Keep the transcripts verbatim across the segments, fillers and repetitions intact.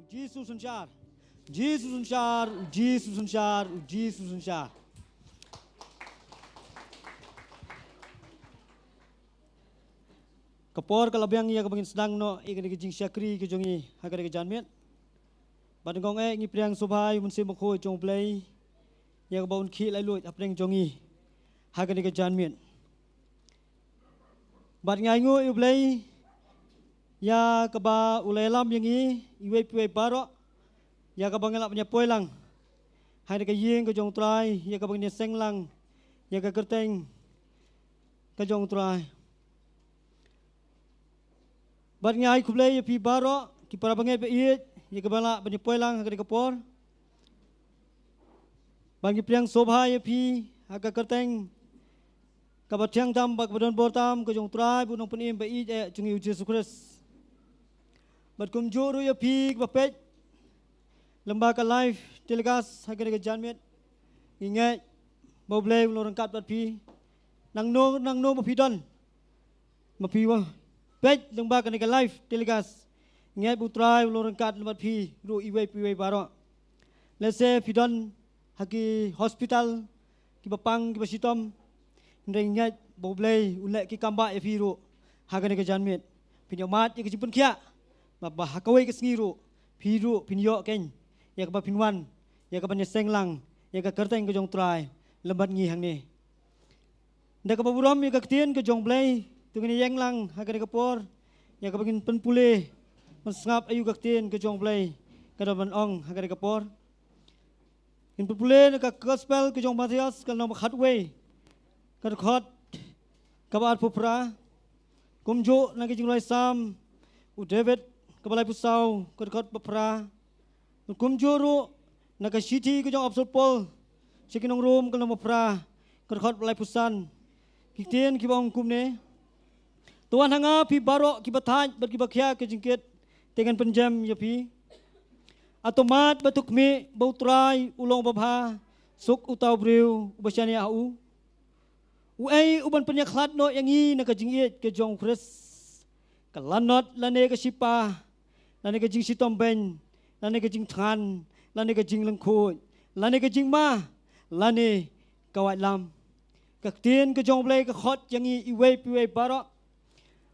Jisu synshar. Jisu synshar, Jisu synshar, Jisu synshar. Ka por ka la biang ïa kaba ngin sdang noh ïa kane ka jingshakri ka jong ngi ha kane ka janmiet. Bad ngong eh ngi pdiang sngewbha ïa u Mynsiem Bakhuid jong U Blei ïa kaba un khih laitluid hapdeng jong ngi ha kane ka janmiet. Bad ngi ainguh ïa U Blei ïa kaba u la ïalam ïa ngi iwei pa iwei baroh ïa kaba ngi lah ban ïa poi lang ha kane ka ïing ka jong U Trai, ïa kaba ngin ïa seng lang ïa ka kyrteng ka jong U Trai. Bad ngi ai khublei ïa phi baroh ki para bangeit ba ïeit ïa kaba lah ban ïa poi lang ha kane ka por. Bad ngi pdiang sngewbha ïa phi ha ka kyrteng kaba thiang tam bad kaba don bor tam ka jong U Trai bad U Nongpynim ba ïeit eh jong ngi U Jisu Khrist. Bad kumjuh ruh ïa phi kiba peit lyngba ka live telecast ha kane ka janmiet, ngi ngeit ba U Blei u long ryngkat bad phi. Nangno nangno ba phi don, ma phi wa peit lyngba kane ka live telecast, ngi ngeit ba U Trai u long ryngkat bad phi ruh iwei pa iwei baroh. Lehse phi don ha ki hospital kiba pang kiba shitom, hynrei ngi ngeit ba U Blei u leh ki kam ba ïa phi ruh ha kane ka janmiet. Phin ïohmad ïa ka jingpynkhiah ba, ba ha kawei ka sngi ruh phi ruh phin ïoh kein ïa kaba phin wan ïa kaba ïa seng lang ïa ka kyrteng ka jong U Trai lem bad ngi hangne. Da kaba burom ïa ka ktien ka jong U Blei, to ngin ïeng lang ha kane ka por ïa kaba ngin pynpule, ban sngap aïu ka ktien ka jong U Blei ka don ban ong ha kane ka por. Ngin pynpule na ka gospel ka jong u Mathaios ka lynnong ba khatwei, ka dkhot kaba arphew phra. Kumjuh na ka jingrwai Salm u David kaba laiphew saw, ka dkhot ba phra. Kumjuh ruh na ka shithi ka jong u Apostol Paul sha ki nong Rom ka lynnong ba phra, ka dkhot ba laiphew san. Ki ktien kiba ong kumne: To wan ha nga phi baroh kiba thait bad kiba khia ka jingkit, te ngan pynjem ïa phi. Ato mad bad to khmih ba U Trai u long uba bha, suk uta u briew uba shaniah ha u. Uei uban pynïakhlad noh ïa ngi na ka jingïeit ka jong U Khrist? Ka lanot lane ka shipa, lane ka jingshitom beiñ, lane ka jingthngan, lane ka jinglyngkhuid, lane ka jingma, lane ka waitlam? Ka ktien ka jong U Blei ka khot ïa ngi iwei pa iwei baroh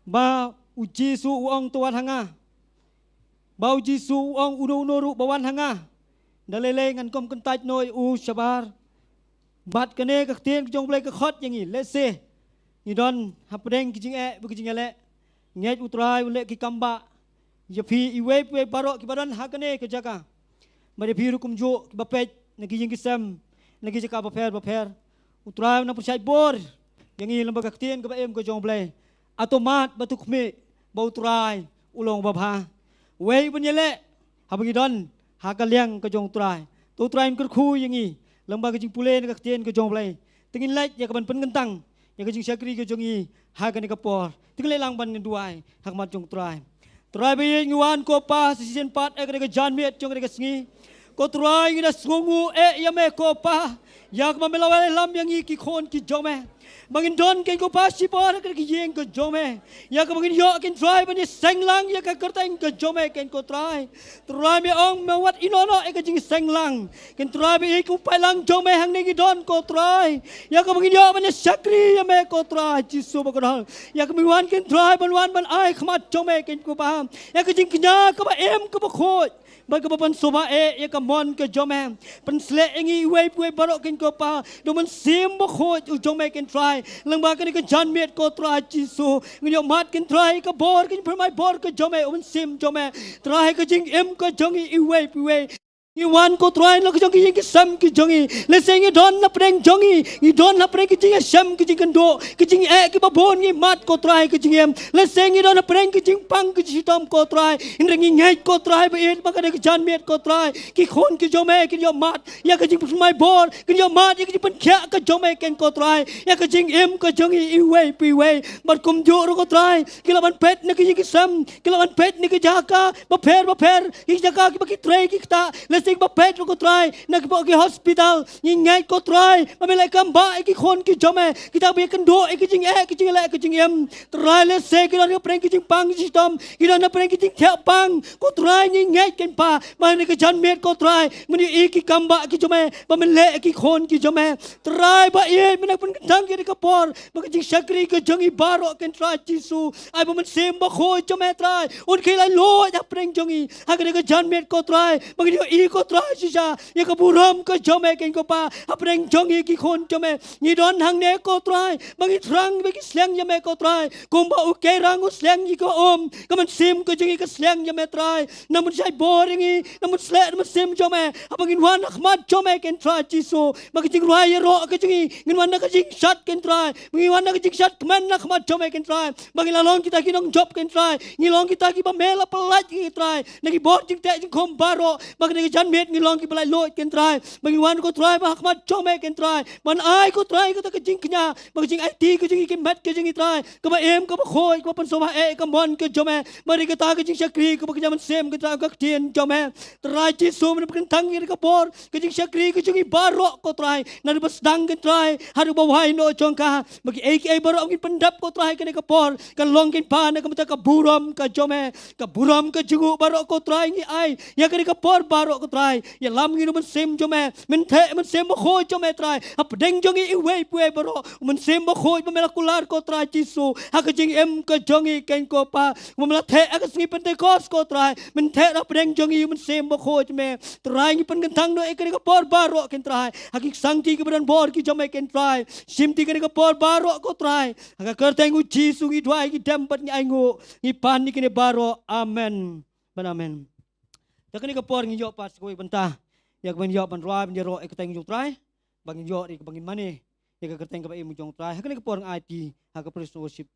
ba U Jisu u ong to wan ha nga. Ba U Jisu u ong uno uno ruh ba wan ha nga, da lei lei ngan khlem kyntait noh ïa u shabar. Bad kane ka ktien ka jong U Blei ka khot ïa ngi, lehse ngi don hapdeng ki jingeh bad ki jingïaleh, ngeit U Trai u leh ki kam ba ïa phi iwei pa iwei baroh kiba don ha kane ka jaka. Bad ïa phi ruh kumjuh kiba peit na ki ïing ki sem, na ki jaka bapher bapher, U Trai u nang pynshait bor ïa ngi lyngba ka ktien kaba im ka jong U Blei. Ato mad bad to khmih ba U Trai u long uba bha. Uei uban ïaleh haba ngi don ha ka liang ka jong U Trai? To U Trai un kyrkhu ïa ngi lyngba ka jingpule na ka ktien ka jong U Blei. Te ngin leit ïa kaban pynkyntang ïa ka jingshakri ka jong ngi ha kane ka por. Te ngin leit lang ban ngin duwai ha khmat jong U Trai. Trai ba ïeit, ngi wan ko Pa sa shisien pat ha kane ka janmiet jong kane ka sngi. Ko Trai, ngi da sngewnguh eh ïa me ko Pa, ïa kaba me la wallam ïa ngi ki khun ki jong me, ba ngin don kein ko Pa shibun ha kane ka ïing ka jong me, ïa kaba ngin ïoh kein Trai ban ïaseng lang ïa ka kyrteng ka jong me kein ko Trai. Trai, me ong me wat ïehnoh noh ïa ka jingseng lang. Kein Trai ba ïeit, ka jingpait lang jong me hangne ngi don ko Trai, ïa kaba ngin ïoh ban ïashakri ïa me ko Trai Jisu bakordor. Ïa kaba ngi wan kein Trai ban wan ban ai khmat jong me kein ko Pa, ïa ka jingkñia kaba im kaba khuid bad kaba pynsngewbha eh ïa ka mon ka jong me. Pynsleh ïa ngi iwei pa iwei baroh kein ko Pa da u Mynsiem Bakhuid u jong me kein Trai. Lyngba kane ka janmiet ko Trai Jisu, ngin ïohmad kein Trai ka bor, ka jingpynmai bor ka jong me, u Mynsiem jong me Trai, ka jingim ka jong ngi iwei pa iwei. Ngi wan ko Trai na la ka jong ki ïing ki sem ki jong ngi. Lehse ngi don hapdeng jong ngi, ngi don hapdeng ki jingïashem ki jingkynduh, ki jingeh kiba bun, ngi mad ko Trai ka jingim. Lehse ngi don hapdeng ki jingpang ki jingshitom ko Trai. Hynrei ngi ngeit ko Trai ba ïeit ba kane ka janmiet ko Trai, ki khun ki jong me kin ïohmad ïa ka jingpynmai bor, kin ïohmad ïa ka jingpynkhiah ka jong me kein ko Trai, ïa ka jingim ka jong ngi iwei pa iwei. Bad kumjuh ruh ko Trai, ki lah ban peit na ki ïing ki sem, ki lah ban peit na ki jaka bapher bapher, ki jaka kiba ki trei ki ktah, Sing ba peit ruh ko Trai, na ki bok ki hospital, ngi ngeit ko Trai, ba me la kam ba ïa ki khun ki jong me, kita ba ïa kynduh ïa ki jingeh, ki jingleh, ki jingim. Trai lehse ki don hapdeng ki jingpang ki jingshitom, ki don hapdeng ki jingthiah pang, ko Trai ngi ngeit ken pa, ba ha kane ka janmiet ko Trai, men ïohi ki kam ba ki jong me, ba men leh ïa ki khun ki jong me. Trai ba ïeit, men pynkyntang ïa kane ka por, ba ka jingshakri ka jong ngi baroh ken Trai Jisu, ai ba Mynsiem Bakhuid jong me Trai, un khie lait luid hapdeng jong ngi, ha kane ka janmiet ko Trai, ba ngi ïohi ko Trai shisha ïa ka burom ka jong me ken ko Pa, hapdeng jong ngi ki khun jong me, ngi don hangne ko Trai, ba ngi thrang ba ngi sliang ïa me ko Trai, kumba u Kerang u sliang ïa ka um, ka mynsiem ka jong ngi ka sliang ïa me Trai, na men shai bor ïa ngi, na men sleh na mynsiem jong me, haba ngin wan ha khmat jong me ken Trai Jisu, ba ka jingrwai ïaroh ka jong ngi, ngin wan na ka jingshad ken Trai, ba ngin wan na ka jingshad kmen na khmat jong me ken Trai, ba ngin la long kita ki nongjop ken Trai, ngin long kita kiba me la pyllait ïa ngi Trai, na ki bor jingteh jingkhum baroh, ba kane ka janmiet ngin long kiba lait luid ken Trai, ba ngin wan ko Trai ba ha khmat jong me ken Trai, ban ai ko Trai kata ka jingkñia, ba ka jingaiti ka jong ngi, ki met ka jong ngi Trai, kaba im, kaba khuid, kaba pynsngewbha eh ka mon ka jong me, ba dei kata ka jingshakri kaba kñia mynsiem ken Trai, ka ktien jong me. Trai Jisu, men pynkyntang ïa kane ka por, ka jingshakri ka jong ngi baroh ko Trai, naduh ba sdang ken Trai haduh ba wai noh jong ka, ba kiei kiei baroh ngin pyndep ko Trai kane ka por, kan long ken Pa na ka bynta ka burom ka jong me, ka burom ka jong u baroh ko Trai ngi ai ïa kane ka por baroh ko Trai, ïalam ïa ngi da u Mynsiem jong me, men theh Mynsiem Bakhuid jong me Trai, hapdeng jong ngi iwei pa iwei baroh, u Mynsiem Bakhuid ba me la kular ko Trai Jisu, ha ka jingim ka jong ngi ken ko Pa, ba me la theh ha ka sngi Pentekost ko Trai, men theh hapdeng jong ngi u Mynsiem Bakhuid jong me, Trai ngi pynkyntang noh ïa kane ka por baroh ken Trai, ha ki sangti kiba don bor ki jong me ken Trai, shim ti kane ka por baroh ko Trai, ha ka kyrteng u Jisu ngi duwai, ngi dem bad ngi ainguh, ngi pan ïa kine baroh, amen. Bad amen. Te kane ka por ngi ïoh pat sa kawei bynta ïa kaban ïoh ban rwai ban ïaroh ïa ka kyrteng jong u Trai, ba ngin ïoh ïa kaba ngin mane ïa ka kyrteng kaba im jong u Trai. Ha kane ka por ngi aiti ha ka praise and worship.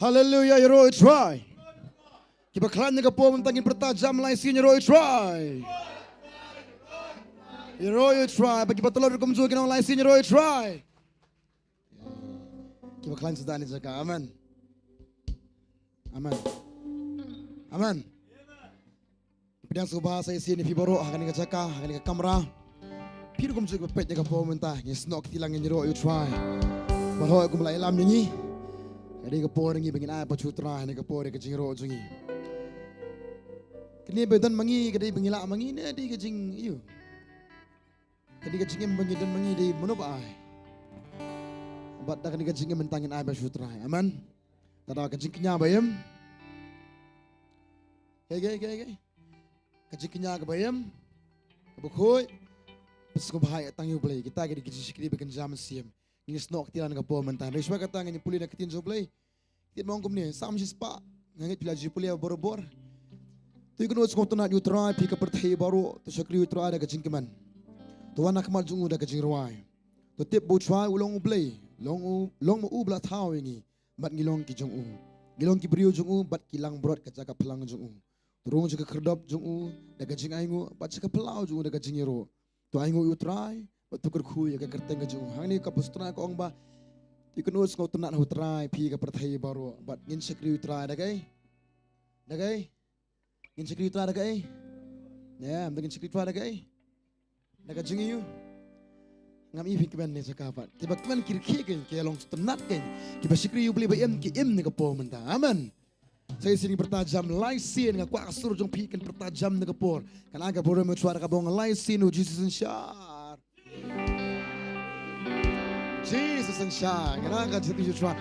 Haleluya, ïaroh ïa u Trai. Kiba khlaiñ na ka por mynta ngin pyrta jam lai sien, ïaroh ïa u Trai. Ïaroh ïa u Trai, bad kiba tlot ruh kumjuh kin ong lai sien, ïaroh ïa u Trai. Kiba khlaiñ sa da ni jaka. Amen. Amen. Amen. Pdiang sngewbha sa shisien ïa phi baroh ha kane ka jaka, ha kane ka kamra. Phi ruh kumjuh kiba peit ïa ka por mynta, ngin snoh kti lang, ngin ïaroh ïa u Trai. Baroh kum la ïalam ïa ngi, ka dei ka por ngi ba ngin ai pat sha u Trai ha kane ka por ïa ka jingïaroh jong ngi. Kane ba don ma ngi ka dei ba ngi lah ma ngi ne dei ka jing, ïa, ka dei ka jingim ba ngi don ma ngi, dei mano ba ai? Bad da kane ka jingim mynta ngin ai pat sha u Trai. Amen. Te da ka jingkñia ba im. Hei, hei, hei, hei. Ka jingkñia kaba im, kaba khuid, pynsngewbha ïa tang ïa u Blei. Kita ki dei ki jingshakri ba kynja mynsiem. Ngin snoh kti lang ha ka por mynta. Hynrei shuwa kata ngin pule na ka ktien jong u Blei. Ktien ong kumne, Salm shispah. Nga ngeit phi la ju pule barabor. To ïakynduh sngewtynnat ïa u Trai phi ka pyrthei baroh, to shakri ïa u Trai da ka jingkmen. To wan ha khmat jong u da ka jingrwai. To tip ba u Trai u long u Blei, long u, long ma u ba la thaw ïa ngi. Bad ngi long ki jong u. Ngi long ki briew jong u, bad ki langbrot ka jaka phlang jong u. To rung sha ka khyrdop jong u da ka jingainguh, bad sha ka phyllaw jong u da ka jingïaroh. To ainguh ïa u Trai, bad to kyrkhu ïa ka kyrteng ka jong u. Hangne ka Apostol ka ong ba, to ïakynduh sngewtynnat ha u Trai phi ka pyrthei baroh, bad ngin shakri ïa u Trai da kaei? Da kaei? Ngin shakri ïa u Trai da kaei? Ïa, mynta ngin shakri ïa u Trai da kaei? Da ka jingïohi. Ngam i phin kmen ne sa ka pat. Kiba kmen ki rkhie kein, ki long sngewtynnat kein. Kiba shakri ïa u Blei ba im, ki im ne ka por mynta. Amen. Sa shisien ngin pyrta jam lai sien, nga kwah ka sur jong phi kan pyrta jam ne ka por. Kan ai ka burom ïa u Trai da kaba ong lai sien, u Jisu synshar. Jisu synshar. Ngan ai ka jingkyrkhu ïa u Trai.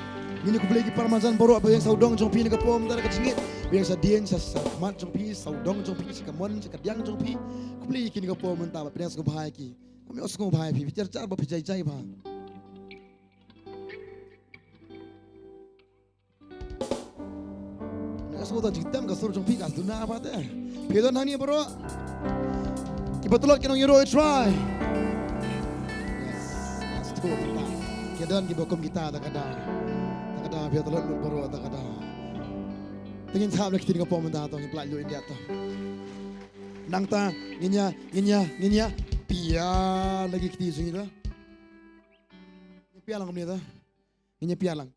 Ngin ïa khublei ki para marjan baroh ba ïeng sawdong jong phi ne ka por mynta da ka jingngeit. Ba ïeng shadien sha, sha khmat jong phi, sawdong jong phi, sha kamon, sha kadiang jong phi. Khublei ïa ki ne ka por mynta, ba pdiang sngewbha ïa ki. Kum ïoh sngewbha ïa phi, phi jar jar ba phi jai jai bha. Nga sngewthuh jingtem ka sur jong phi ka duna bha te. Phi don hangne baroh. Kiba tlot kin ong ïaroh ïa u Trai. Yes. Last two kita. Ki don kiba kum kita ta ka daw. Ta ka daw phi tlot lut baroh ta ka daw. Te ngin thap na ka ktien ka por mynta to ngin pynlait lut India to. Nangta ngin ïa, ngin ïa, ngin ïa pia la ki kti jong ngi ta. Ngin pia lang kumne ta. Ngin ïa pia lang.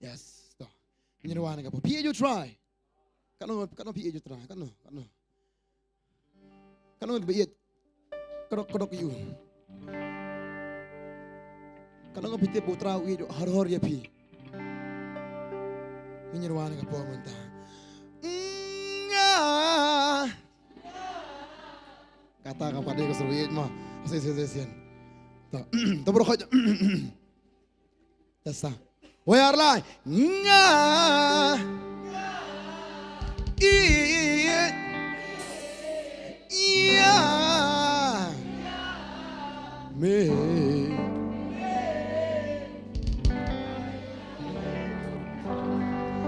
Yes. To. Ngin wan ka por. Phi ïeit ïa u Trai. Katno, katno phi ïeit ïa u Trai. Katno, katno. Katno ba ïeit. Kadok, kadok ïa u. Katno phi tip ba u Trai u ïeit hor hor ïa phi. Ngin wan ka por mynta. Nga. Kata ka pade ka suru ïeit mo. Sien, sien, sien, sien. To, to bro khoj. Test. Wei ar lai. Nga. I. Ïa. Me.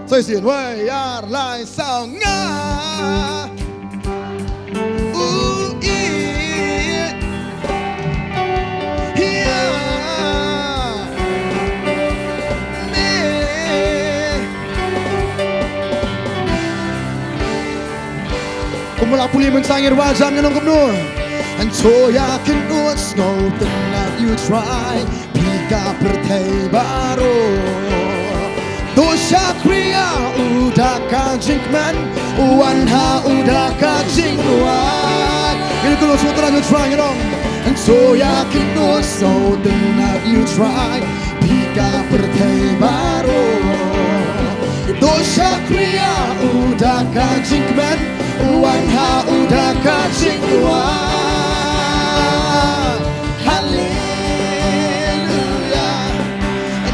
Soi sien, wei ar lai saw nga. U i. Ïa. Me. Kumba la pule mynta ngin wan jam ngin ong kumno. Ngan shu ïa kynduh sngewtynnat ïa u Trai. Phi ka pyrthei baroh. To shakri ïa u da ka jingkmen, wan ha u da ka jingrwai. Ngin kynduh sngewtynnat ïa u Trai, ngin ong. Ngan shu ïa kynduh sngewtynnat ïa u Trai. Phi ka pyrthei baroh. To shakri ïa u da ka jingkmen, wan ha u da ka jingrwai. Haleluia.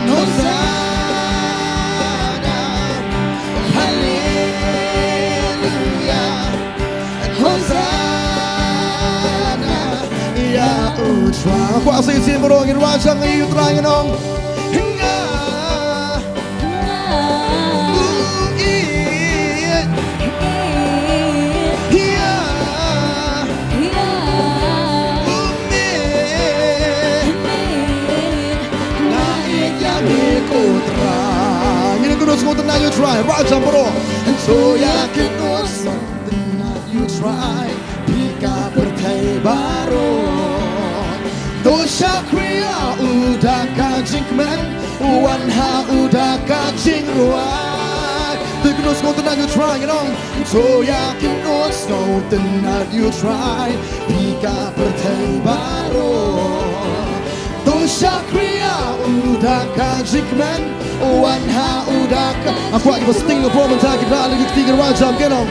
Hosana. Haleluia. Hosana. Ïa u Trai. Kwah sa shisien baroh ngin wan jam ïa u Trai ngin ong. Nga. U i. Ïa. U me. Nga ïeit ïa me ko Trai. Ngin kynduh sngewtynnat ïa u Trai. Wan jam baroh. Ngan shu ïa kynduh sngewtynnat ïa u Trai. Phi ka pyrthei baroh. To shakri ïa u da ka jingkmen, wan ha u da ka jingrwai. To kynduh sngewtynnat ïa u Trai, ngin ong. To ïa kynduh sngewtynnat ïa u Trai. Phi ka pyrthei baroh. To shakri ïa u da ka jingkmen, wan ha u da ka. Nga kwah kiba sting ka por mynta ki da lagi kti ki wan jam, ngin ong.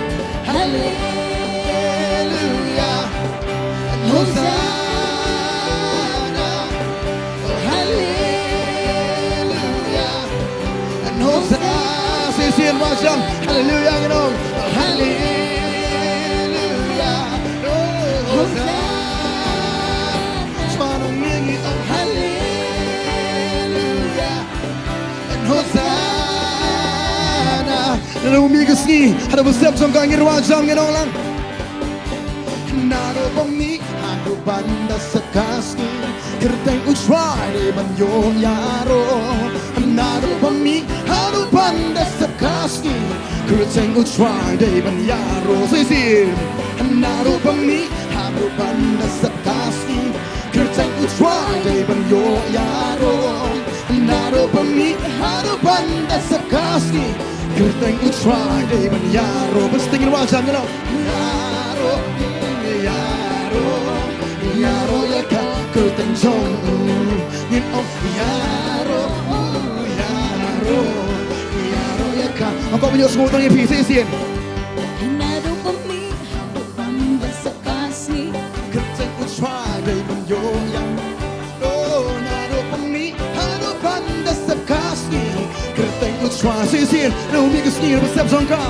Haleluia. Hosana. Haleluia. Hosana. Shisien wan jam. Haleluia, ngin ong. Haleluia. Hosana. Sngewbha ngin ong haleluia. Hosana. Naduh mynmiet ka sngi haduh ba sep jong ka ngin wan jam ngin ong lang. Naduh ba mynmiet haduh ban da sep ka sngi, kyrteng u Trai dei ban ïoh ïaroh. Naduh ba mynmiet haduh ban da sep ka sngi, kyrteng u Trai dei ban ïaroh. Shisien. Naduh ba mynmiet haduh ban da sep ka sngi, kyrteng u Trai dei ban ïoh ïaroh. Naduh ba mynmiet haduh ban da sep ka sngi, kyrteng u Trai dei ban ïaroh. Ba sting wan jam ïa u. Ïaroh, ïaroh, ïaroh ïa ka kyrteng jong u. Ngin ong ïaroh, ïaroh, ïaroh ïa ka. Nga kwah ban ïohsngew tang ïa phi shisien. Naduh ba mynmiet haduh ban da sep ka sngi, kyrteng u Trai dei ban ïoh ïaroh. Naduh ba mynmiet haduh ban da sep ka sngi, kyrteng u Trai. Shisien. Naduh mynmiet ka sngi haduh ba sep jong ka.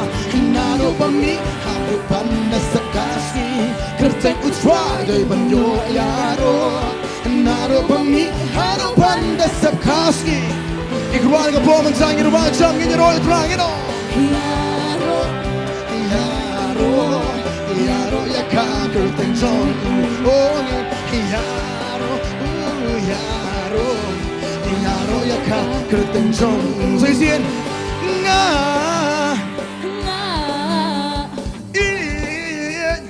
Naduh ba mynmiet haduh ban da sep ka sngi, kyrteng u Trai dei ban ïoh ïaroh. Naduh ba mynmiet haduh ban da sep ka sngi. Ngin wan ka por mynta ngin wan jam ngin ïaroh ïa u Trai ngin ong. Ïaroh, ïaroh, ïaroh ïa ka kyrteng jong u. Oh, ïaroh, ïaroh, ïaroh ïa ka kyrteng jong u. Shisien. Nga. Nga. Ïeit.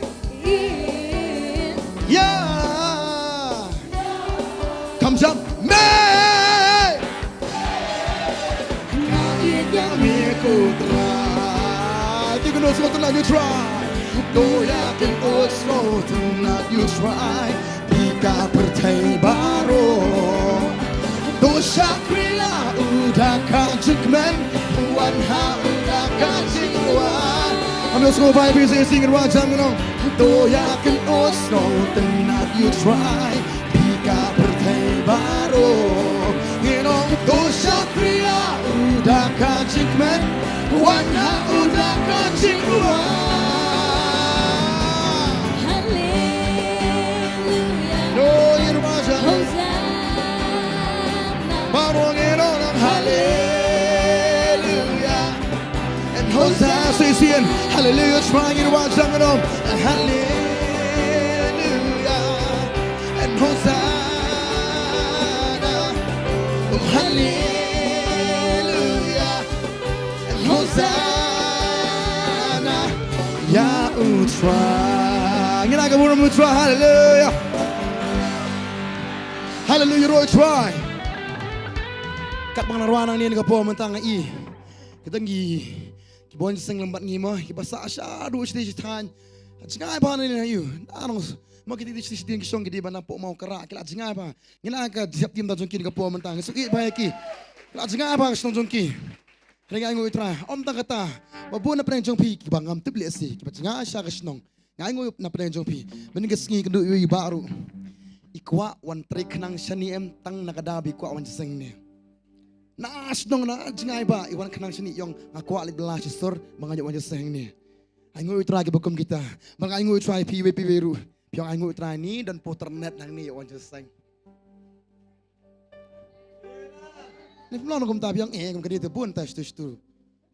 Ïeit. Ïa. Kham jam. Me. Nga Trai, ki kynnoh sngewtynnat ïa u Trai. To ïa kynnoh sngewtynnat ïa u Trai. Phi ka pyrthei baroh. To shakri ïa u da ka jingkmen. Wan ha u da ka jingrwai. Am ïohsngew ba phi sngewsih ngi ruh jam ngi ong. To ïa kynnoh sngewtynnat ïa u Trai. Phi ka pyrthei baroh. Ngi ong to shakri ïa u da ka jingkmen. Wan ha u da ka jingrwai. Haleluya. Lo ïa ruh ba jam. Hosana. Baroh ngi ong haleluya. And Hosanna, say it again. Hallelujah, try it one time, you know. And hallelujah. And Hosanna. Oh, hallelujah. And Hosanna. Ïa u Trai. Ngin ai ka burom u Trai. Hallelujah. Hallelujah, Roy Trai. Katba nga la rwai nangne ka por mynta nga i. Kita ngi Ki ba wan jingïaseng lem bad ngi mo, ki ba sah shaduh shatei shathaiñ. Jngai bha na ïa u. Nang mo ki dei shatei shatei ki shong ki dei ban napoh Mawkyrwat, ki la jngai bha. Ngi na ka jingïap tim da jong ki ka por mynta. Ngi sngewbha ïa ki. Ki la jngai bha ka shnong jong ki. Hynrei nga ainguh ïa u Trai. Ym tang kata. Ba bun na pdeng jong phi ki ba ngam tip lehse ki ba jngai sha ka shnong. Nga ainguh na pdeng jong phi. Mynta ka sngi kynduh ïa u Bah ruh. I kwah wan trei khnang shane em tang na ka daw ba i kwah wan jingïaseng ne. Na shnong na jngai ba i wan khnang shane ïong nga kwah leit bylla sha sur ba nga ïoh wan jingïaseng ne. Ainguh ïa u Trai ki ba kum kita. Ba nga ainguh ïa u Trai phi wei phi wei ruh. Phi ïong ainguh ïa u Trai ni don poh internet nangne ïoh wan jingïaseng. Ni phi long kumta phi ïong eh kum ka dei te bun ta shtu shtu.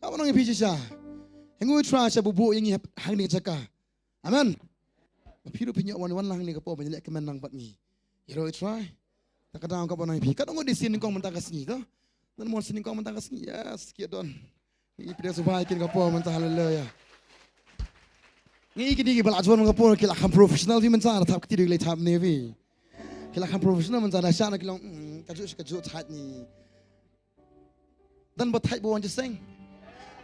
Ka ba nang ïa phi shisha. Ainguh ïa u Trai sha buh buh ïa ngi hangne jaka. Amen. Phi ruh phi ñiew wan wan lang ne ka por ba ngi leh kmen lang bad ngi. Ïa Roy Trai. Ta ka daw ka ba nang phi. Ka dang ngi dei sien nyngkong mynta ka sngi to. Don mon sien nyngkong mynta ka sngi. Yes, ki don. Ngi phi dei subai kin ka por mynta haleluya. Ngi ki dei ki ba la jon ka por ki la kham professional phi mynta da thap kti dei lei thap ne phi. Ki la kham professional mynta da sha na ki long mm, ka ju ka ju thait ni. Dan ba thait ba wan jingïaseng.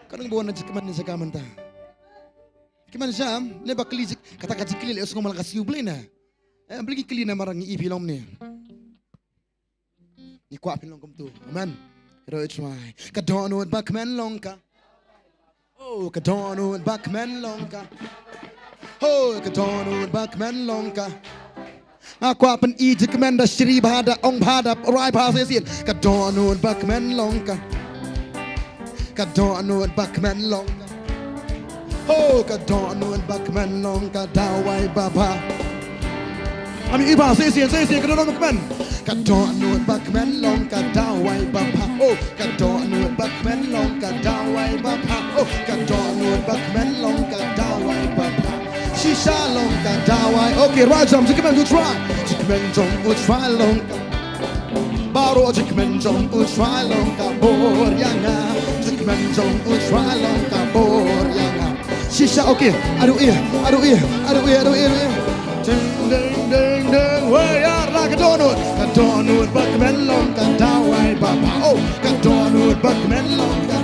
Ka dang ba wan jingkmen ni saka mynta. Kmen sham ne ba kli jik kata ka jingkli le sngom la ka siu blei na. Eh blei ki kli na marang i phi lom ne. Ni kwah phi long kumtu. Amen. Roy Trai. Ka don wut ba kmen long ka. Oh, ka don wut ba kmen long ka. Oh, ka don wut ba kmen long ka. Nga kwah pyn-i jingkmen da shri bha da ong bha da rai bha shisien. Ka don wut ba kmen long ka. Ka don wut ba kmen long ka. Oh, ka don wut ba kmen long ka dawai ba bha. Ami i bha shisien shisien ka don wut ba kmen. Ka don wut ba kmen long ka dawai ba bha. Oh, ka don wut ba kmen long ka dawai ba bha. Oh, ka don wut ba kmen long ka dawai ba bha. Shisha long ka dawai. Okay, rajam jingkmen u Trai. Jingkmen jong u Trai long ka. Baroh jingkmen jong u Trai long ka bor ïa nga. Jingkmen jong u Trai long ka bor ïa nga. Shisha, okay. Aduh ïa, aduh ïa, aduh ïa, aduh ïa, aduh ïa. Ding ding ding ding. Wei ya ra ka don wut. Ka don wut ba kmen long ka dawai ba bha. Oh, ka don wut ba kmen long ka.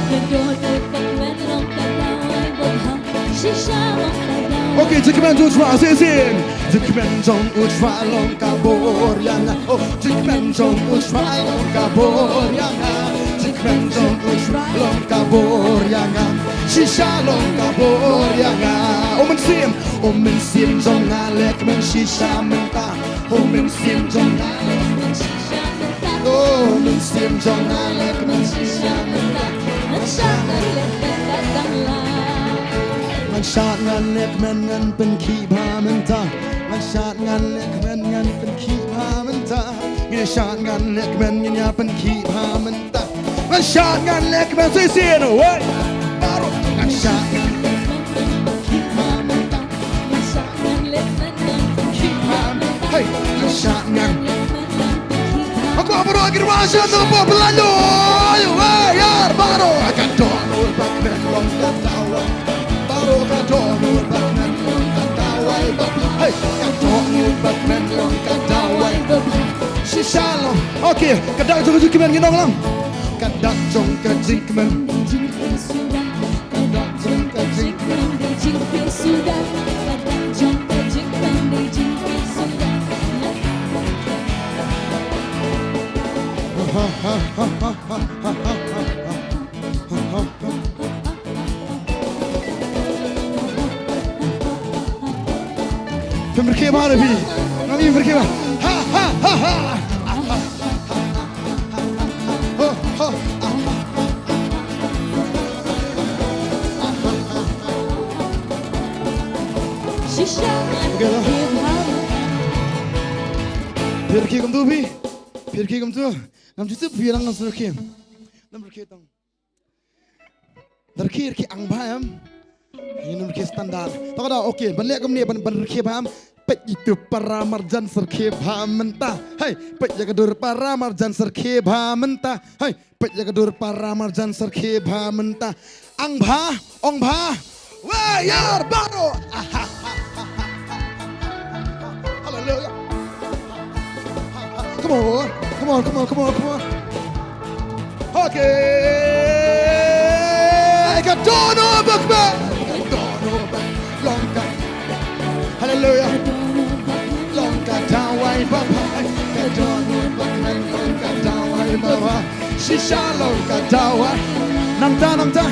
Ka don wut ba kmen long ka dawai ba bha. Shisha long ka dawai. Okay, jingkmen jong u Trai shisien. Jingkmen jong u Trai long ka bor ïa nga. Oh, jingkmen jong u Trai long ka bor ïa nga. Jingkmen jong u Trai long ka bor ïa nga. Shisha long ka bor ïa nga. O Mynsiem, o Mynsiem jong nga leh kmen shisha mynta. O Mynsiem jong nga leh kmen shisha mynta. O Mynsiem jong nga leh kmen shisha mynta. Ngan shad ngan leh kmen ngan tang la. Ngan shad ngan leh kmen ngan pynkhih bha mynta. Ngan shad ngan leh kmen ngan pynkhih bha mynta. Ngan shad ngan leh kmen ngan ïa pynkhih bha mynta. Ngan shad ngan leh kmen shisien wei. Baroh ngan shad ngan leh kmen ngan pynkhih bha mynta. Ngan shad ngan leh kmen ngan pynkhih bha mynta. Hey, ngan shad ngan. Aku baroh ki ruh shad ngan pynkhih bha mynta. Hey, ya baroh. Ka don wut ba kmen long ka dawai. Baroh ka don wut ba kmen long ka dawai ba. Hey, ka don wut ba kmen long ka dawai ba. Shisha long. Okay, ka dang jong jong kmen ngi nong lang. Ka dak jong ka jingkmen dei jingkmen suda. Ka dak jong ka jingkmen dei jingkmen suda. Ka dak jong ka jingkmen dei jingkmen suda. Pynrkhie bha re phi. Ngam ïohi pynrkhie bha. Ha ha ha ha. Ho ho. Shisha. Pynrkhie kumtu phi. Pynrkhie kumtu. Ngam ju tip phi nang ngan pynrkhie. Nang pynrkhie tang. Nang rkhie, rkhie, ang bha em. Ngin rkhie standard. To ka daw, okay, ban leh kumne, ban, ban rkhie bha em. Peit ïa itu para marjan sa rkhie bha mynta. Hei, peit ïa ka dur para marjan sa rkhie bha mynta. Hei, peit ïa ka dur para marjan sa rkhie bha mynta. Ang bha, ong bha. Wei ïar baroh. Haleluya. Come on, come on, come on, come on, come on. Okay. Ka dohnud bakmen. Ka dohnud bak long ka. Haleluya. Long ka dawai baba. Ka dohnud bakmen long ka dawai baba. Shisha long ka dawai. Nangta, nangta.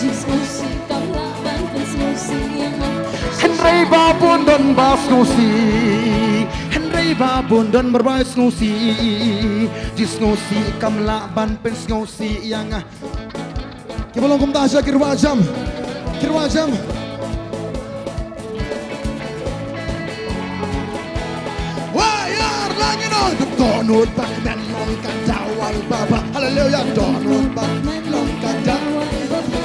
Jingsngewsih kam lah ban pynsngewsih ïa nga. Hynrei ba bun don ba sngewsih. Hynrei ba bun don ba sngewsih. Jingsngewsih kam lah ban pynsngewsih ïa nga. Kiba long kumta sha ki rwai jam. Ki rwai jam. Wei ïar lang ïa no. Dohnud bakmen long ka dawai baba. Haleluya. Dohnud bakmen long ka dawai baba.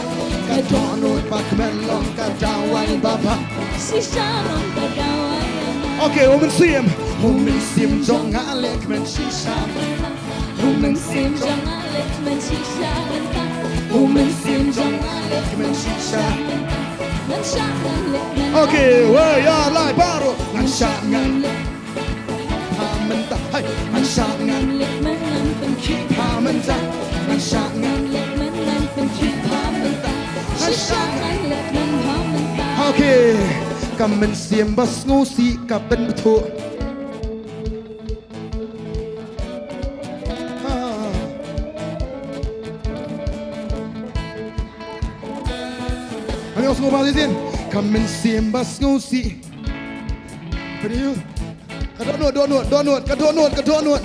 Ka dohnud bakmen long ka dawai baba. Shisha long ka dawai baba. Okay, u mynsiem. U mynsiem jong nga leh kmen shisha. U mynsiem jong nga leh kmen shisha mynta. U mynsiem jong nga leh kmen shisha mynta. Ngan shah ngan leh ngan. Okay, wei ïar lai baroh. Ngan shah ngan leh bha mynta. Hey, ngan shah ngan leh ngan pynkhih bha mynta. Ngan shah ngan leh ngan pynkhih bha mynta. Ngan shah ngan leh ngan bha mynta. Okay, ka mynsiem ba sngewsih ka pynbthuh. Ani ong sngewbha shisien. Ka mynsiem ba sngewsih. Pynïoh. Ka dohnud, dohnud, dohnud, ka dohnud, ka dohnud.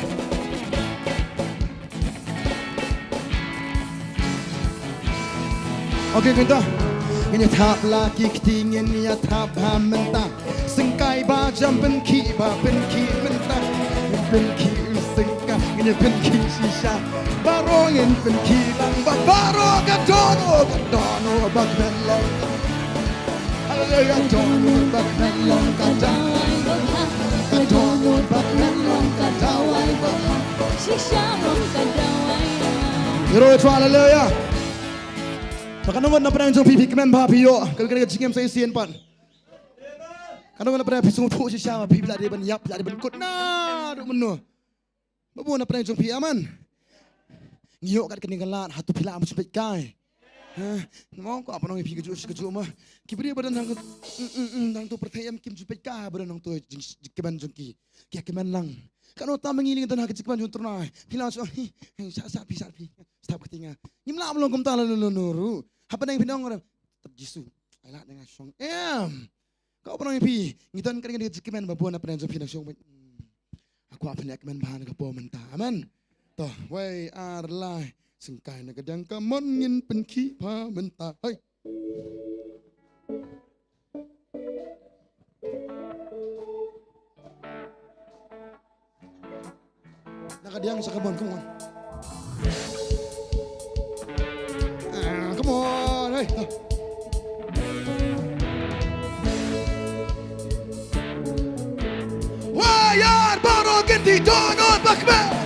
Okay, mynta ngin ïa thap la ki kti, ngin ïa thap ha mynta. Syngkai ba jam pynkhih ba pynkhih mynta. Ngin pynkhih syngkai, ngin ïa pynkhih shisha. Baroh ngin pynkhih lang ba baroh ka dohnud, ka dohnud bakmen long. Haleluya, dohnud bakmen long ka dawai baba. Ka dohnud bakmen long ka dawai baba. Shisha long ka dawai baba. Haleluya. Ba ka nongot na pdeng jong phi, phi kmen bha phi ïoh. Ka, ka, ka jingim sa shisien pat. Ka nongot na pdeng phi sngewthuh shisha ba phi la dei ban ïap, la dei ban kut naduh mynno. Ba bun na pdeng jong phi, amen. Ngi ïoh kat kane ka lad, hato phi lah ban shu peit kai? Ha? Mo ko apa nong phi kajuh kajuh ma. Ki briew ba don hangto, mm, mm, mm, hangto pyrthei em kim ju peit kai ba don hangto jing, jingkmen jong ki. Ki kmen lang. Kano tam ngi ling don ha ka jingkmen jong u trai. Phi lah shu, hi, hi, sat, sat phi, sat phi. Stap kti nga. Ngim lah ban long kumta lano lano ruh. Hapdeng phi nong, Jisu. Ai lad na nga shong. Em. Ko ba nong ïa phi, ngi don ka ring ka jingkmen ba bun na pdeng jong phi nang shong beit. Hmm. Nga kwah phin ïa kmen bha na ka por mynta. Amen. To, wei ar lai. Syngkai na ka diang kamon ngin pynkhih bha mynta. Hei. Na ka diang sa kamon, come on. Ah, come on, hey. Wei ar baroh kynti dohnud bakmen.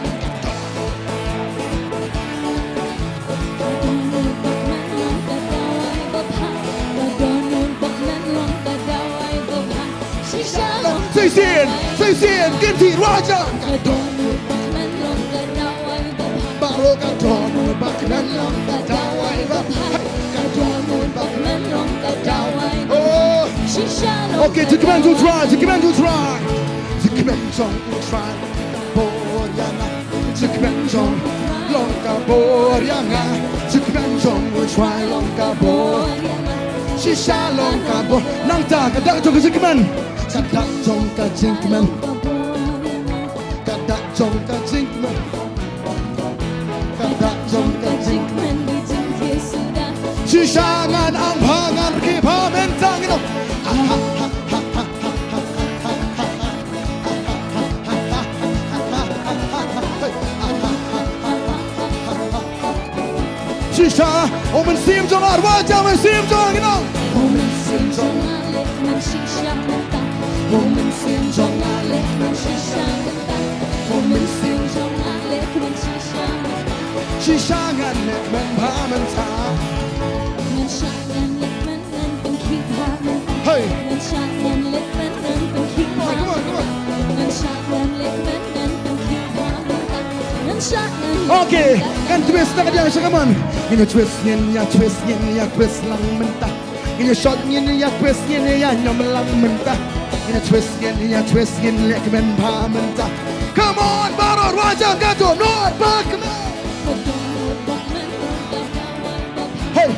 Shisha long, Shisien, shisien, kin ti raja. Ka dohnud ba kmen long ka dawai ba bha. Baroh ka dohnud ba kmen long ka dawai ba bha. Ka dohnud ba kmen long ka dawai ba bha. Oh. Shisha long. Okay, ka jingkmen jong u Trai, jingkmen jong u Trai. Jingkmen jong u Trai. Bor ïa nga. Jingkmen jong long ka bor ïa nga. Jingkmen jong u Trai long ka bor. Shisha long ka bor. Nangta ka dak jong ka jingkmen. Ka dak jong ka jingkmen. Ka dak jong ka jingkmen. Ka dak jong ka jingkmen. Shisha ngan ang bha ngan rkhie bha mynta ngin ong. Shisha, u Mynsiem jong nga, Trai, u Mynsiem jong nga, ngin ong. U Mynsiem jong nga leh kmen shisha mynta. U Mynsiem jong nga leh kmen shisha mynta. U Mynsiem jong nga leh kmen shisha mynta. Shisha ngan leh kmen bha mynta. Ngan shah ngan leh kmen ngan pynkhih bha mynta. Hey. Ngan shah ngan leh kmen ngan pynkhih bha. Come on, come on, come on. Ngan shah ngan leh kmen ngan pynkhih bha mynta. Ngan shah ngan leh kmen. Okay, ngan twist na ka diang sha ka mon. Ngin ïa twist, ngin ïa twist, ngin ïa twist lang mynta. Ngin ïa shot, ngin ïa twist, ngin ïa ñiom lang mynta. Ngin ïa twist, ngin ïa twist, ngin leh kmen bha mynta. Come on, baroh, Trai jong ka dohnud ba kmen. Hey.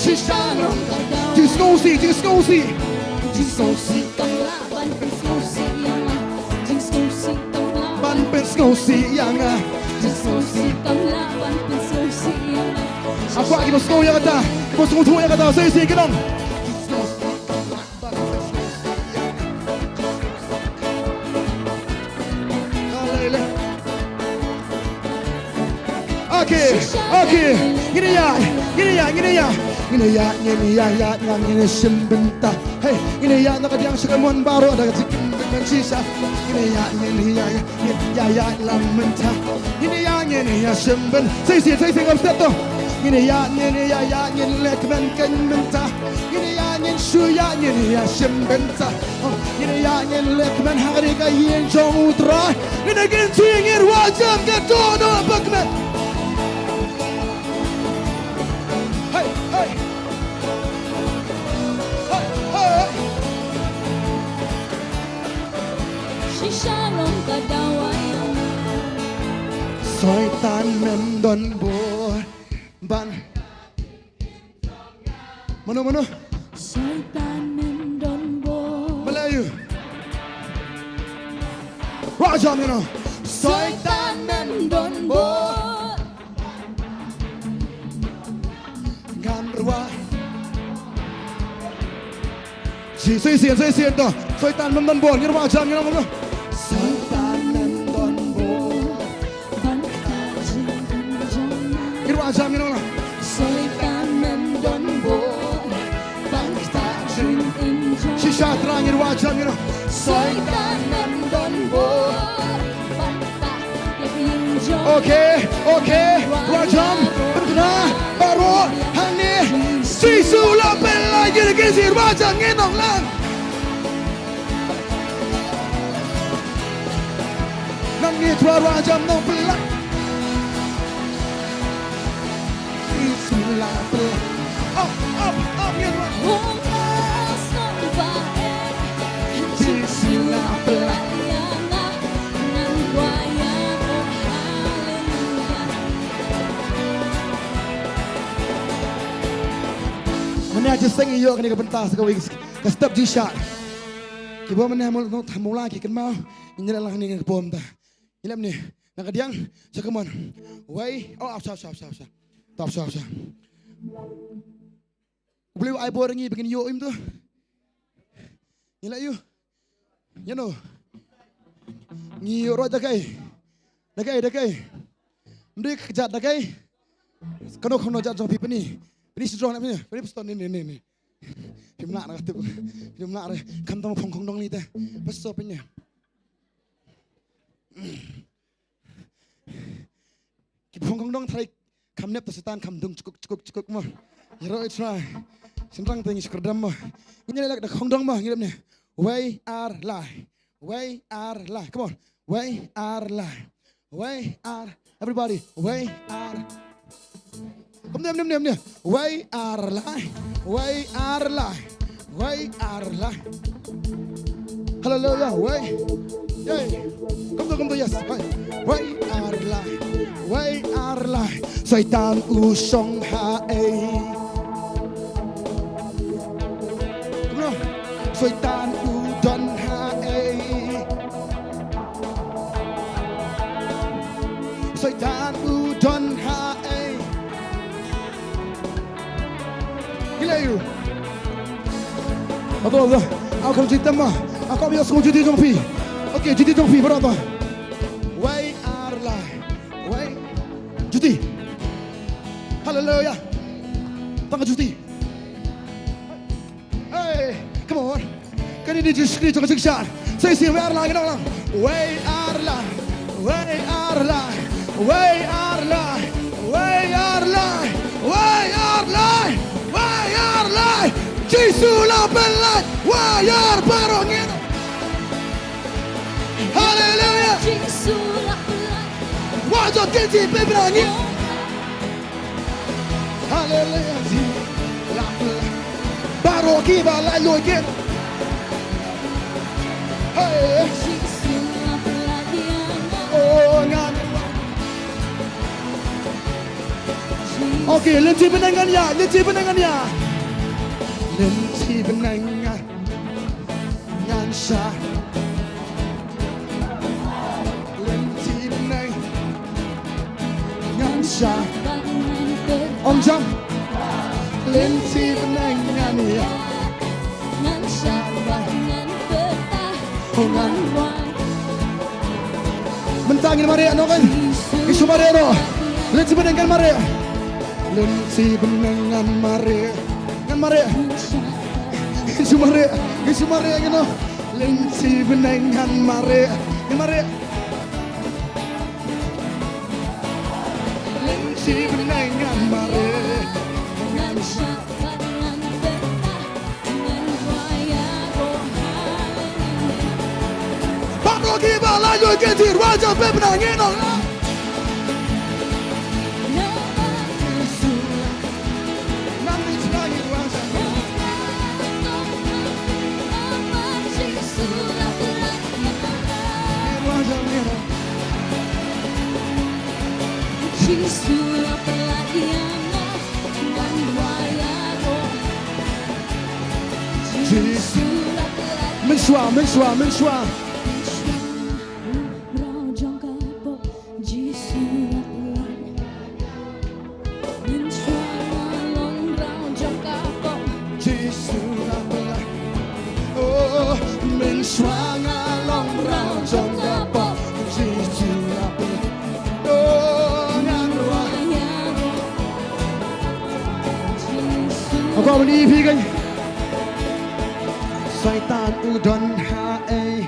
Shisha long. Jingsngewsih, jingsngewsih. Jingsngewsih kam lah ban pynsngewsih ïa nga. Jingsngewsih kam lah ban pynsngewsih ïa nga. Jingsngewsih kam lah ban pynsngewsih ïa nga. Nga kwah kiba sngew ïa kata, kiba sngewthuh ïa kata, sa shisien ki nong. Okay, okay. Ngin ïa, ngin ïa, ngin ïa. Ngin ïa, ngin ïa, ïa, ïa, ngin ïa shim bynta. Hey, ngin ïa na ka diang sha ka mon baroh da ka jingkmen shisha. Ngin ïa, ngin ïa, ïa, ngin ïa, ïa, lang mynta. Ngin ïa, ngin ïa shim bynta. Sa shisien, sa shisien ngam step to. Ngin ïa, ngin ïa, ïa, ngin leh kmen kynta mynta. Ngin ïa, ngin shu ïa, ngin ïa shim bynta. Ngin ïa, ngin leh kmen ha kane ka ïing jong u Trai. Ngin ïa, ngin shu, ngin wajam ka dohnud ba kmen. Hey, hey. Hey, hey, hey. Shisha long ka dawai. Soitan mem don bor ban. Mano, mano? Soitan mem don bor. Melayu. Raja mano? Soitan mem don bor. Ngan rwai. Sa shisien, sa shisien to. Soitan mem don bor. Ngin rwai jam ngin ong. Soitan mem don bor. Ngin rwai jam ngin ong. Soitan mem don bor. Shisha Trai ngin rwai jam ngin ong. Soitan mem don bor. Okay, okay. Rwai jam. Pynkynmaw baroh hangne. Jisu la pynlait ïa ki, ngin rwai jam ngin ong lang. Nangne Trai rwai jam nongpyllait. Jisu la pynlait. Up, up, up, ngin rwai. Jisu la pynlait. Mynne ha jingseng ïoh kane ka bynta sa kawei ka step jingshad. Kiba mynne ha Mawlai ki kynmaw. Ngin ïaleh lang hangne, ngin kynmaw mynta. Ngin ïaleh mynne na ka diang sha ka mon. Wei, oh, ap sha, ap sha, ap sha, ap sha. To ap sha, ap sha. U Blei u ai bor ïa ngi ba ngin ïoh im to. Ngi la ïoh. Ïa no. Ngi ïoh ruh da kaei. Da kaei, da kaei. Ym dei ka jat da kaei. Kano kano jat jong phi pyni. Pyni shi jrong na pyni. Pyni pastor ni, ni, ni, ni. Phim lah na ka tip. Phim lah re. Kham tam phong khong dong ni te. Pastor pyni. Ki phong khong dong trai kham nep ta Soitan kham dung chukuk, chukuk, chukuk mo. Ïaroh i Trai. Shynrang te ngi shu kyrdem mo. Ngin ïaleh da khongdong mo, ngi dep ne. Wei ar lai. Wei ar lai. Come on. Wei ar lai. Wei ar. Everybody. Wei ar. Kumne, kumne, kumne, kumne. Wei ar lai. Wei ar lai. Wei ar lai. Hallelujah. Wei. Yay. Kumne, kumne, yes. Wei. Wei ar lai. Wei ar lai. Soitan u shong ha ei. Kumno? Soitan u don ha ei. Soitan u don ha ei. Gila ïa u. Ato, ato. Au kam jitem ma. Au kam ïa sngewthuh jong phi. Okay, jingthoh jong phi baroh to. Wei ar lai. Wei. Juti. Hallelujah. Tang ka juti. Hey, come on. Kane ka dei ka jingshakri jong ka jingshad. Sa shisien, wei ar lai, ngi ong lang. Wei ar lai. Wei ar lai. Wei ar lai. Wei ar lai. Wei ar lai. Wei ar lai. Jisu la pynlait. Wei ar baroh ngi. Haleluya. Jisu la pynlait. Wah jong ki ji pynlait ngi. Haleluya, Jisu la pynlait. Baroh kiba laitluid ki. Hey. Jisu la pynlait ïa nga. Oh, ngan. Okay, lynti bneng ngan ïa, lynti bneng ngan ïa. Lynti bneng ngan. Ngan shah. Lynti bneng. Ngan shah. Ong jam. Lynti bneng ngan ïa. Ngan shah. Ngan pyrta. Ngan. Mynta ngin mareh noh kan. Ngin shu mareh noh. Lynti bneng ngan mareh. Lynti bneng ngan mareh. Ngan mareh. Ngin shu mareh. Ngin shu mareh ngin noh. Lynti bneng ngan mareh. Ngin mareh. Lynti bneng ngan mareh. Ngan shah bad ngan pyrta. Baroh kiba laitluid ki, ruh jam pep na ngi nong la. Jisu la pynlait ïa nga, ngan wai ïa u. Jisu la pynlait. Mynshuwa, mynshuwa, mynshuwa. Rau jong ka pop, Jisu la pynlait. Mynshuwa nga long rau jong ka pop. Jisu la pynlait. Oh, mynshuwa nga long rau jong ka pop. Jisu la pynlait. Oh, ngan rwai. Jisu. Aku akan iphi kan. Soitan u don ha ei.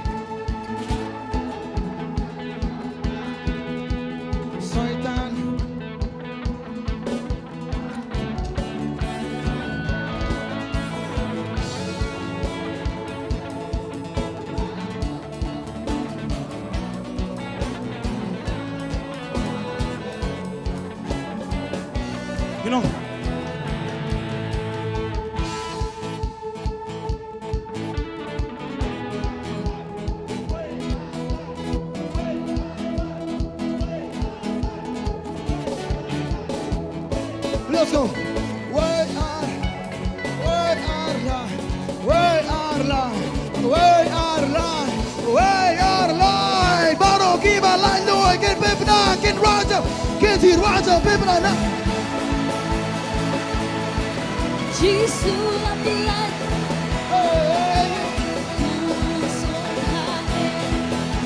Soitan. You know. Let's go. Wei ar, wei ar lai, wei ar lai, wei ar lai, wei ar lai. Baroh kiba laitluid kin pynbna, kin rwai jam, kin rwai jam pynbna na. Jisu la pynlait. Hey.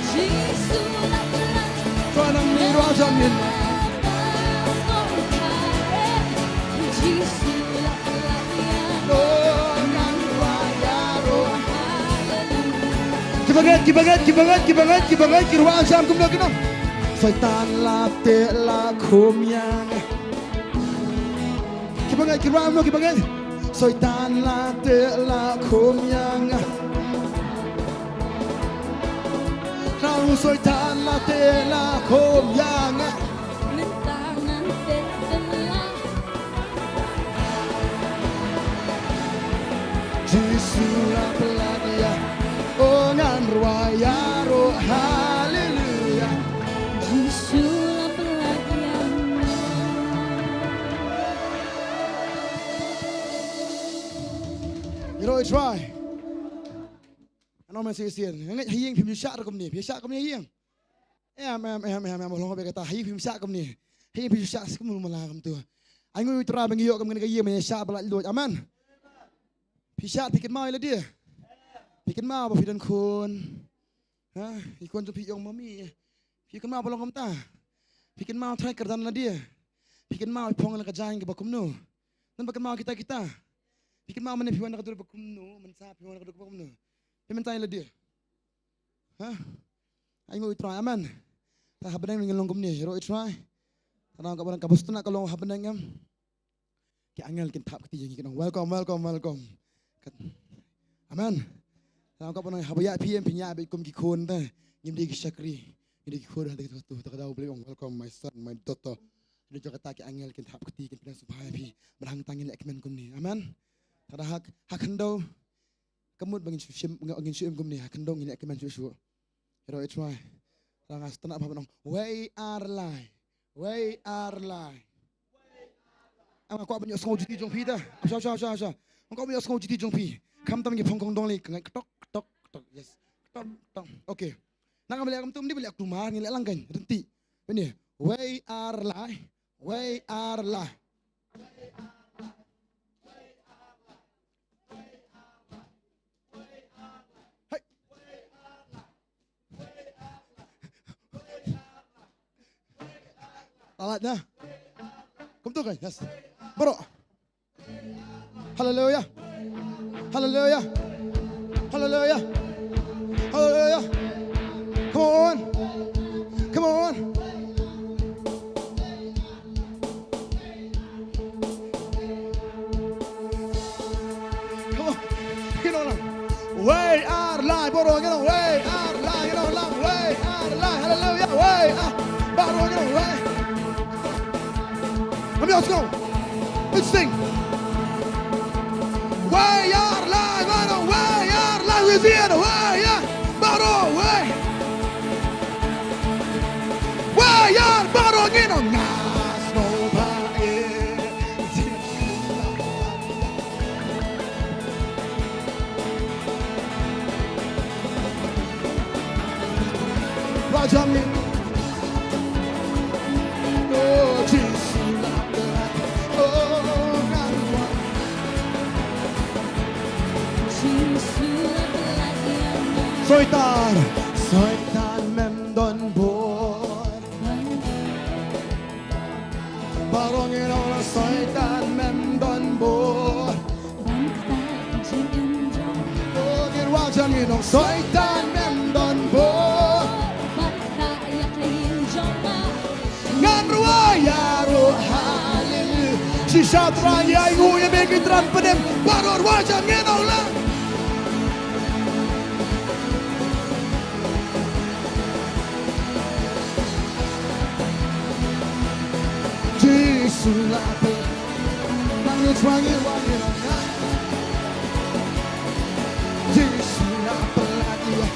Jisu la pynlait. Tuan, ngi rwai jam ngin. Jisu la pynlait. Kiba ngeit, kiba ngeit, kiba ngeit, kiba ngeit, kiba ngeit, ki rwai jam kumno kino. Soitan la teh la khum ïa nga. Ki Ba ngeit ki rwai kumno kiba ngeit. Soitan la teh la khum ïa nga. Nang Soitan la teh la khum ïa nga. Mynta ngan teh teng la. Jisu la pynlait ïa. Oh ngan rwai ïaroh haleluya. Jisu la pynlait ïa nga. Ïaroh i Trai. Ano men shisien. Nga ngeit ha ïing phim ju shah kumne. Phim ju shah kumne ha ïing. Em, em, em, em, em, long ba kata, ha ïing phim shah kumne. Ha ïing phim ju shah kumne mala kumtu. Ai nguh ïa u Trai ba ngi ïoh kum kane ka ïing ba ngi shah ba laitluid. Amen. Phi shah phi kynmaw ïa lade. Phi kynmaw ba phi don khun. Ha, i khun jong phi ong mami. Phi kynmaw ba long kumta. Phi kynmaw trai kyrdan lade. Phi kynmaw i phong la ka jaiñ kaba kumno. Ngan ba kynmaw kita kita. Phi kynmaw mane phi wan ka dur ba kumno, mynta phi wan ka dur ba kumno. Phi mynta ïa lade. Ha? Ai nguh ïa u Trai, amen. Ta ha bneng ngin long kumne, ïaroh i Trai. Ta nang ka bneng ka bus tna ka long ha bneng em. Ki angel kin thap kti jong ngi kin ong, welcome, welcome, welcome. Kat-, amen. Ta nang ka bneng haba ïa phi em phi ïa bad kum ki khun te. Ngim dei ki shakri. Ngim dei ki khun te tu ta ka daw Blei ong, welcome my son, my daughter. Dei jong kata ki angel kin thap kti kin pynlong sngewbha ïa phi. Bad hangta ngin leh kmen kumne. Amen. Ta da ha, ha khyndew. Ka mut ba ngin shu shim, ngin shu im kumne, ha khyndew ngin leh kmen shuh shuh. Ïaroh i Trai. Nga sngewtynnat ba ban ong, wei ar lai. Wei ar lai. Nga kwah ban ïohsngew juti jong phi ta. Sha, sha, sha, sha. Nga kwah ban ïohsngew juti jong phi. Khamtam ngi phong kong dong lei, ka ngai ktok, ktok, ktok. Yes. Ktok, ktok. Okay. Nang ka ba leh kumtu, ym dei ba leh kumar, ngi leh lang kan. Rynti. Bad ne. Wei ar lai. Wei ar lai. Hei. Lalat na. Kumtu kan, yes. Baroh. Haleluya. Haleluya. Haleluya. Haleluya. Come on. Come on. Come on. Ngin ong lang. Wei ar lai, baroh ngin ong wei ar lai, ngin ong lang wei ar lai. Haleluya. Wei ar. Baroh ngin ong wei. Ngam ïohsngew. Let's sing. Wei ar lai, baroh wei ar lai. Wei ar, baroh wei. Wei ar, baroh ngin ong nga sngewbha eh. Raja ngin. Oh, Jisu la pynlait. Oh, ngan wan. Jisu la pynlait ïa nga. Soitan, Soitan mem don bor. Baroh ngin ong Soitan mem don bor. Ban ktah ïa ka jingim jong nga. Oh, ngin wad jan ngin ong Soitan mem don bor. Ban ktah ïa ka ïing jong nga. Ngan rwai ïaroh haleluya. Shisha Trai ïa i nguh ïa me ki tran pdem. Baroh wad jan ngin ong lang. Jisu la pynlait. Nang ïa u Trai ïa wan ïa nga. Jisu la pynlait ïa.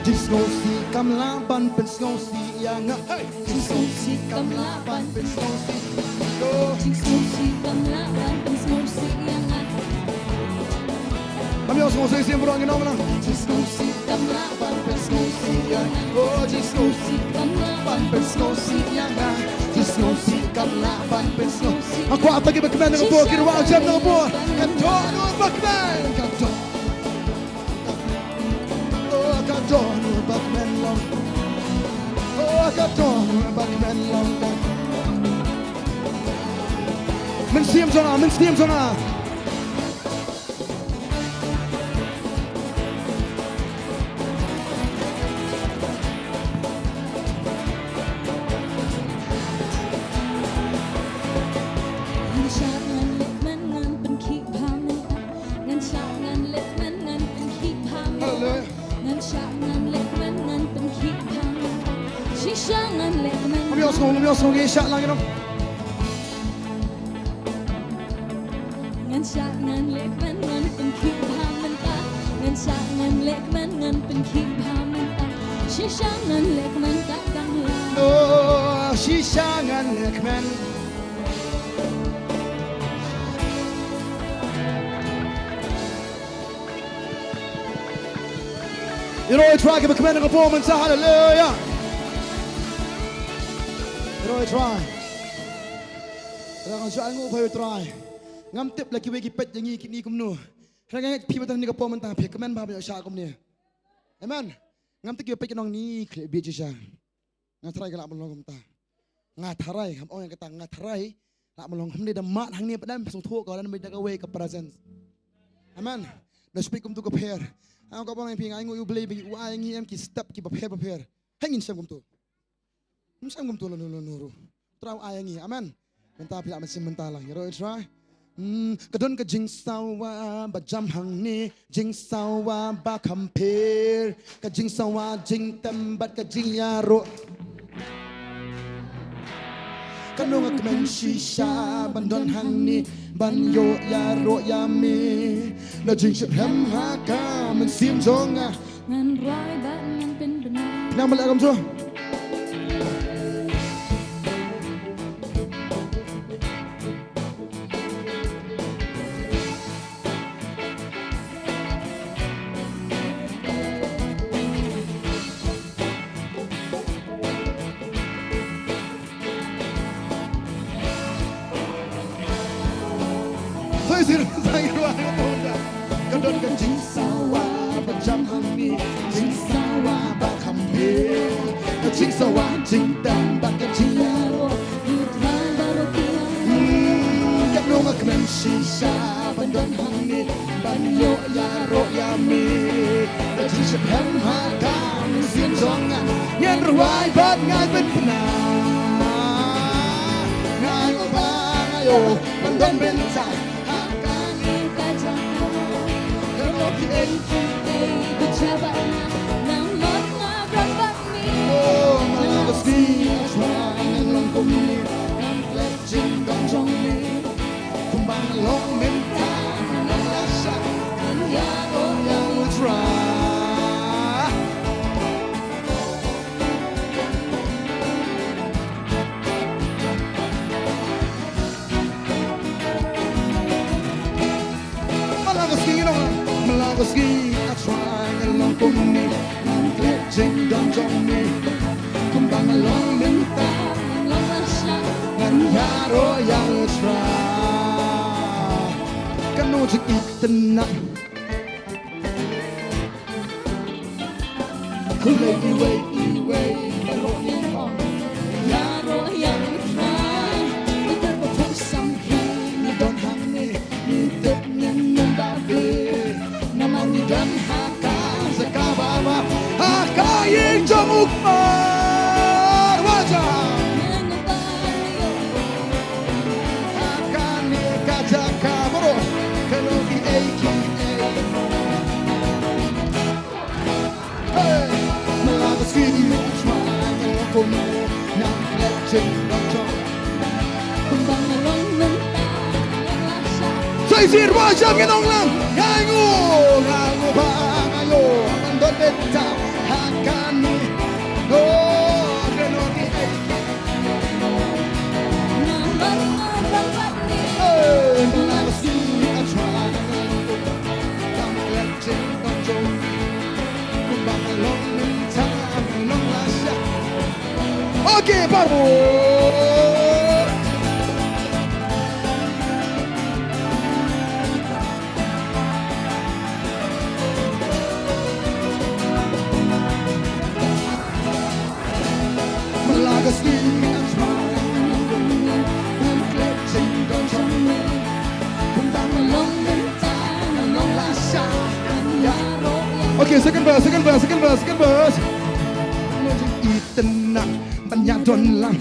Jingsngewsih kam lah ban pynsngewsih ïa nga. Hey! Jingsngewsih kam lah ban pynsngewsih. Jingsngewsih kam lah ban pynsngewsih ïa nga. Ngam ïohsngew shisien baroh ngin ong lang. Jingsngewsih kam lah ban pynsngewsih ïa nga. Oh, jingsngewsih kam lah ban pynsngewsih ïa nga. Jingsngewsih kam lah ban pynsngewsih. Nga kwah tang kiba kmen na ka bor, ki rwai jem na ka bor. Ka don u ba kmen, ka don. Oh, ka don u ba kmen long. Oh, ka don u ba kmen long. Mynsiem jong nga, mynsiem jong nga. Shah ngan leh kmen ngan pynkhih bha mynta. Shisha ngan leh kmen. Lam ïohsngew, lam ïohsngew, ngi shah lang ïa nong. Ngan shah ngan leh kmen ngan pynkhih bha mynta. Ngan shah ngan leh kmen ngan pynkhih bha mynta. Shisha ngan leh kmen ka dang la. Oh, shisha ngan leh kmen. Ïaroh ïa U Trai kiba kmen ha ka por mynta, haleluya. Ïaroh ïa U Trai. Ïaroh ïa U Trai, nguh ïa U Trai. Ngam tip la kiwei ki peit ïa ngi kine kumno. Hynrei nga ngeit phi ba don ha kane ka por mynta phi kmen bha ban ïoh shah kumne. Amen. Ngam tip kiba peit ki nong ni khlem bit shisha. Nga tharai ka lah ban long kumta. Nga tharai, ngam ong ïa kata, nga tharai lah ban long. Hynrei da mad hangne pat, da sngewthuh ka, da mad da kawei ka presence. Amen. Da speak kumtu ka pher. Nga ong ka ban phi, nga ainguh ïa U Blei ba u ai ngi em ki step kiba pher ba pher. Hynrei ngin shem kumtu. Ngim shem kumtu lano lano ruh. U Trai u ai ngi. Amen. Mynta phi lah ban shim mynta lang. Ïaroh ïa U Trai. Hmm, ka don ka jingsawa ba jam hangne, jingsawa ba kham pher, ka jingsawa jingtem bad ka jingïaroh. Kano nga kmen shisha ban don hangne ban ïoh ïaroh ïa me. Da jingshitrhem ha ka mynsiem jong nga. Ngan rwai bad ngan pynbna. Nang malak kam tu. Ka don ka jingsawa ba jam hangne, jingsawa ba kham pher, ka jingsawa jingtem bad ka jingïaroh. Hmm, kano nga kmen shisha ban don hangne ban ïoh ïaroh ïa me. Da jingshitrhem ha ka mynsiem jong nga, ngan rwai bad ngan pynbna. Nga ïoh ba nga ïoh ban don bynta ha kane ka jaka. Ka long kiei kiei ba jaba nga, namar nga brot bad me. Oh, ma la ka sngi nga thrang ngan long kumne, ngan klet jingdon jong me. Kumba nga long mynta, nga long lashai, ngan ïaroh ïa U Trai. Ma la ka sngi nong, ma la ka sngi nga thrang ngan long kumne, ngan klet jingdon jong me. Kumba nga long mynta, ngan long lashai, ngan ïaroh ïa U Trai. Kano jingitynnat. Khublei iwei iwei baroh ngi ong, ïaroh ïa U Trai. Ïa ka pyrthei samrkhie ngi don hangne, ngi tip ngi ïeng da beh. Namar ngi don ha ka jaka ba bha, ha ka ïing jong U Kpa. Wajah. Ha kane ka jaka baroh, ka long kiei kiei. Hey! Ma la ka sngi nga thrang ngan long kumne, ngan klet jingdon jong me. Kumba nga long mynta, nga long lashai. Sa shisien ba jam ngan ong lang. Nga ainguh, nga ainguh ba nga ïoh ban don bynta ha kane. Oh, kano kiei. Namar nga brot bad me. Hey, ma la ka sngi nga thrang ngan long kumne, ngan klet jingdon jong me. Kumba nga long mynta, nga long lashai. Okay, baroh. Ma la ka sngi nga thrang ngan long kumne, ngan klet jingdon jong me. Kumba nga long mynta, nga long lashai, ngan ïaroh. Okay, second verse, second verse, second verse, second verse. Itynnat ban ïadon lang.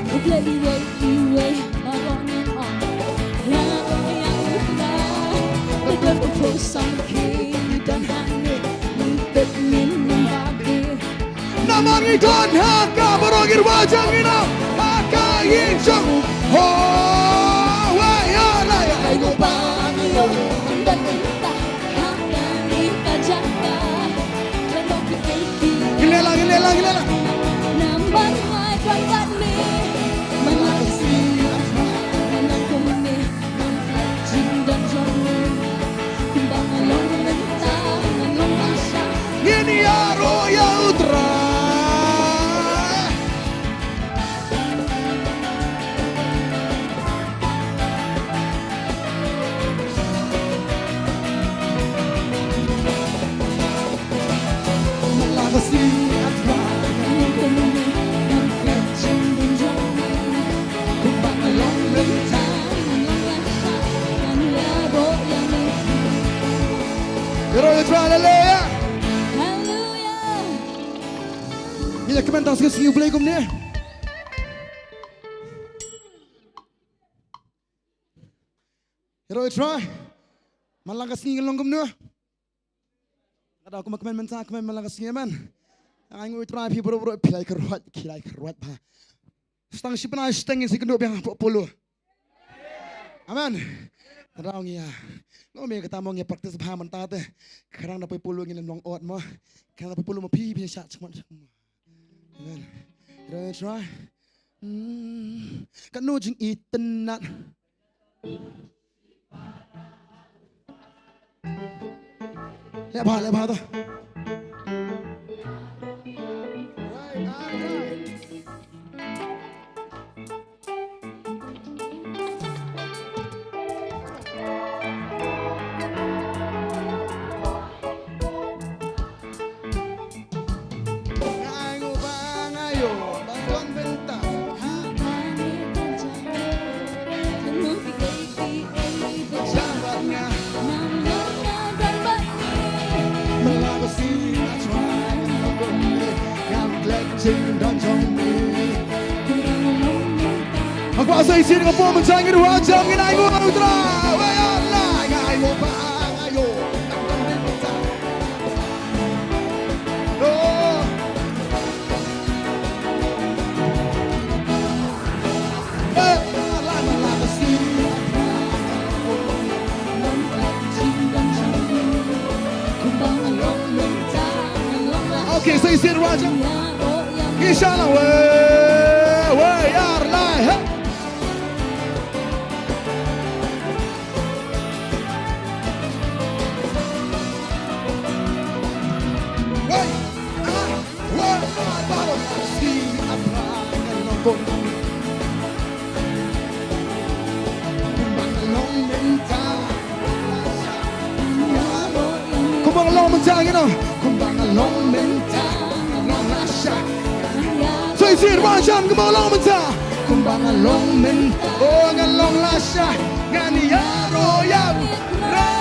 Khublei iwei iwei baroh ngi ong, ïaroh ïa U Trai. Ïa ka pyrthei samrkhie Ngi don ha ka baroh ngi ruh ba jong ngi nang ha ka ïing jong. Ho, wa ya la ya. Ai mo ba ngi yo. Ngi lela, ngi lela, ngi lela. Ngin ïaroh ïa U Trai. Ïaroh ïa U Trai, haleluya. Haleluya. Ngi ïa kmen tang sngi U Blei kumne. Ïaroh ïa U Trai. Man la ka sngi ngi long kumno? Ka dei kumba kmen mynta, kmen man la ka sngi, amen. Ai nguh ïa U Trai phi baroh baroh, phi lai kyrwat, phi lai kyrwat bha. Stang shi bnai shi teng ngin sa ïakynduh biang hapoh polo. Amen. Tang ngi ïa. Ngo me kata mo ngi practice bha mynta te. Khnang da poi polo ngin ym long ot mo. Khnang da poi polo mo phi phi shah chmot. Amen. Ïaroh ïa U Trai. Hmm. Katno jingitynnat. Leh bha, leh bha to. Hakwah sa shisien ka por mynta ngin wan jam ngin ai nguh ïa U Trai. Wei ïa la ngai mo ba ngai yo. Okay, so you see the Raja? Inshallah, we, we are live. Hey. Kumba nga long mynta, you know. Kumba nga long mynta, nga long lashai. So you see it, Rajan, kumba nga long mynta. Kumba nga long mynta, oh, nga long lashai. Ngan ïaroh ïa U Trai.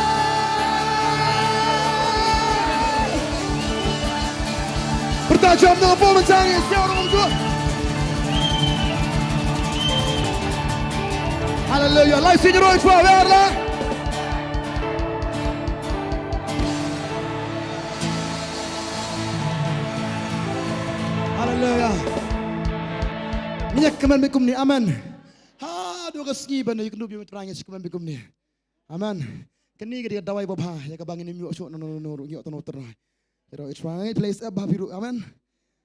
Pyrta jam na pom jang ïa siaw rong tu. Haleluya. Lai sing roi chwa wer la. Haleluya. Ngi ïa kmen bad kumne. Amen. Haduh ka sngi ban ïa kyndup ïa U Trai ngi ïa kmen bad kumne. Amen. Kane ka dei ka dawai babha ïa kaba ngin ym ïoh shuh na no no no ruh, ïoh tang na U Trai. Ïaroh ïa U Trai, please, eh, bha phi ruh. Amen.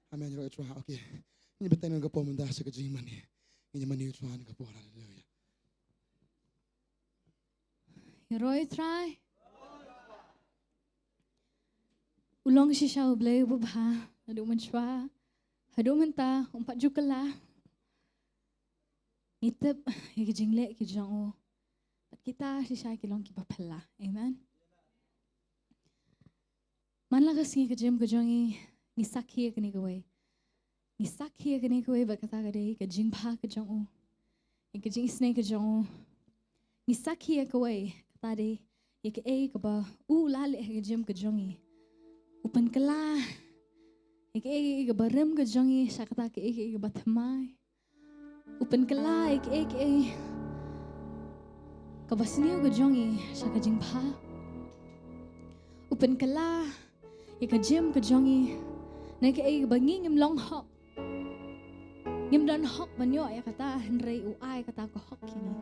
Amen. Ïaroh ïa U Trai. Okay. Ngin bteng na ka por mynta sha ka jingmane. Ngin ïa mane ïa U Trai na ka por. Haleluya. Ïaroh ïa U Trai. U long shisha U Blei uba bha, naduh mynshuwa haduh mynta, um pat ju kylla. Ngi tip ïa ki jingleh ki jong u. Bad kita shisha ki long kiba phylla. Amen. Man la ka sngi ka jingim ka jong ngi, ngi sakhi ïa kane kawei. Ngi sakhi ïa kane kawei bad kata ka dei ka jingbha ka jong u. Ïa ka jingisynei ka jong u. Ngi sakhi ïa kawei, kata dei ïa kaei kaba u la leh ha ka jingim ka jong ngi. U pynkylla ïa kaei kaei kaba rim ka jong ngi sha kata kaei kaei kaba thymmai. U pynkylla ïa kaei kaei kaba sniew ka jong ngi sha ka jingbha. U pynkylla ïa ka jingim ka jong ngi Na kaei ba ngi ngim long hok, ngim don hok ban ïoh ïa kata, hynrei u ai kata ka hok ïa ngi.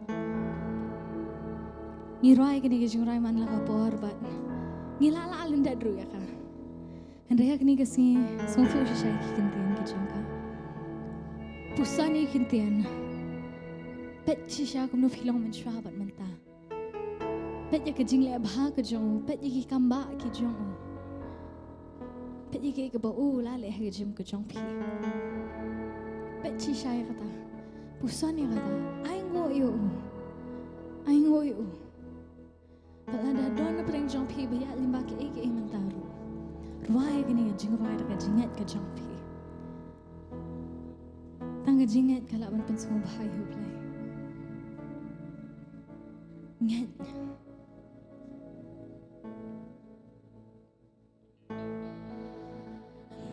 Ngi rwai kane ka jingrwai man la ka por bad ngi la lah lyndet ruh ïa ka. Hynrei ha kane ka sngi sngewthuh shisha ïa ki ktien ki jong ka. Puson ïa ki ktien. Peit shisha kumno phi long mynshuwa bad mynta. Peit ïa ka jingleh bha ka jong u, peit ïa ki kambah ki jong u. Peit ïa kaei kaba u la leh ha ka jingim ka jong phi. Peit shisha ïa kata. Puson ïa kata. Ainguh ïa u. Ainguh ïa u. Bad lada don na pdeng jong phi ba ïaid lyngba kaei kaei mynta ruh, rwai kane ka jingrwai da ka jingngeit ka jong phi. Tang ka jingngeit ka lah ban pynsngewbha ïa U Blei. Ngeit.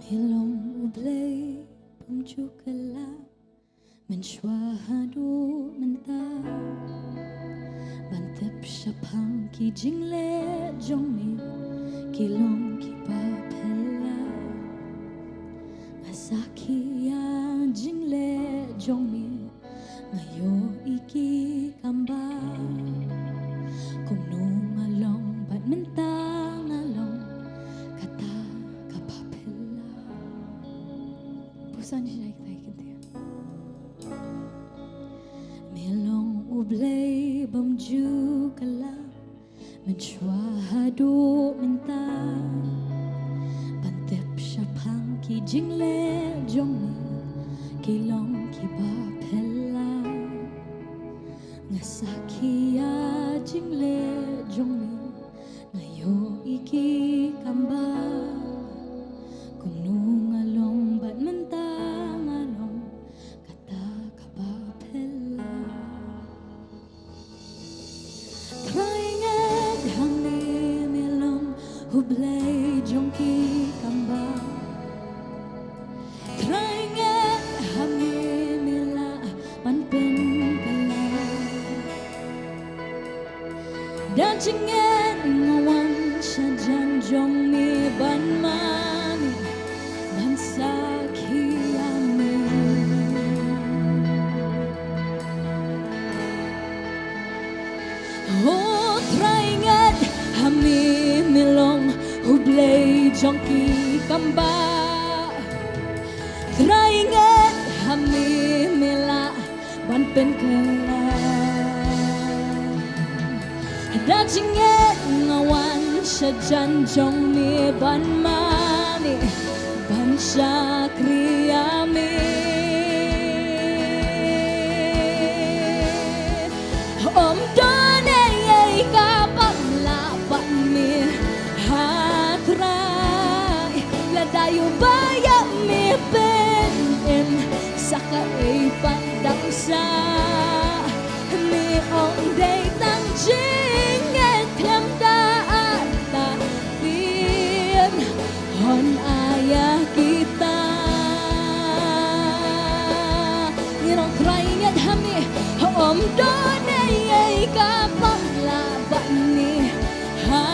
Me long U Blei bym ju kylla mynshuwa haduh mynta. Ban tip shaphang ki jingleh jong me ki long kiba phylla. Nga sakhi ïa jingleh jong me, nga ïohi ki kambah. Kumno nga long bad mynta nga long, kata kaba phylla. Puson shisha ïa kita ki ktien. Me long U Blei bym ju kylla mynshuwa haduh mynta. Ban tip shaphang ki jingleh jong me ki long kiba phylla. Nga sakhi ïa jingleh jong me, nga ïohi ki kambah. Kumno nga long bad mynta nga long, kata kaba phylla. Trai ngeit ha me, me long U Blei jong ki kambah. Trai ngeit ha me, me lah ban pynkylla. Da jingngeit nga wan sha jan jong me ban mane, ban sakhi ïa me. O Trai ngeit ha me, me long U Blei jong ki kambah. Trai ngeit ha me, me lah ban pynkylla. Da jingngeit nga wan sha jan jong me ban mane, ban shakri ïa me. Ym don ei ei kaba lah bad me, ha Trai. Lada ïoh ba ïa me pynim, sa kaei pat dang sah. Me ong dei tang jingngeit khlem da artatien, hon ai ïa kita. Ngi ong Trai ngeit ha me, ym don ei ei kaba lah bad me, ha.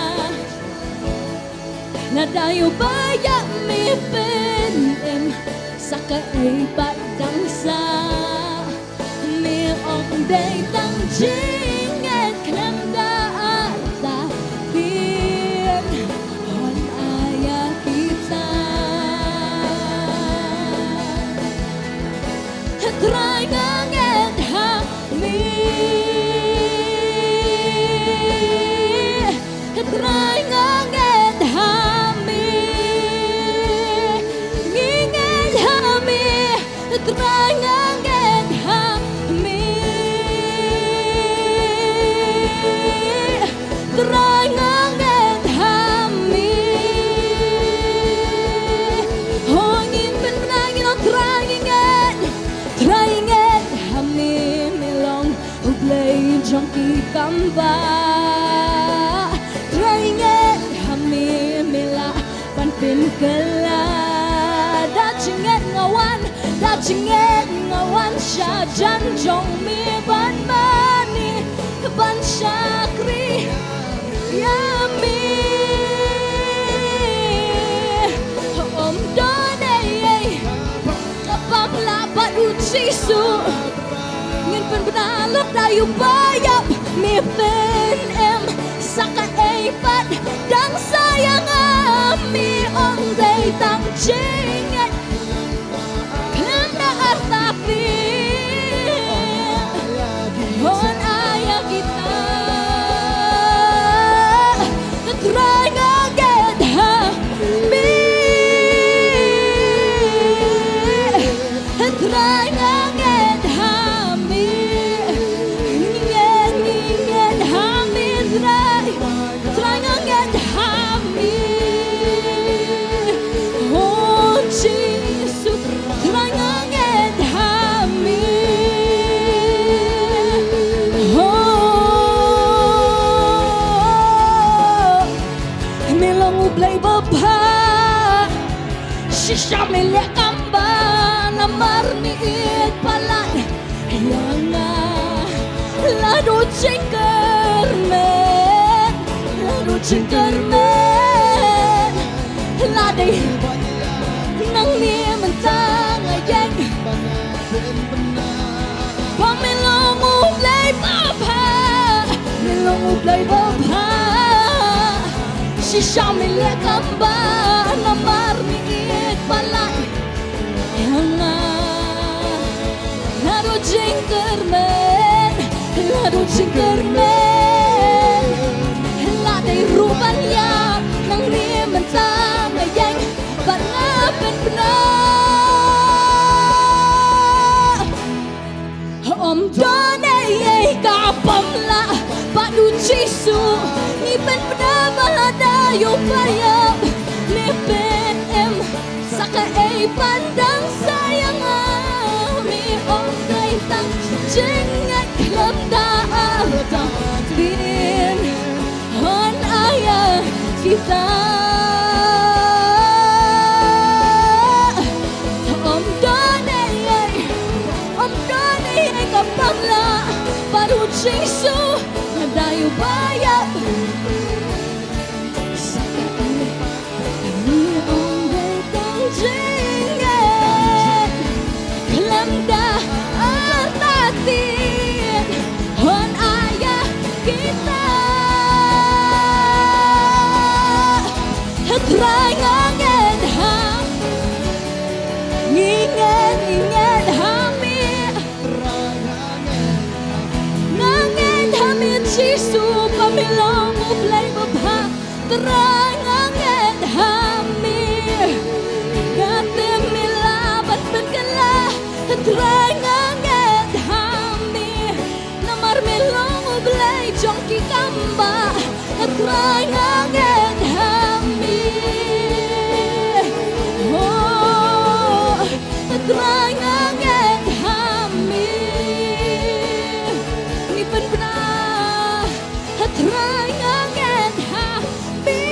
Lada ïoh ba ïa me pynim, sa kaei pat dang sah. Me ong dei tang jingngeit khlem da artatien, hon ai ïa kita. Trai nga ngeit ha me. Trai nga ngeit ha me. Ngi ngeit ha me. Trai nga ngeit ha me. Trai nga ngeit ha me. Ho ngin pynbna ngin ong Trai ngi ngeit. Trai ngeit ha me, me long U Blei jong ki kambah. Trai ngeit ha me, me lah ban pynkylla. Da jingngeit nga wan, da jingngeit nga wan sha jan jong me ban mane, ban shakri ïa me. Ym don Jisu, ngin pynbna lada ïa u ba ïap, me pynim sa kaei pat dang sa ïa nga, me ong dei tang jingngeit. Khlem da artatien, hon ai ïa kita. Trai nga ngeit ha me. Trai nga ngeit ha me. Ngeit, ngeit ha me Trai. Trai nga ngeit ha me. Oh Jisu, Trai nga ngeit ha me. Oh, me long U Blei babha. Shisha me leh kam ba namar me ïeit palat ïa nga. La duh jingkyrmen, la duh jingkyrmen, la dei nangne mynta nga ïeng. Ba me long U Blei babha, me long U Blei babha. Shisha me leh kam ba namar me ïeit palat ïa nga. La duh jingkyrmen, la duh jingkyrmen, la dei ruh ban ïap nangne mynta nga ïeng bad nga pynbna. Ym don ei ei kaba ym lah bad U Jisu. Ngi pynbna ba lada ïa u ba ïap me pynim sa kaei pat dang sa ïa nga, me ong dei tang jingngeit. Khlem da artatien, hon ai ïa kita. Ym don ei ei, ym don ei ei kaba ym lah bad U Jisu. Lada ïa u ba ïap, me ong dei tang jingngeit. Khlem da artatien, hon ai ïa kita. Trai nga ngeit ha, ngi ngeit, ngi ngeit ha me. Nga ngeit ha me Jisu, ba me long U Blei babha. Trai nga ngeit ha me. Nga tip me lah ban pynkylla. Trai nga ngeit ha me. Namar me long U Blei jong ki kam ba. Trai nga ngeit ha me. Oh, Trai nga ngeit ha me. Ngi pynbna. Trai nga ngeit ha me.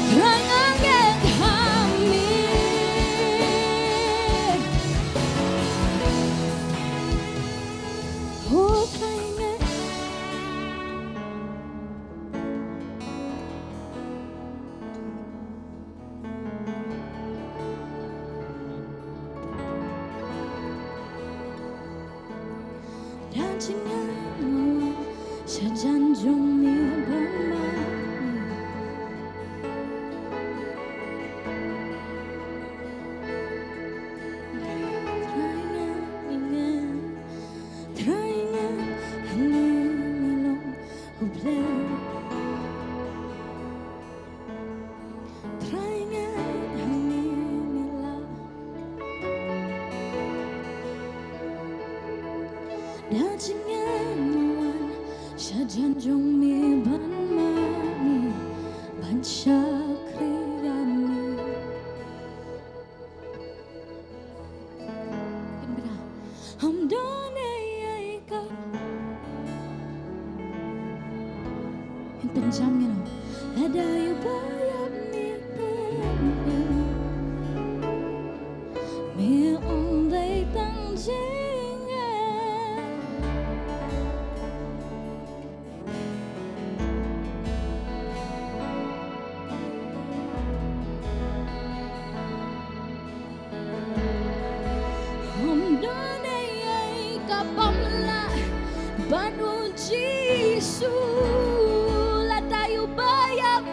Trai nga ngeit ha me. Oh, Trai nga. Da jingngeit nga wan sha jan jong me ban mane. Trai nga, Trai nga, hangne me long U Blei. Trai nga, hangne me lah. Da jingngeit nga wan sha jan jong me ban mane, ban shakri ïa me. Ym don ei ei ka. Pynjam ngin ong. Lada ïa u ba ïap me pynim, me ong dei tang jingngeit. Lada ïa u ba ïap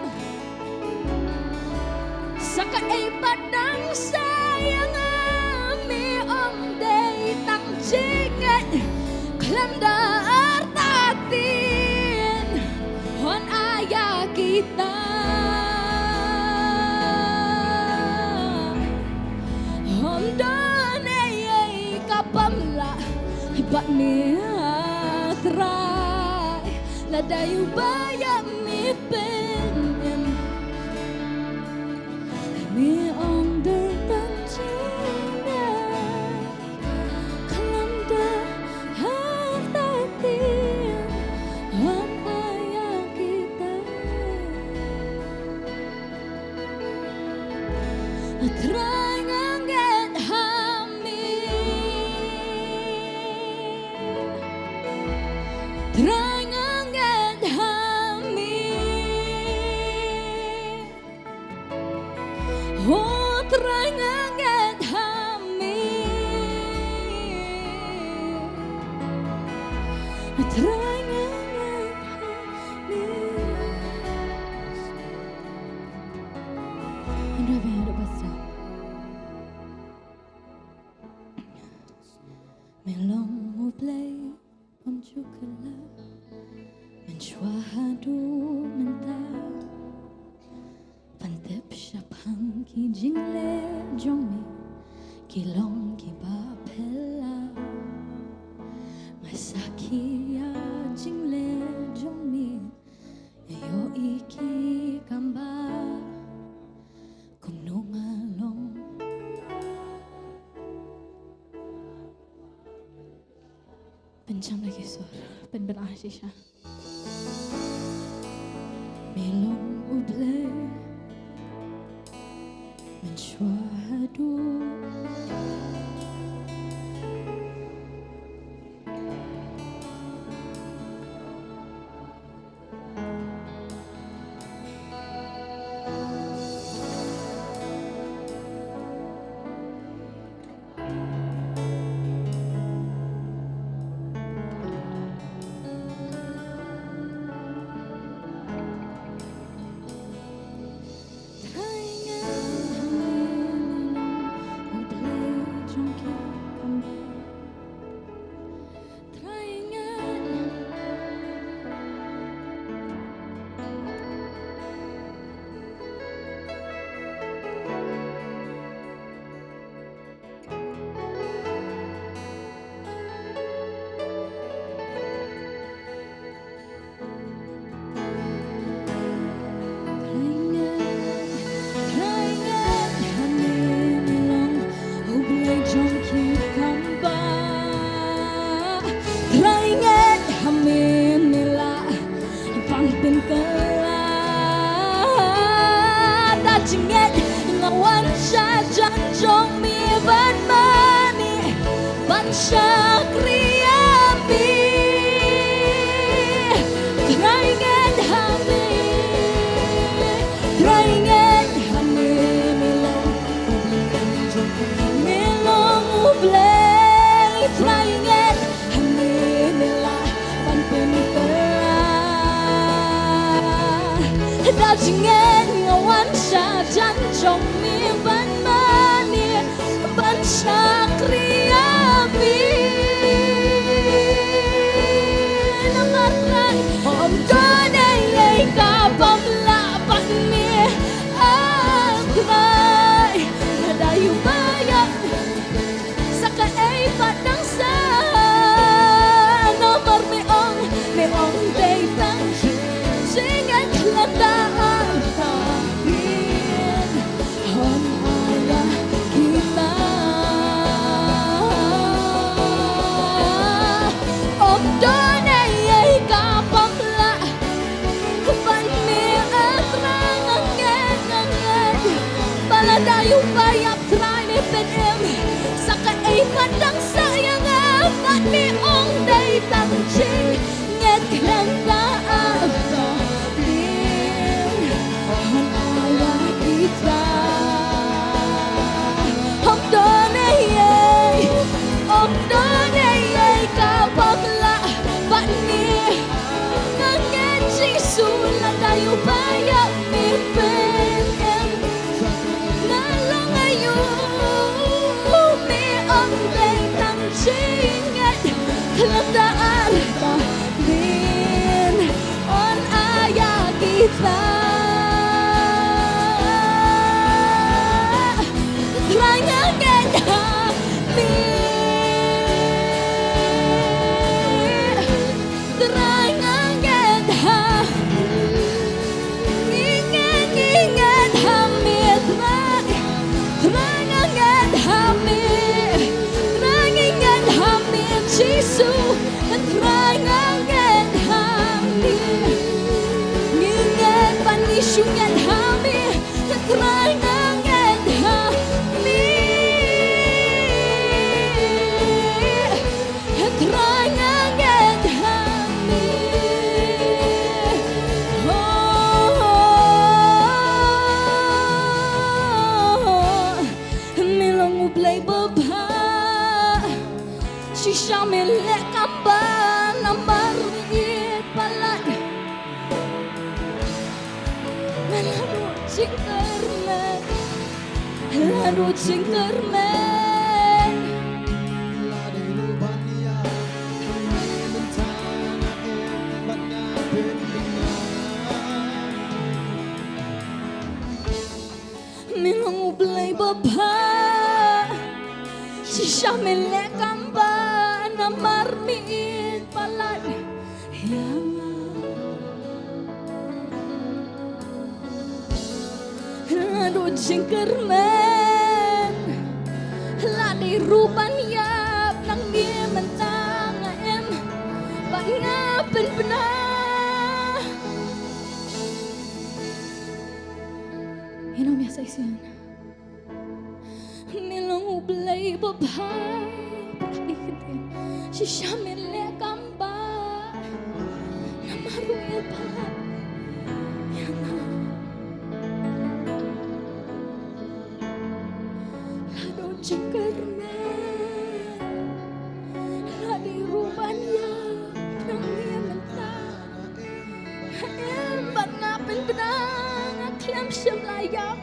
sa kaei pat dang sa ïa nga, me ong dei tang jingngeit khlem da artatien. Hon ai ïa kita, hon don ei ei ka pamla bad me, ah Trai. Lada ïa u ba ïap me pynim, me ong dei tang jingngeit khlem da artatien. Hon ai ïa kita, Trai nga ngeit ha me. Trai nga ngeit ha me. Oh Trai nga ngeit ha me. Trai nga ngeit ha me. Hynrei ba ïa da basa. Me long U Blei bym ju kylla mynshuwa haduh mynta. Ban tip shaphang ki jingleh jong me, ki long kiba phylla. Nga sakhi ïa jingleh jong me, ïohi ki kam ba kumno nga long. Pynjam da ki sur, pynbna shisha. Me long U Blei mynshuwa haduh. Trai ngeit ha me, me lah ban pynkylla. Da jingngeit nga wan sha jan jong me ban mane, ban shakri ïa me. Trai ngeit ha me, Trai ngeit ha me, me long U Blei jong, me long U Blei. Trai ngeit ha me, me lah ban pynkylla. Da jingngeit nga wan sha jan jong me ban mane, ban shakri ïa me. Namar Trai, ym don ei ei ka bym lah bad me, ah Trai. Lada ïa u ba ïap sa kaei pat dang sa, namar me ong, me ong dei tang jingngeit khlem da artatien. Hon ai ïa kita, ym don ei ei ka bym lah bad me, ah Trai. Nga ngeit, nga ngeit ba lada ïa u ba ïap Trai me pynim, sa kaei pat dang sa ïa nga, bad me ong dei tang jingngeit khlem da artatien. Ïa u ba ïa me pynïeng. Nga long ïa u, me ong dei tang jingngeit. Khlem da artatien, yn ai ïa kita. Trai nga ngeit ha me. Trai nga ngeit ha me. Ngi ngeit, ngi ngeit ha me, Trai. Trai nga ngeit ha me. Trai ngi ngeit ha me, Jisu. Trai nga ngeit ha me. Ngi ngeit ba ngi shu ngeit ha me. Trai nga ngeit ha me. Trai nga ngeit ha me. Oh, me long U Blei babha. Shisha me leh kam ba namar me ïeit palat. Me la duh jingkyrmen, la duh jingkyrmen. Me long U Blei babha. Shisha me leh kam ba namar me ïeit palat ïa nga. La duh jingkyrmen. La dei ruh ban ïap na ngi mynta nga im bad nga pynbna. Ïa no me sa ïa sien. Me long U Blei babha. Shisha me leh kam ba namar u ïeit palat ïa nga. La duh jingkyrmen. La dei ruh ban ïap na ngi mynta. Nga im bad nga pynbna, nga khlem shym la ïap.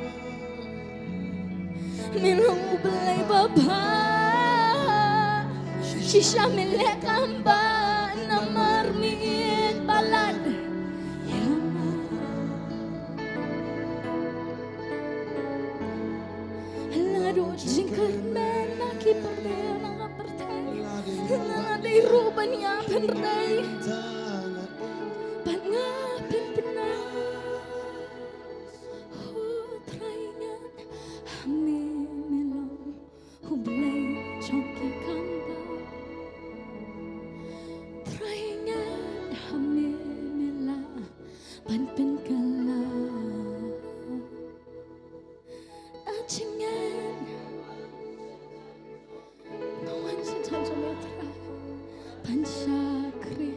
Me long U Blei babha. Shisha me leh kam ba namar me ïeit palat ïa nga. La duh jingkyrmen na ki pyrthei, na nga pyrthei. Nga la dei ruh ban ïap hynrei bad nga pynbna. Ho Trai nga ngeit ha me, me long U Blei jong ki kambah. Trai nga ngeit ha me, me lah ban pynkylla. Nga jingngeit nga wan sha jan jong me Trai ban shakri.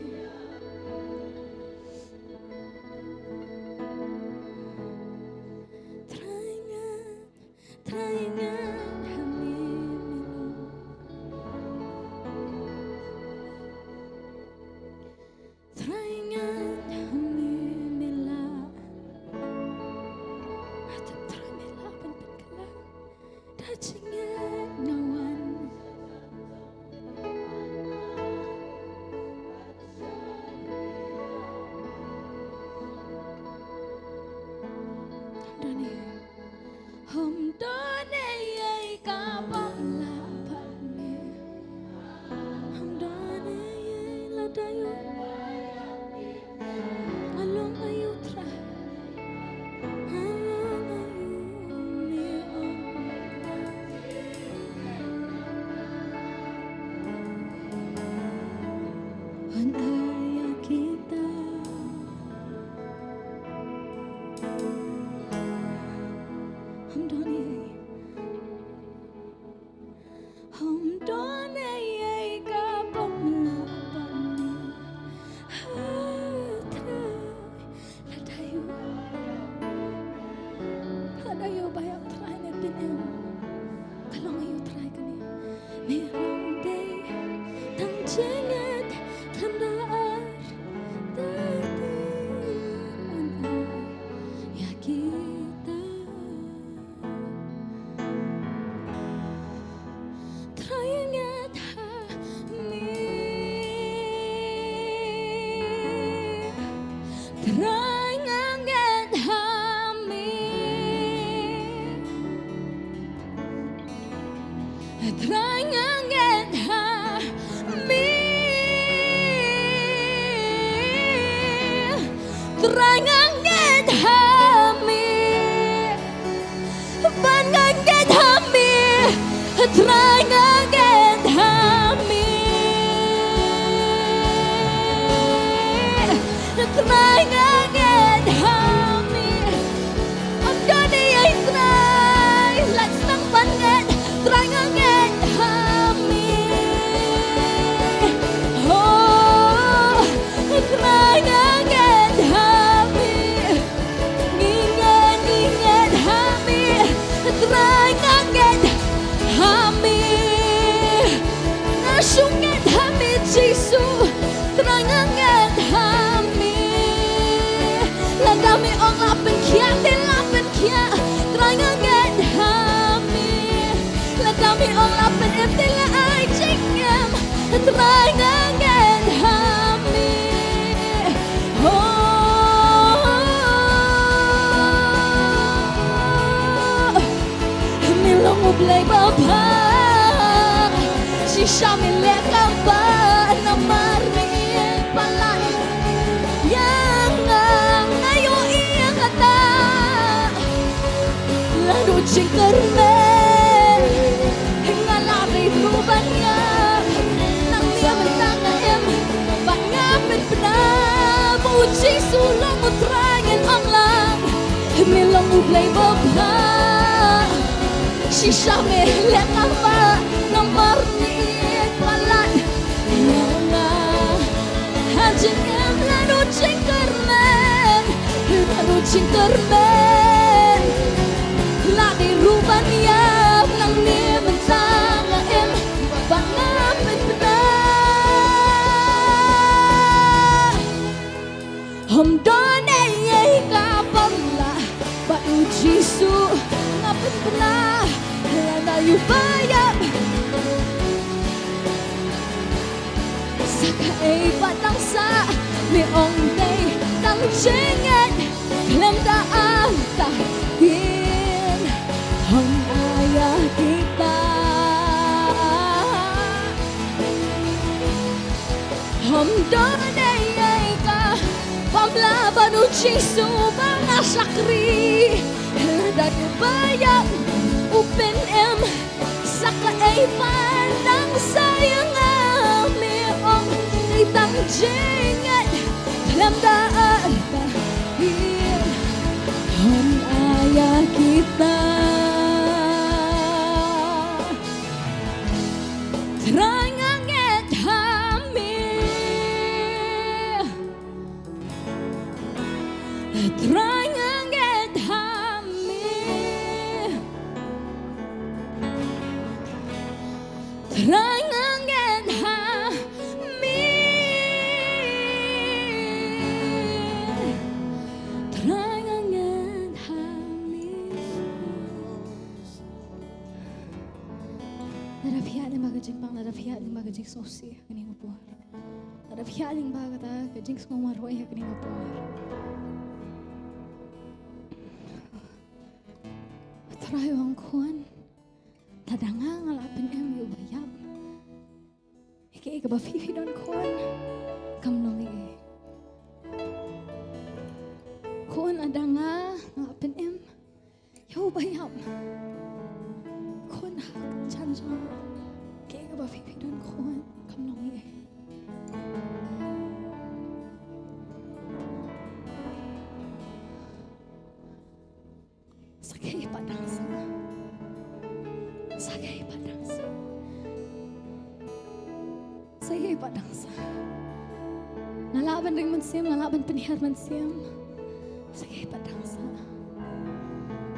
Trai nga ngeit, Trai nga ngeit ha me, me long. Trai nga ngeit ha me, me lah Trai nga ngeit ha me. Trai nga ngeit ha me. Trai nga ngeit ha me. Ban nga ngeit ha me. Trai nga ngeit ha me. Trai nga ngeit ha me. Ym don ei ei Trai, lait sdang ban ngeit. Trai nga ngeit ha me. Oh, Trai nga ngeit ha me. Ngi ngeit, ngi ngeit ha me. Trai nga ngeit ha me. Nga shu ngeit ha me Jisu. Trai nga ngeit ha me. Lada me ong lah pynkhiah te lah pynkhiah. Trai nga ngeit ha me. Lada me ong lah pynim te lah ai jingim. Trai nga ngeit ha me. Oh, me long U Blei babha. Shisha me leh kaba namar me ïeit palat ïa nga, nga ïohi ïa kata. Lada u jingkyrmen nga la dei ruh ban ïap, nangne mynta nga im bad nga pynbna ba u Jisu long U Trai. Ngin ong lang, me long U Blei babha. Shisha me leh kaba namar me ïeit palat ïa nga. Ha jingim lada u jingkyrmen, lada u jingkyrmen la dei ruh ban ïap, nangne mynta nga im bad nga pynbna. Ym don ei ei ka bym lah bad u Jisu, nga pynbna. Lada ïa u ba ïap sa kaei pat dang sah, me ong dei tang jingngeit khlem da artatien. Ym aya kita. Ym don ei ei ka bym lah bad u Jisu ba nga shakri. Lada ïa u ba ïap u pynim sa kaei pat dang sah ïa nga, me ong dei tang jingngeit khlem da artatien. Ym aya kita. Trai nga ngeit ha me. Trai nga ngeit ha me. Trai nga ngeit ha me. Trai nga ngeit ha me. Lada phi ïaid lyngba ka jingpang, lada phi ïaid lyngba ka jingsngewsih ha kane ka por. Lada phi ïaid lyngba kata ka jingsngew marwei ha kane ka por. Trai u ong khun, lada nga nga la pynim ïa u ba ïap, ïa kaei kaba phi phi don khun kam long ei ei. Khun, lada nga nga la pynim ïa u ba ïap, khun, ha ka jan jong nga, kaei kaba phi phi don khun kam long ei ei. Sa kaei pat dang sah. Sa kaei pat dang sah. Sa kaei pat dang sah. Nga lah ban ring mynsiem, nga lah ban pynhiar mynsiem. Sa kaei pat dang sah.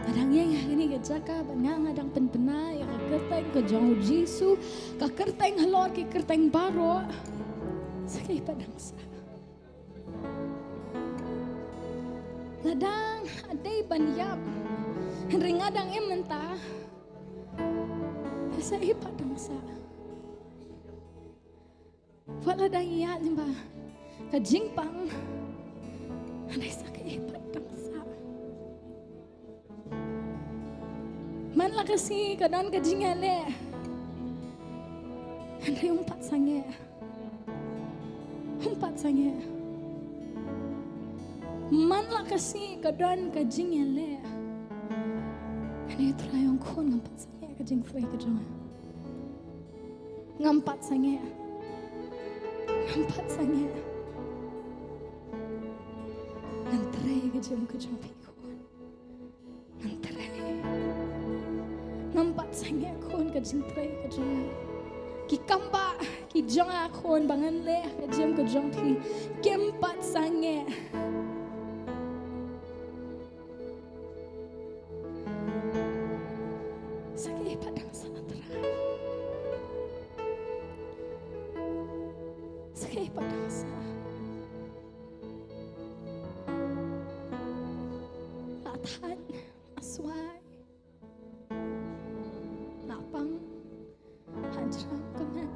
Nga dang ïeng ha kane ka jaka bad nga, nga dang pynbna ïa ka kyrteng ka jong u Jisu, ka kyrteng halor ki kyrteng baroh. Sa kaei pat dang sah. Lada nga dei ban ïap, hynrei nga dang im mynta, sa kaei pat dang sah. Wat lada ngi ïaid lyngba ka jingpang, Hynrei sa kaei pat dang sah. Man la ka sngi ka don ka jingïaleh. Hynrei um pat sangeh. Um pat sangeh. Man la ka sngi ka don ka jingïaleh. Hynrei u Trai u ong khun ngam pat sangeh ka jingtrei ka jong nga. Ngam pat sangeh. Ngam pat sangeh. Ngan trei ka jingim ka jong phi khun. Ngan trei. Ngam pat sangeh khun ka jingtrei ka jong nga. Ki kam ba ki jong nga khun ba ngan leh ka jingim ka jong phi. Kim pat sangeh. Sa kaei pat dang sah Trai. Sa kaei pat dang sah. La thait, la swai, la pang, la jrong kmen.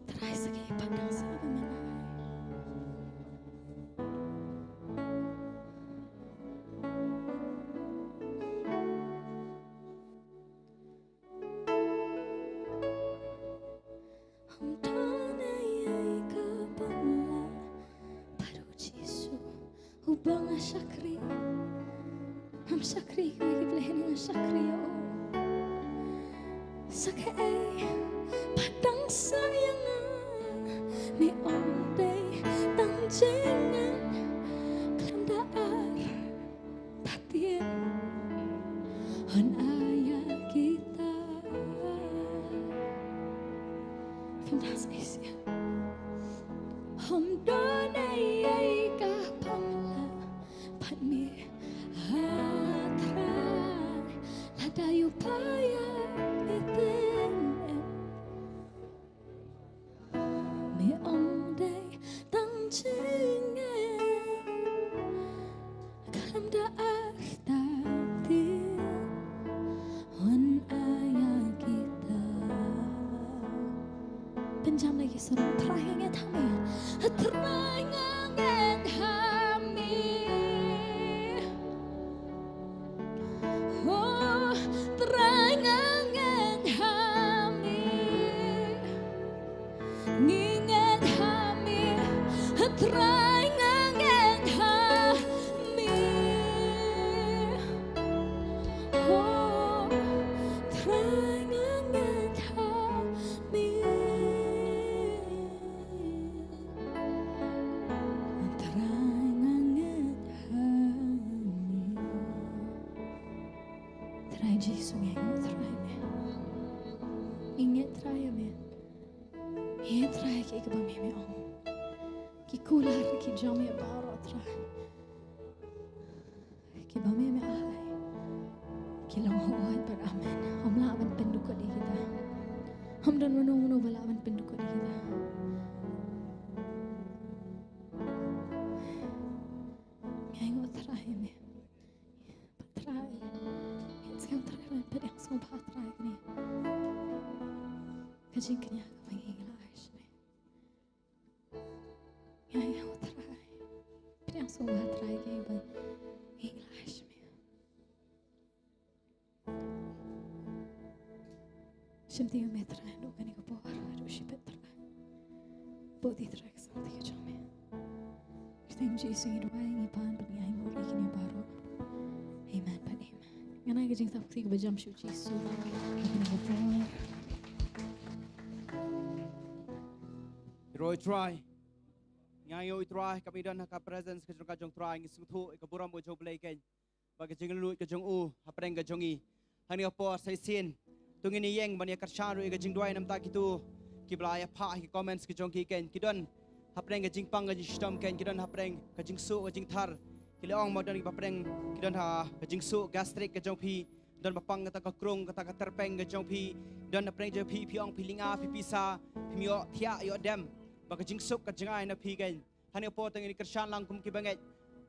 Trai sa kaei pat dang sah ba men ai. Ym don ei ei kaba ym lah bad u Jisu uba nga shakri. Ngam shakri ïa kiwei ki blei, nga shakri ïa u. Sa kaei pat dang sah ïa nga, me ong dei tang jingngeit, khlem da ar da tien, un ai ïa kita. Phim dang sngewsih. Ym don ei ei kaba ym lah bad me, ah Trai, lada ïoh paya me pyneh. Me ong dei tang jingngeit, khlem da ar da tien, un ai ïa kita. Pynjam lagi surok. Trai nga ngeit ha me. Trai nga ngeit ha me. Oh, Trai nga ngeit ha me. Ngi ngeit ha me. Trai nga ngeit ha me. Oh, Trai nga ngeit ha me. Trai nga ngeit ha me. Trai Jisu, ngi ngeit Trai me. Ngi ngeit Trai me. Ngi ngeit Trai kiei kiba me me ong. Ki kular ki jong me baroh Trai. Kiba me me ai. Ki long hooid bad amen. Ym lah ban pyndukut ïa kita. Ym don mano mano ba lah ban pyndukut ïa kita. Ngi ainguh Trai me. Trai. Ngi skhem Trai me, pdiang sngewbha Trai kane. Ka jingkñia kaba ngi la ai sha me. Ngi ainguh Trai. Pdiang sngewbha Trai kaba ngi la ai sha me. Shim ti me Trai, haduh kane ka por, haduh shipet Trai. Bud ti Trai ka sangti ka jong me. Kyrteng Jisu ngi duwai, ngi pan bad ngi ainguh ïa kine baroh. Amen bad amen. Ngan ai ka jingthap kti kaba jam sha u Jisu. Kane ka por. Roi Trai. Ngi ainguh Trai, kaba ngi don ha ka presence ka jong ka jong Trai, ngi sngewthuh ïa ka burom ka jong U Blei keiñ. Bad ka jingluid ka jong u hapdeng ka jong ngi. Ha kane ka por sa shisien to ngin ïeng ban ïa kyrshan ruh ïa ka jingduwai namar kito kiba la ïa phah ha ki comments ka jong ki keiñ. Ki don hapdeng ka jingpang ka jingshitom keiñ, ki don hapdeng ka jingsuh ka jingthar. Ki la ong mo don kiba pdeng, ki don ha ka jingsuh gastric ka jong phi. Don ba pang kata ka krung, kata ka tyrpeng ka jong phi. Don hapdeng jong phi, phi ong phi lynga, phi pisa, phim ïoh thiah ïoh dem. Ba ka jingsuk ka jngai na phi keiñ. Ha kane ka por to ngin kyrshan lang kum kiba ngeit.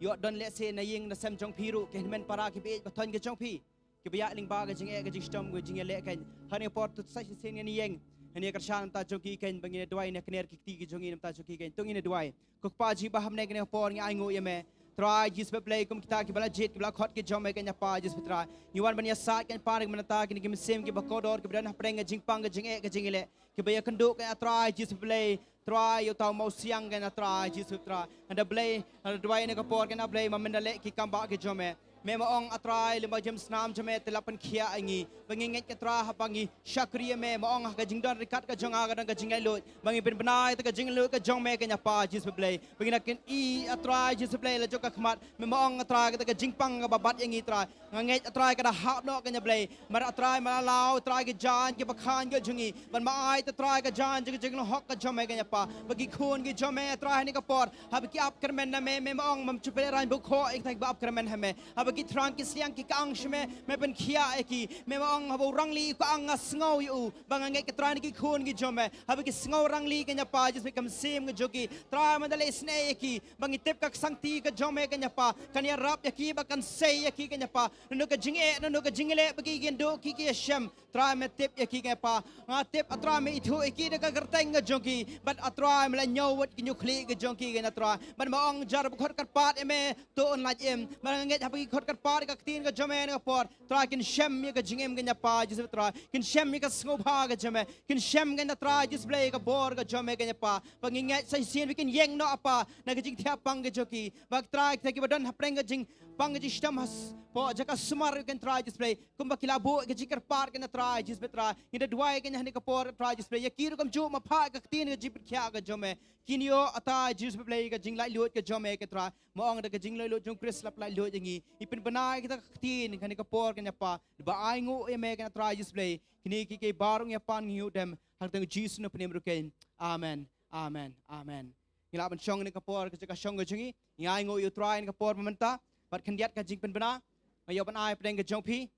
Ïoh don lehse na ïing na sem jong phi ruh, ki hynmen para kiba ïeit ba thoiñ ka jong phi, kiba ïaid lyngba ka jingeh ka jingshitom ka jingïaleh keiñ. Ha kane ka por to sa shisien ngin ïeng. Ngi ïa kyrshan na bynta jong ki keiñ, ba ngin ïa duwai, ngin ïa kner ki kti ki jong ngi na bynta jong ki keiñ. To ngin ïa duwai. Ko Kpa jong ngi ba ha bneng, kane ka por ngi ainguh ïa me. Trai Jisu Blei, kum kita kiba la jied, kiba la khot ki jong me keiñ, Kpa Jisu Trai. Ngi wan ban ïasaid keiñ, Kpa, na ka bynta kine ki mynsiem kiba kordor, kiba don hapdeng ka jingpang, ka jingeh, ka jingïaleh, kiba ïakynduh keiñ, Trai Jisu Blei. Trai, ïa uta u mawsiang keiñ, Trai Jisu Trai. Hynda Blei, hynda duwai na ka por keiñ, Blei, ma men da leh ki kam ba ki jong me. Me ma ong, A Trai, lyngba jingïasnam jong me te la pynkhiah ïa ngi. Ba ngi ngeit, A Trai, haba ngi shakri ïa me, ma ong ha ka jingdon ryngkat ka jong nga ka don ka jinglaitluid. Ba ngi pynbna ïa ka jinglaitluid ka jong me keiñ, Kpa Jisu Blei. Ba ngin ïa kynnoh, A Trai Jisu Blei, la jong ka khmat. Me ma ong, A Trai, kata ka jingpang kaba bat ïa ngi, Trai. Nga ngeit, A Trai, ka da hap noh keiñ, Blei. Mar, A Trai, ma la law, A Trai, ki jaiñ kiba khañ ka jong ngi. Ban ma ai, A Trai, ka jaiñ jong ka jinglong hok ka jong me keiñ, Kpa. Ba ki khun ki jong me, A Trai, ha kane ka por, haba ki ap kyrmen na me, me ma ong, mam ju pynlehrain ba u khoh ïa kita kiba ap kyrmen ha me. Haba ki thrang ki sliang ki kyang sha me, me pynkhiah ïa ki. Me ma ong, haba u rangli u kyang, nga sngew ïa u. Ba nga ngeit, A Trai, na ki khun ki jong me, haba ki sngew rangli keiñ, Kpa Jisu, ka mynsiem ka jong ki, Trai, men da leh isynei ïa ki. Ba ngi tip ka ksangti ka jong me keiñ, Kpa, kan ïarap ïa ki, ba kan sei ïa ki keiñ, Kpa. Naduh ka jingeh, naduh ka jingïaleh, ba ki ïakynduh, ki, ki ïashem. Trai, me tip ïa ki keiñ, Kpa. Nga tip, A Trai, me ithuh ïa ki da ka kyrteng ka jong ki. Bad, A Trai, me la ñiew wat ki ñiuhkhlieh ka jong ki keiñ, A Trai. Bad ma ong, jar ba khot kyrpad ïa me, to un lait im. Bad nga ngeit, haba ki khot kyrpad ïa ka ktien ka jong me ha kane ka por, Trai, kin shem ïa ka jingim keiñ, Kpa Jisu Trai. Kin shem ïa ka sngewbha ka jong me. Kin shem keiñ, Trai Jisu Blei, ïa ka bor ka jong me keiñ, Kpa. Ba ngi ngeit sa shisien ba kin ïeng noh, Kpa, na ka jingthiah pang ka jong ki. Ba, Trai, kita kiba don hapdeng ka jingpang ka jingshitom ha s-, hapoh jaka sumar keiñ, Trai Jisu Blei. Kumba ki la buh ka jingkyrpad keiñ, Trai Jisu Blei, Trai. Ngi da duwai keiñ ha kane ka por, Trai Jisu Blei, ïa ki ruh kumjuh, ma pha ïa ka ktien ka jingpynkhiah ka jong me. Kin ïoh, A Trai Jisu Blei, ka jinglaitluid ka jong me keiñ, Trai. Ma ong, da ka jinglaitluid jong Khrist la pyllait luid ïa ngi. Ngi pynbna ïa kita ki ktien ha kane ka por keiñ, Kpa. Ba ainguh ïa me keiñ, Trai Jisu Blei. Kine kiei kiei baroh ngi ïa pan, ngi ïoh dem ha ka kyrteng Jisu, ngi pynïaid ruh keiñ. Amen. Amen. Amen. Ngi lah ban shong ha kane ka por, ka jaka shong ka jong ngi. Ngi ainguh ïa U Trai ha kane ka por mynta. Bad khyndiat ka jingpynbna, nga ïoh ban ai hapdeng ka jong phi.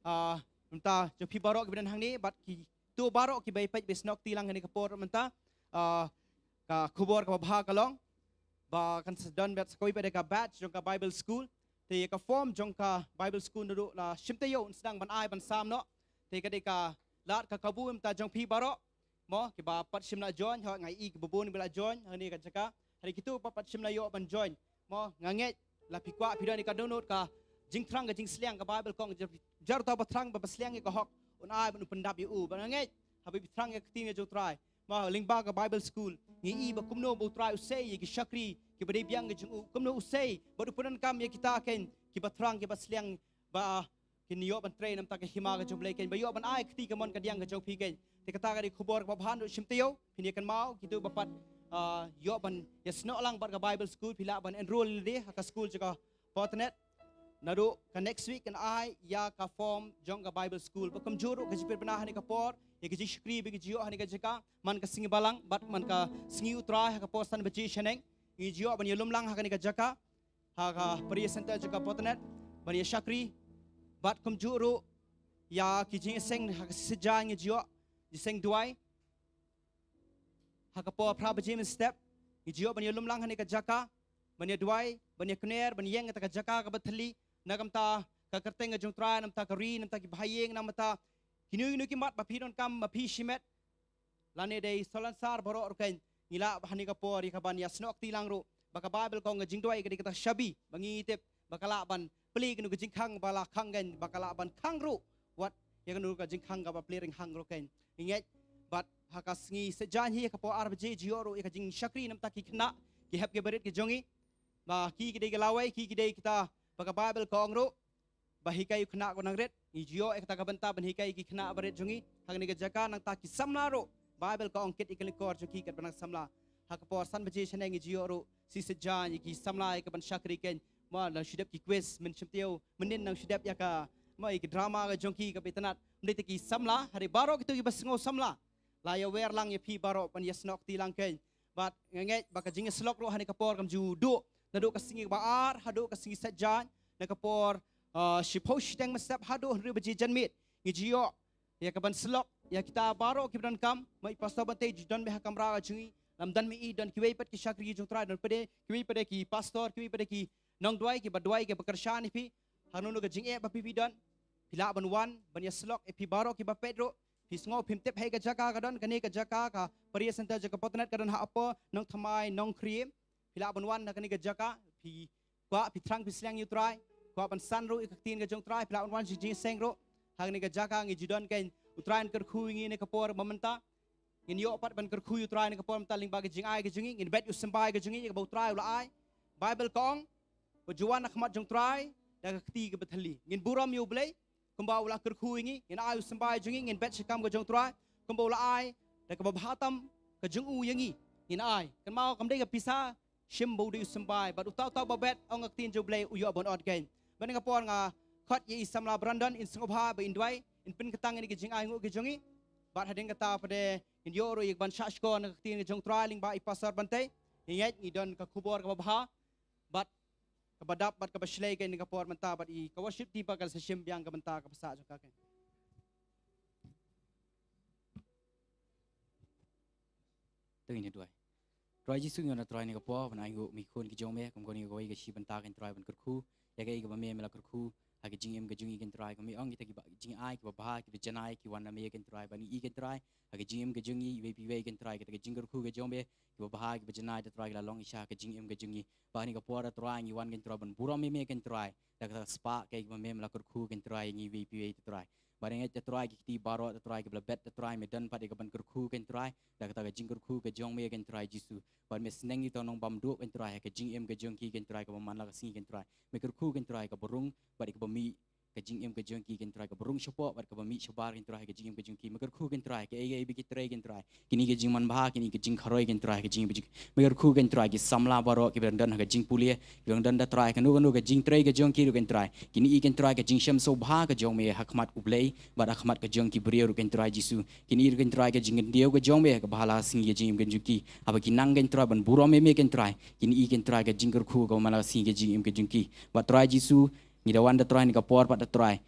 Ah, mynta jong phi baroh kiba don hangne, bad kito baroh kiba ïa peit, ba ïasnoh kti lang ha kane ka por mynta. Ah, ka khubor kaba bha ka long ba kan sa don bad sa kawei pat de ka batch jong ka Bible School. Te ïa ka form jong ka Bible School naduh la shim taïew un sdang ban ai ban sam noh. Te ka dei ka lad ka kabu mynta jong phi baroh. Mo, kiba pat shym la join, hooid, nga i kiba bun ba la join ha kane ka jaka. Hynrei kito ba pat shym la ïoh ban join, mo, nga ngeit la phi kwah phi don ïa ka download, ka jingthrang ka jingsliang, ka Bible ka ong, jar, jar uta ba thrang bad ba sliang ïa ka hok, un ai bad un pyndap ïa u. Bad nga ngeit haba phi thrang ïa ka ktien ka jong U Trai, mo, lyngba ka Bible School, ngi i ba kumno ba U Trai u sei ïa ki shakri kiba dei biang ka jong u, kumno u sei bad u pyndonkam ïa kita keiñ kiba thrang, kiba sliang, ba kin ïoh ban trei na bynta ka hima ka jong U Blei keiñ, ba ïoh ban ai ka kti kamon kadiang ka jong phi keiñ. Te kata ka dei ka khubor kaba bha. Naduh shim taïew phin ïa kynmaw, kito ba pat, ah, ïoh ban ïasnoh lang bad ka Bible School, phi lah ban enroll lade ha ka school jong ka Potnet. Naduh ka next week kan ai ïa ka form jong ka Bible School. Bad kumjuh ruh ka jingpynbna ha kane ka por ïa ka jingshakri ba ngi ju ïoh ha kane ka jaka man ka sngi Balang bad man ka sngi U Trai ha ka por san baje shaneng. Ngi ju ïoh ban ïalum lang ha kane ka jaka, ha ka prayer center jong ka Potnet, ban ïa shakri. Bad kumjuh ruh ïa ki jingïaseng ha ka sngi Saitjaiñ ngi ju ïoh jingïaseng duwai ha ka por phra baje mynstep. Ngi ju ïoh ban ïalum lang ha kane ka jaka, ban ïa duwai, ban ïa kner, ban ïeng ha kata ka jaka kaba thylli, na ka bynta ka kyrteng ka jong U Trai, na ka bynta ka ri, na ka bynta ki bahaïing, na ka bynta kino kino ki mat ba phi donkam, ba phi shimet, lane dei salonsar baroh ruh keiñ. Ngi lah ha kane ka por ïa kaban ïasnoh kti lang ruh, ba ka Bible ka ong ka jingduwai ka dei kata ka shabi ba ngi tip ba ka lah ban plie kano ka jingkhang ba la khang keiñ, ba ka lah ban khang ruh wat ïa kano ka jingkhang kaba plie rynghang ruh keiñ. Ngi ngeit bad ha ka sngi Saitjaiñ hi ha ka por ar baje ju ïoh ruh ïa ka jingshakri na ka bynta ki khynnah, ki hep ki barit ki jong ngi. Ba ki ki dei ki lawei, ki ki dei kita ba ka Bible ka ong ruh ba hikai u khynnah uba nang rit. Ngi ju ïoh ïa kata ka bynta ban hikai ki khynnah barit jong ngi ha kane ka jaka. Nangta ki samla ruh, Bible ka ong kit ïa ki lyngkor jong ki katba nang samla. Ha ka por san baje shaneng ngi ju ïoh ruh sngi Saitjaiñ ïa ki samla ïa kaban shakri keiñ. Mo, nang shu dep ki quiz, mynshwa taïew mynnin nang shu dep ïa ka, mo, ïa ki drama ka jong ki kaba itynnad. Ym dei tang ki samla, hynrei baroh kito kiba sngew samla la ïawer lang ïa phi baroh ban ïasnoh kti lang keiñ. Bad nga ngeit ba ka jingïasyllok ruh ha kane ka por kam ju duh naduh ka sngi ba ar haduh ka sngi Saitjaiñ, na ka por, ah, shiphew shiteng mynstep haduh hynriew baje janmiet. Ngi ju ïoh ïa kaban syllok ïa kita baroh kiba donkam. Mo, i Pastor Bantei ju don beit ha kamra ka jong ngi. Lam don ma i, don kiwei pat ki shakri jong U Trai, don pat de kiwei pat de ki pastor, kiwei pat de ki nongduwai kiba duwai, kiba kyrshan ïa phi. Ha kano kano ka jingeh ba phi phi don, phi lah ban wan ban ïasyllok. Ïa phi baroh kiba peit ruh, Phi sngew phim tip hei ka jaka ka don, kane ka jaka ka prayer center jaka Botnet ka don ha Upper Nongthymmai, Nongkriem. Phi lah ban wan ha kane ka jaka, phi kwah phi thrang phi sliang ïa u Trai, kwah ban san ruh ïa ka ktien ka jong u Trai, phi lah ban wan jing jingïaseng ruh. Ha kane ka jaka ngi ju don kein u Trai un kyrkhu ïa ngi ha kane ka por ba mynta. Ngin ïoh pat ban kyrkhu ïa u Trai ha kane ka por mynta lyngba ka jingai ka jong ngi, ngin bet ïa u symbai ka jong ngi kaba u Trai u la ai. Baibl ka ong, ba ju wan ha khmat jong u Trai da ka kti kaba thylli. Ngin burom ïa u Blei kumba u la kyrkhu ïa ngi, ngin ai u symbai jong ngi, ngin bet sha kam ka jong u Trai kumba u la ai da kaba bha tam ka jong u ïa ngi. Ngin ai, kynmaw kam dei ka pisa shim ba u dei u symbai, bad uta uta uba bet, ong ka ktien jong u Blei, u ïoh ban ot kein. Bad ha kane ka por nga khot ïa i samla Brandon in sngewbha ba in duwai, in pynkyntang ïa ka jingainguh ka jong ngi. Bad hadien kata pat ngin ïoh ruh ïa ka ban shah shkor na ka ktien ka jong u Trai lyngba i Pastor Bantei. Ngi ngeit ngi don ka khubor kaba bha bad kaba dap bad kaba shlei kein ha kane ka por mynta, bad i ka worship team pat ka la sa shim biang ka bynta kaba sah jong ka kein. To ngin ïa duwai. Trai Jisu, ngi wan ha Trai ha kane ka por ban ainguh ïa ki khun ki jong me, kum kane kawei ka shi bynta kein Trai ban kyrkhu ïa kaei kaba me me la kyrkhu ha ka jingim ka jong ngi kein Trai. Kum me ong kita kiba jingai kiba bha kiba janai ki wan na me kein Trai, bad ngi i kein Trai ha ka jingim ka jong ngi iwei pa iwei kein Trai, kita ka jingkyrkhu ka jong me kiba bha kiba janai, to Trai, ki la long isha ha ka jingim ka jong ngi. Bad ha kane ka por, to Trai, ngi wan kein Trai ban burom ïa me kein Trai da kata ka spah kaei kaba me me la kyrkhu kein Trai ïa ngi iwei pa iwei, to Trai. Bad ngi ngeit, to Trai, ki kti baroh, to Trai, kiba la bet, to Trai, me don pat ïa ka ban kyrkhu kein Trai da kata ka jingkyrkhu ka jong me kein Trai Jisu. Bad me sneng ïa uta u nongbam duh kein Trai ha ka jingim ka jong ki kein Trai kaba man la ka sngi kein Trai. Me kyrkhu kein Trai kaba rung bad ïa kaba mih ka jingim ka jong ki kein Trai, kaba rung shapoh bad kaba mih shabar kein Trai ha ka jingim ka jong ki. Me kyrkhu kein Trai kaei kaei ba ki trei kein Trai, kine ki jingmanbha, kine ki jingkharoi kein Trai ha ka jingim ka jong ki. Me kyrkhu kein Trai ki samla baroh kiba dang don ha ka jingpule, kiba dang don, to Trai, kano kano ka jingtrei ka jong ki ruh kein Trai, kine i kein Trai ka jingshem sngewbha ka jong me ha khmat u Blei bad ha khmat ka jong ki briew ruh kein Trai Jisu. Kine i ruh kein Trai ka jingkyndiew ka jong me kaba ha la ka sngi ka jingim ka jong ki, haba ki nang kein Trai ban burom ïa me kein Trai, kine i kein Trai ka jingkyrkhu kaba man la ka sngi ka jingim ka jong ki. Bad Trai Jisu, ngi da wan, to Trai, ha kane ka por pat, to Trai,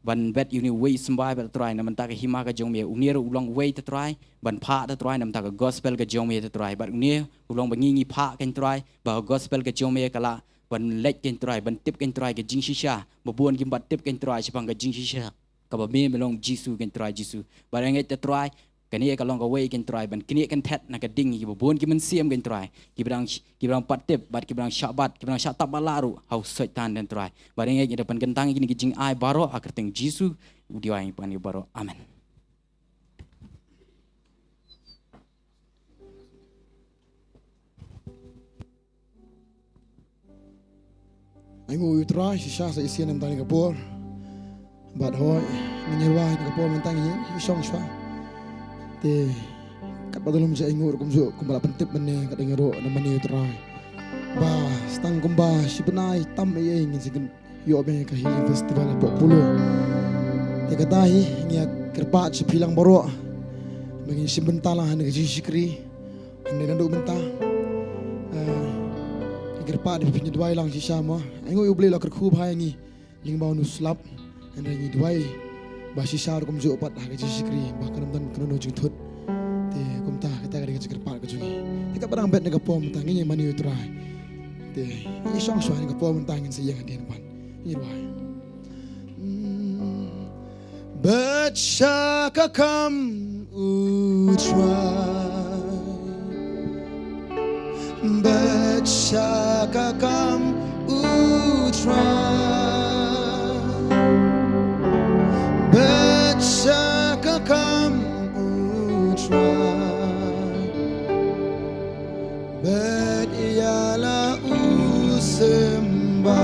ban bet ïa une uwei u symbai pat, to Trai, na bynta ka hima ka jong me. Une ruh u long uwei, to Trai, ban phah, to Trai, na bynta ka gospel ka jong me, to Trai. Bad une u long ba ngi ngi phah kein Trai ba ka gospel ka jong me ka lah ban leit kein Trai, ban tip kein Trai ka jingshisha ba bun kim pat tip kein Trai shaphang ka jingshisha kaba me me long Jisu kein Trai Jisu. Bad ngi ngeit, to Trai, kane ka long kawei kein Trai ban knieh kynthet na ka ding ïa kiba bun ki mynsiem kein Trai, kiba dang sh-, kiba dang pat tip bad kiba dang shah bat, kiba dang shah tap bad lah ruh ha u Soitan kein Trai. Bad ngi ngeit ngi da pynkyntang ïa kine ki jingai baroh ha ka kyrteng Jisu, u Diwa jong ngi baroh. Amen. Ainguh ïa u Trai shisha sa shisien na ka bynta kane ka por. Bad hooid, ngin ïa duwai ha kane ka por mynta, ngin ïa shong shuwa. Te katba da lum jia ainguh ruh kumjuh, kumba la pyntip mynne, ka dang ïaroh na mane ïa u Trai ba sa tang kumba shi bnai tam ei ei ngin sa ïoh biang ïa ka Healing Festival hapoh Polo. Te kata hi ngi ïa kyrpad sha phi lang baroh ba ngin shim bynta lang ha kane ka jingshakri. Hynrei naduh mynta, eh, ngi kyrpad ba phin ïa duwai lang shisha mo. Ainguh ïa u Blei u la kyrkhu bha ïa ngi lyngba une u slap. Hynrei ngi duwai ba shisha ruh kumjuh pat ha ka jingshakri ba kan ym don kano kano jingthut. Te kumta kata ka dei ka jingkyrpad ka jong ngi. Te katba dang bet na ka por mynta ngin ïa mane ïa u Trai. Te ngi shong shuwa, na ka por mynta ngin sa ïeng hadien pat. Ngi duwai. Mm. Bet sha ka kam u Trai. Bet sha ka kam u Trai. Bet sha ka kam u Trai. Bet ïa la u symbai.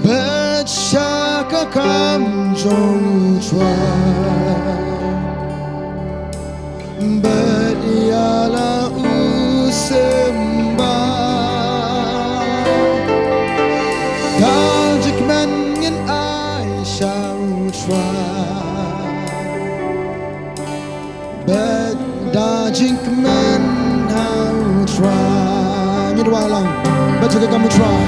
Bet sha ka kam jong u Trai. Bet ïa la u symbai. Ka jingkmen ngin ai sha u Trai. Bet da jingkmen ha u Trai. Ngi duwai lang. Bet sha ka kam u Trai.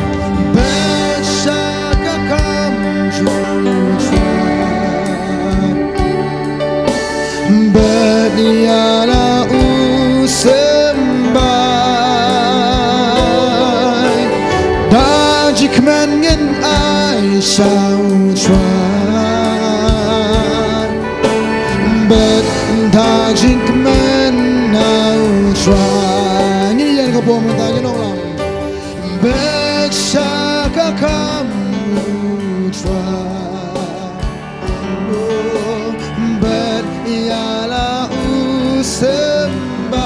Bet sha ka kam jong u Trai. Bet ïa la u symbai. Da jingkmen ngin ai sha u Trai. Pom ta ngi nong lang. Bad sha ka kam u Trai. Bad ïa la u symbai.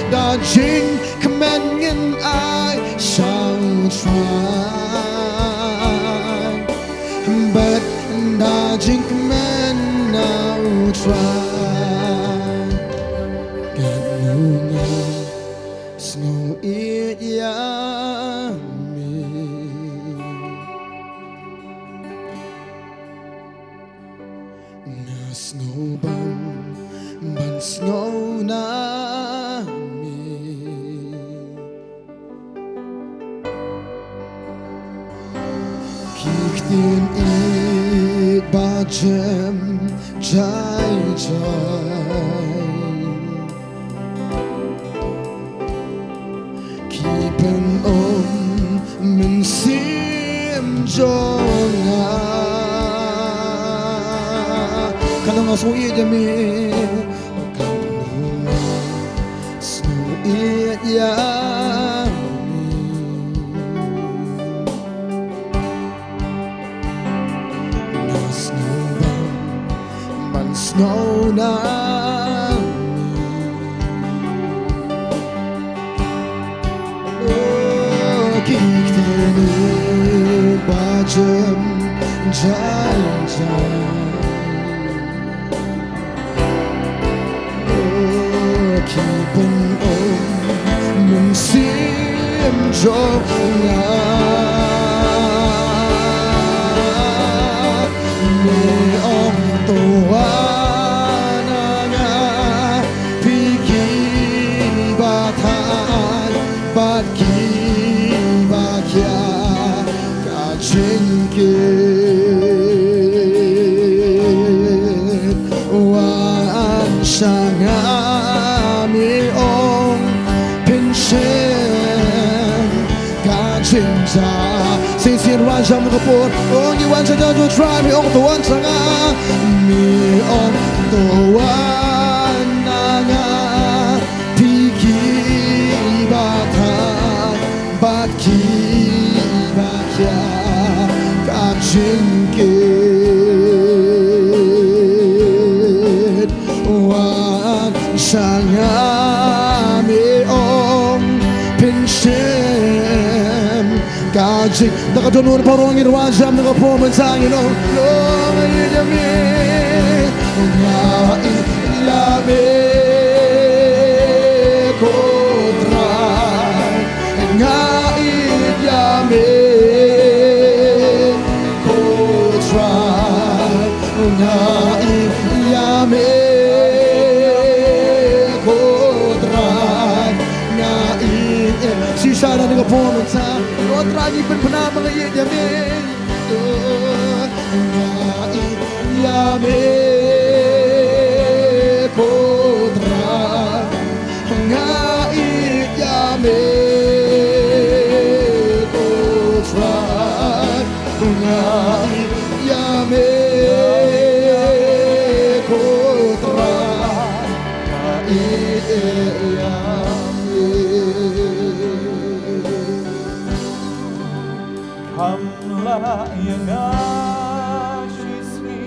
Da jingkmen ngin ai sha u Trai. Bad da jingkmen na u Trai. Katno nga sngew ïeit ïa me. Nga sngew bang ban sngew na me. Ki ktien ïeit ba jem jai jai. Ki pynum mynsiem jong nga. Katno nga sngew ïeit ïa me. Katno nga sngew ïeit ïa me. Nga sngew bang ban sngew na me. Oh, ki ktien ïeit ba jem jai jai. Oh, ki pynum mynsiem jong nga. Me ong to wan na nga phi ki ba thait bad ki ba khia. Ka jingkit wan sha nga, me ong, pynshem ka jingjia. Shisien wan sha ka por, ong ngi wan sha ka jong Trai, me ong to wan sha nga, me ong to wan na nga. Phi ki ba thait bad ki ba khia, ka jingkit wan sha nga, me ong, pynshem ka jing. Da ka dohnud parong ngin wan jam da ka por mynta ngin ong, Lord, ïa me, nga ïa me, ko Trai, nga ïa me, ko Trai, nga ïa me, ko Trai, nga ïa. Shisha da ka por mynta, ko Trai ngi pynbna ma nga ïa me. Nga ïa me, ko Trai, nga ïa me, ko Trai, nga ïa me, ko Trai, nga ïa me. Kham lah ïa nga shisngi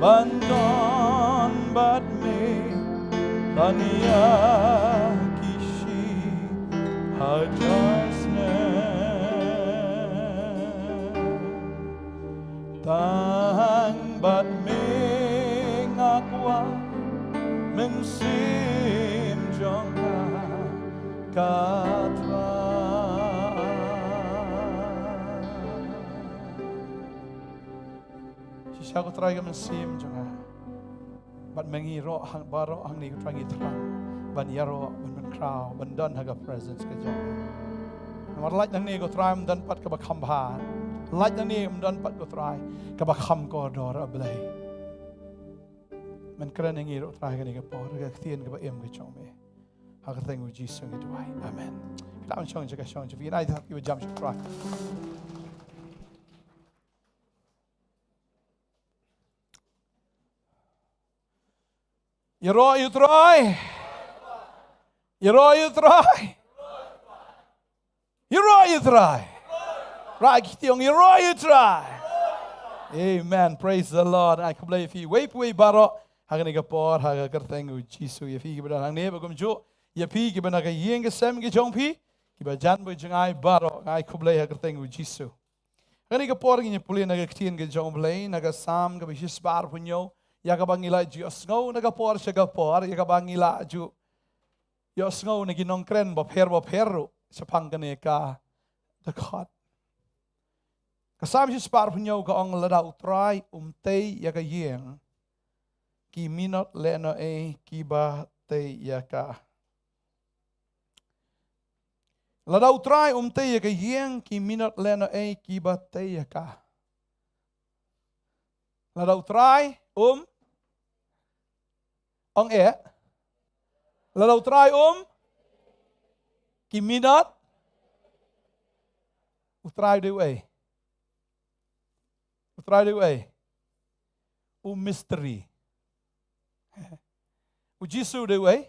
ban don bad me, ban ïa ki shi hajar snem. Tang bad me nga kwah, mynsiem jong nga ka thrang. Shisha ko Trai ka mynsiem jong nga. Bad ma ngi ruh hang, baroh hangne ko Trai ngi thrang ban ïaroh, ban pynkhraw, ban don ha ka presence ka jong me. Namar lait nangne ko Trai ym don pat kaba kham bha. Lait nangne ym don pat ko Trai kaba kham kordor, A Blei. Men kren ïa ngi ruh Trai kane ka por, ka ktien kaba im ka jong me. Ha ka kyrteng u Jisu ngi duwai. Amen. Ki la shong jaka shong jaka. Ngi ai ta ki ba jam sha Trai. Ïaroh ïa u Trai. Ïaroh ïa U Trai. Ïaroh ïa U Trai. Rah ïa ki kti, ong, ïaroh ïa U Trai. Amen. Praise the Lord. Ai khublei ïa phi wei pa wei baroh ha kane ka por ha ka kyrteng U Jisu. Ïa phi kiba don hangne bad kumjuh ïa phi kiba na ka ïing ka sem ka jong phi, kiba jan bad jngai baroh, ai khublei ha ka kyrteng U Jisu. Kane ka por ngin ïa pule na ka ktien ka jong U Blei na ka Salm kaba shispah arphew hynñiew, ïa kaba ngi la ju ïohsngew na ka por sha ka por, ïa kaba ngi la ju ïohsngew na ki nongkren bapher bapher ruh shaphang kane ka dkhot. Ka Salm shispah arphew hynñiew ka ong, lada U Trai um tei ïa ka ïing, ki minot lehnohei kiba tei ïa ka. Lada U Trai um tei ïa ka ïing, ki minot lehnohei kiba tei ïa ka. Lada U Trai um, ong eh. Lada U Trai um, ki minot. U Trai u dei uei? U Trai u dei uei? U mystery. U Jisu u dei uei?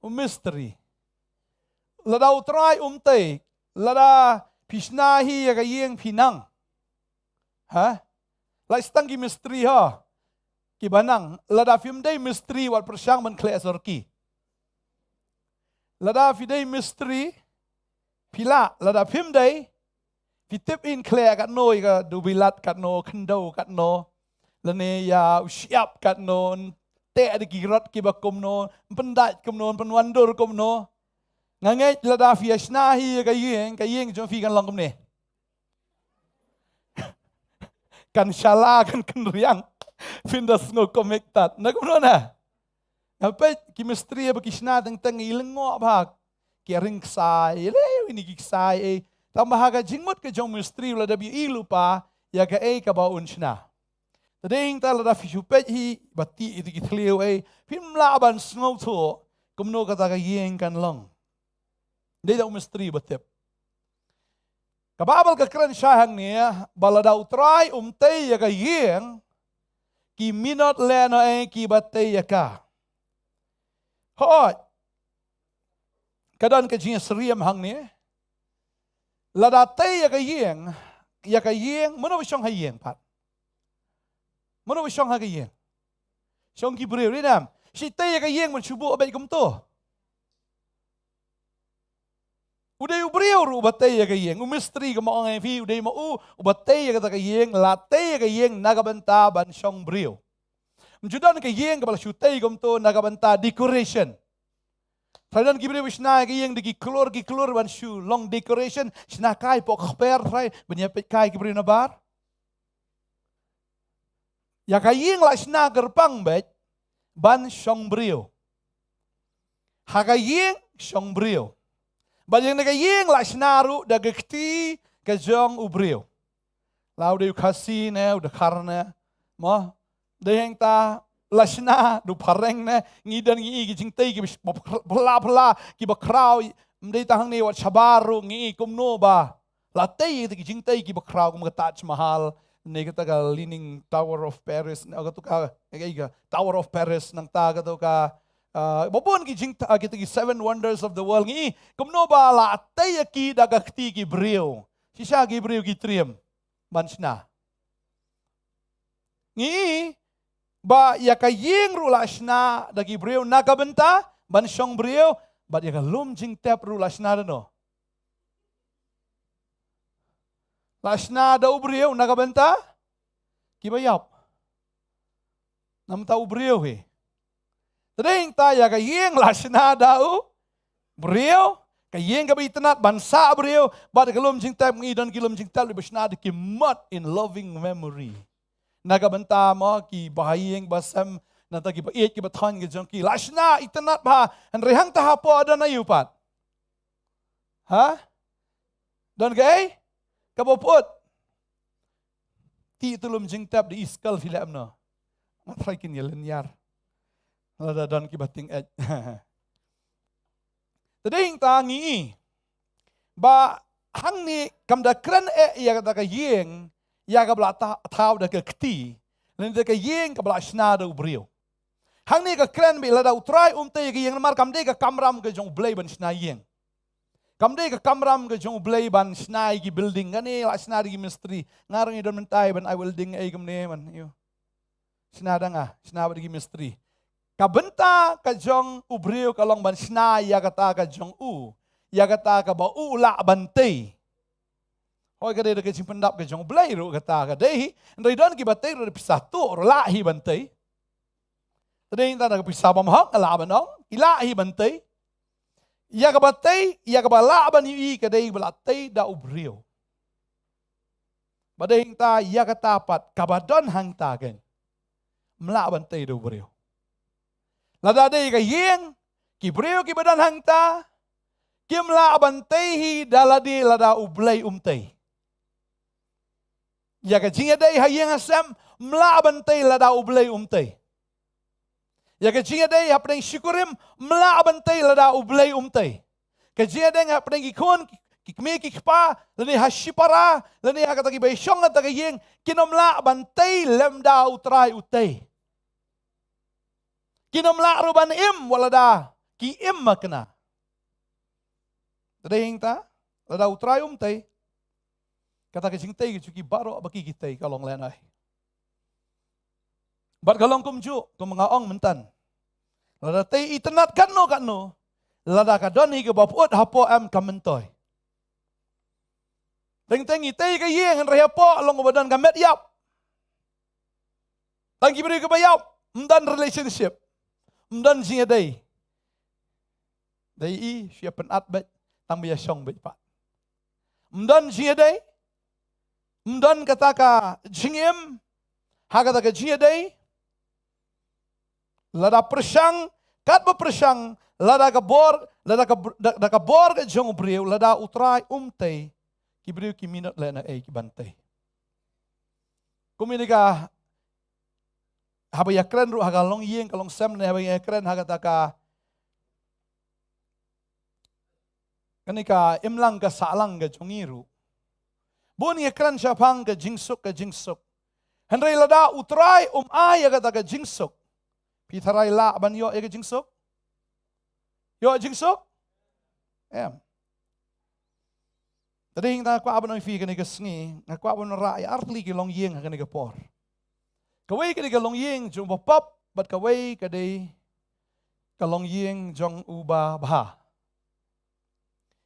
U mystery. Lada U Trai um tei, lada phi shna hi ïa ka ïing phi nang. Ha? Lait tang ki mystery ha. Kiba nang, lada phim dei mystery wat pyrshang ban khleh sorki. Lada phi dei mystery, phi lah, lada phim dei, phi tip in khleh katno ïa ka dubilat katno, khyndew katno, lane ïa u shyiap katno, teh da ki rot kiba kumno, pyndait kumno, pynwandur kumno. Nga ngeit lada phi ïa shna hi ïa ka ïing, ka ïing jong phi kan long kumne. Kan shala, kan kynriang. Phin da sngew connected. Na kumno na? Nga peit ki mystery ba ki shna teng teng i lyngngoh bha. Ki ring ksai, le ini ki ksai eh. Tang ba ha ka jingmut ka jong mystery lada phi ïohi lypa ïa kaei kaba un shna. Te dei hangta lada phi shu peit hi ba tih ïa ki thliew eh. Phim lah ban sngewthuh kumno kata ka ïing kan long. Dei da u mystery ba tip. Ka Baibl ka kren shai hangne, ba lada U Trai um tei ïa ka ïing, ki minot lehnohei kiba tei ïa ka. Hooid. Ka don ka jingsyriem hangne. Lada tei ïa ka ïing, ïa ka ïing, mano ba shong ha ïing pat? Mano ba shong ha ka ïing? Shong ki briew, dei nam? Shi tei ïa ka ïing ban shu buh beit kumto. U dei u briew ruh uba tei ïa ka ïing, u mistri kumba ong ïa phi, u dei ma u uba tei ïa kata ka ïing, la tei ïa ka ïing na ka bynta ban shong briew. Ym ju don ka ïing kaba la shu tei kumto na ka bynta decoration. Trai don ki briew ba shna ïa ka ïing da ki klur ki klur ban shu long decoration, shna kai poh kper trai ban ïa peit kai ki briew na bar. Ïa ka ïing la shna kyrpang beit ban shong briew. Ha ka ïing shong briew. Bad ïa kane ka ïing la shna ruh da ka kti ka jong u briew. La u dei u Khasi ne u Dkhar ne, mo, dei hangta la shna da u phareng ne, ngi don ngi i ki jingtei kiba phylla phylla kiba khraw, ym dei tang hangne, wat shabar ruh ngi i kumno ba la tei ïa kita ki jingtei kiba khraw kum ka Taj Mahal ne kata ka Leaning Tower of Paris ne kata ka, ka, ka Tower of Paris, nangta kata ka, ah, ba bun ki jingtei, ah, kita ki Seven Wonders of the World, ngi i kumno ba la tei ïa ki da ka kti ki briew. Shisha ki briew ki triem ban shna. Ngi i ba ïa ka ïing ruh la shna da ki briew na ka bynta ban shong briew, bad ïa ka lum jingtep ruh la shna da no? La shna da u briew na ka bynta kiba ïap. Na ka bynta u briew hi. Te dei hangta ïa ka ïing la shna da u briew, ka ïing kaba itynnad ban sah briew, bad ka lum jingtep, ngi don ki lum jingtep lei ba shna da ki mot in loving memory. Na ka bynta mo ki bahaïing basem, nangta kiba ïeit kiba thoiñ ki jong ki. La shna itynnad bha, hynrei hangta hapoh don aïu pat? Ha? Don kaei kaba put? Tih tu lum jingtep da i skel phi leh em no? Nga trai kin ïa lynñiar. Lada don kiba ting eh. Te dei hangta ngi i ba hangne kam da kren eh ïa kata ka ïing, ïa kaba la tha-, thaw da ka kti, lane da ka ïing kaba la shna da u briew. Hangne ka kren beit lada U Trai um tei ïa ka ïing namar kam dei ka kamram ka jong U Blei ban shna ïing. Kam dei ka kamram ka jong U Blei ban shna ïa ki building, kane la shna da ki mistri. Nga ruh ngi don mynta ban ai welding ei kumne man. Ïo. Shna da nga, shna bad ki mistri. Ka bynta ka jong u briew ka long ban shna ïa kata ka jong u. Ïa kata kaba u lah ban tei. Hooid ka dei da ka jingpyndap ka jong U Blei ruh kata ka dei hi. Hynrei don kiba tei ruh da pisa tuh ruh lah hi ban tei. Te dei hangta da ka pisa bymhok ka lah ban ong, i lah hi ban tei. Ïa kaba tei, ïa kaba lah ban ïohi ka dei ba lah tei da u briew. Ba dei hangta ïa kata pat kaba don hangta kein. Ym lah ban tei da u briew. Lada dei ka ïing, ki briew kiba don hangta, kim lah ban tei hi da lade lada U Blei um tei. Ïa ka jingïadei ha ïing ha sem, ym lah ban tei lada U Blei um tei. Ïa ka jingïadei hapdeng shikurim, ym lah ban tei lada U Blei um tei. Ka jingïadei hapdeng ki khun, ki, ki kmie ki kpa, lane ha shipara, lane ha kata kiba shong ha kata ka ïing, kin ym lah ban tei lymda U Trai u tei. Kin ym lah ruh ban im wat lada ki im makna. Te dei hangta, lada U Trai um tei, kata ka jingtei ka jong ki baroh ba ki ki tei ka long lehnohei. Bad ka long kumjuh, kum nga ong mynta. Lada tei itynnad katno katno, lada ka don hi kaba pyut hapoh em ka myntoi. Teng teng i tei ka ïing hynrei hapoh long uba don ka met ïap. Tang ki briew kiba ïap, ym don relationship. Ym don jingïadei. Dei i, shu ïa pynat beit, tang ba ïa shong beit pat. Ym don jingïadei. Ym don kata ka jingim. Ha kata ka jingïadei. Lada pyrshang, katba pyrshang, lada ka bor, lada ka br-, da, da ka bor ka jong u briew, lada U Trai um tei, ki briew ki minot lehnohei ki ban tei. Kum ïa ka, haba ïa kren ruh ha ka longïing, ka longsem ne haba ïa kren ha kata ka, kane ka imlang ka sahlang ka jong ngi ruh. Bun ngi kren shaphang ka jingsuk, ka jingsuk. Hynrei lada U Trai um ai ïa kata ka jingsuk, phi tharai lah ban ïoh ïa ka jingsuk? Ïoh jingsuk? Em. Te dei nga kwah ban ong ïa phi kane ka sngi, nga kwah ban rah ïa artylli ki longïing ha kane ka por. Kawei ka dei ka longïing jong u bapop, bad kawei ka dei ka longïing jong u babha.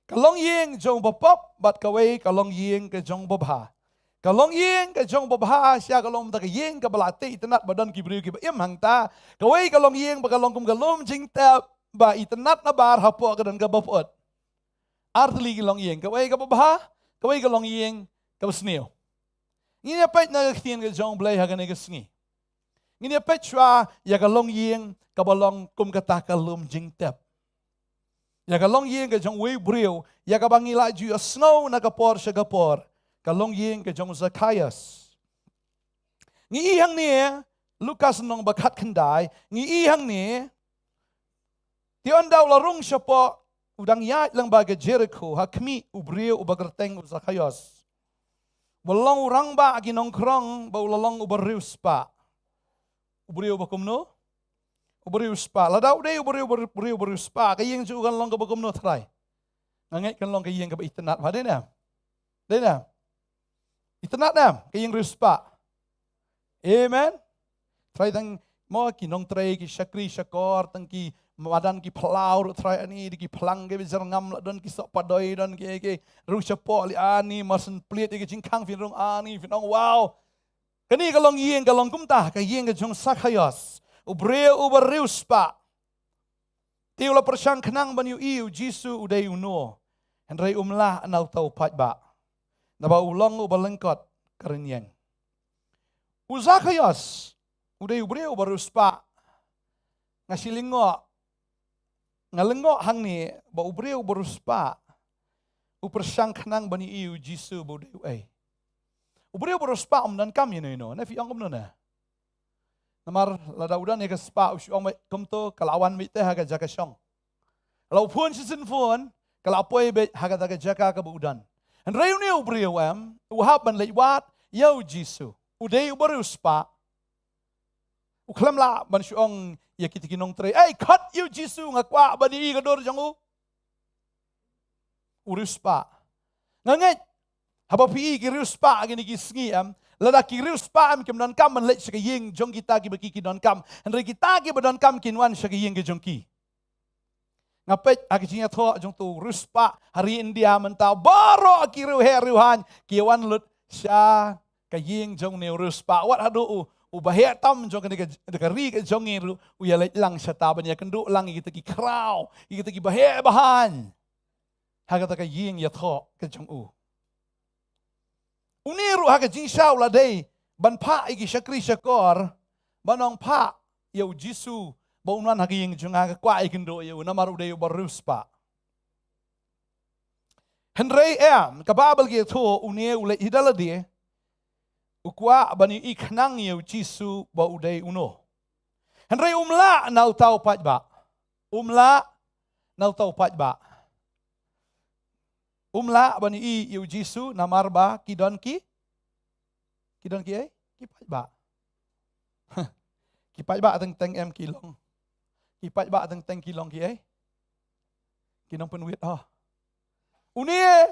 Ka longïing jong u bapop, bad kawei ka longïing ka jong u babha. Ka longïing ka jong u babha, sha ka long mynta ka ïing kaba la tei itynnad ba don ki briew kiba im hangta. Kawei ka longïing ba ka long kum ka lum jingtep, ba itynnad nabar hapoh ka don kaba pyut. Artylli ki longïing, kawei kaba bha, kawei ka longïing kaba sniew. Ngin ïa peit na ka ktien ka jong u Blei ha kane ka sngi. Ngin ïa peit shuwa ïa ka longïing kaba long kum kata ka lum jingtep. Ïa ka longïing ka jong uwei u briew, ïa kaba ngi la ju ïohsngew na ka por sha ka por. Ka longïing ka jong u Zakhaios. Ngi i hangne, Lukas lynnong ba khatkhyndai, ngi i hangne, te ynda u la rung shapoh, u dang ïaid lyngba ka Jerikho, ha khmih u briew uba kyrteng u Zakhaios. Uba long u rangbah ki nongkhrong, bad u la long uba riewspah. U briew uba kumno? Uba riewspah. Lada u dei uba riew, uba riew, uba riewspah, ka ïing jong u kan long kaba kumno trai? Nga ngeit kan long ka ïing kaba itynnad, ha dei ne? Dei ne? Itynnad ne? Ka ïing riewspah. Amen. Trai tang mo ki nongtrei, ki shakri shakor, tang ki madan ki phyllaw ruh trai ani, da ki phlang ki bijar ngam la don ki soh padoi don ki, ki rung shapoh lei ani, mar syn plied ïa ki jingkhang phin rung ani, phin ong wow. Kane ka longïing ka long kumta, ka ïing ka jong u Zakhaios. U briew uba riewspah. Te u la pyrshang khnang ban ïohi ïa u Jisu u dei uno. Hynrei um lah na uta u paidbah. Naba u long uba lyngkot ka rynïeng. U Zakhaios, u dei u briew uba riewspah. Nga shu lyngngoh. Nga lyngngoh hangne ba u briew uba riewspah. U pyrshang khnang ban ïohi ïa u Jisu ba u dei uei. U briew uba riewspah um donkam ïano ïano. Ne phi ong kumno ne? Namar lada u don ïa ka spah u shu ong beit kumto ka la wan beit te ha ka jaka shong. La u phone shisien phone, ka la poi beit ha kata ka jaka kaba u don. Hynrei une u briew em, u hap ban leit wad ïa u Jisu. U dei uba riewspah. U khlem lah ban shu ong ïa kita ki nongtrei, "Ei, khot ïa u Jisu, nga kwah ban ïohi ka dur jong u." U riewspah. Nga ngeit, haba phi ïohi ki riewspah kine ki sngi em, lada ki riewspah em kim donkam ban leit sha ka ïing jong kita kiba ki ki donkam, hynrei kita kiba donkam kin wan sha ka ïing ka jong ki. Nga peit ha ka jingïathoh jong uto u riewspah ha ri India mynta, baroh ki riewheh riewhaiñ ki wan lut sha ka ïing jong une u riewspah. Wat haduh u, uba heh tam jong kane ka, ka ri ka jong ngi ruh u ïaleit lang shata ban ïakynduh lang ïa kita ki khraw, ïa kita kiba heh bahaiñ ha kata ka ïing ïathoh ka jong u. Une ruh ha ka jingshisha u la dei ban phah ïa ki shakri shakor, ban ong, "Phah ïa u Jisu ba un wan ha ka ïing jong nga, nga kwah ïakynduh ïa u, namar u dei uba riewspah." Hynrei em, ka Baibl ka ïathuh, une u leit hi da lade, u kwah ban ïohi khnang ïa u Jisu ba u dei uno. Hynrei um lah na uta u paidbah. Um lah na uta u paidbah. Um lah ban ïohi ïa u Jisu namar ba ki don ki, ki don ki ei? Ki paidbah. Ki paidbah teng teng em ki long? Ki paidbah teng teng ki long ki ei? Ki nongpynwit, ha. Une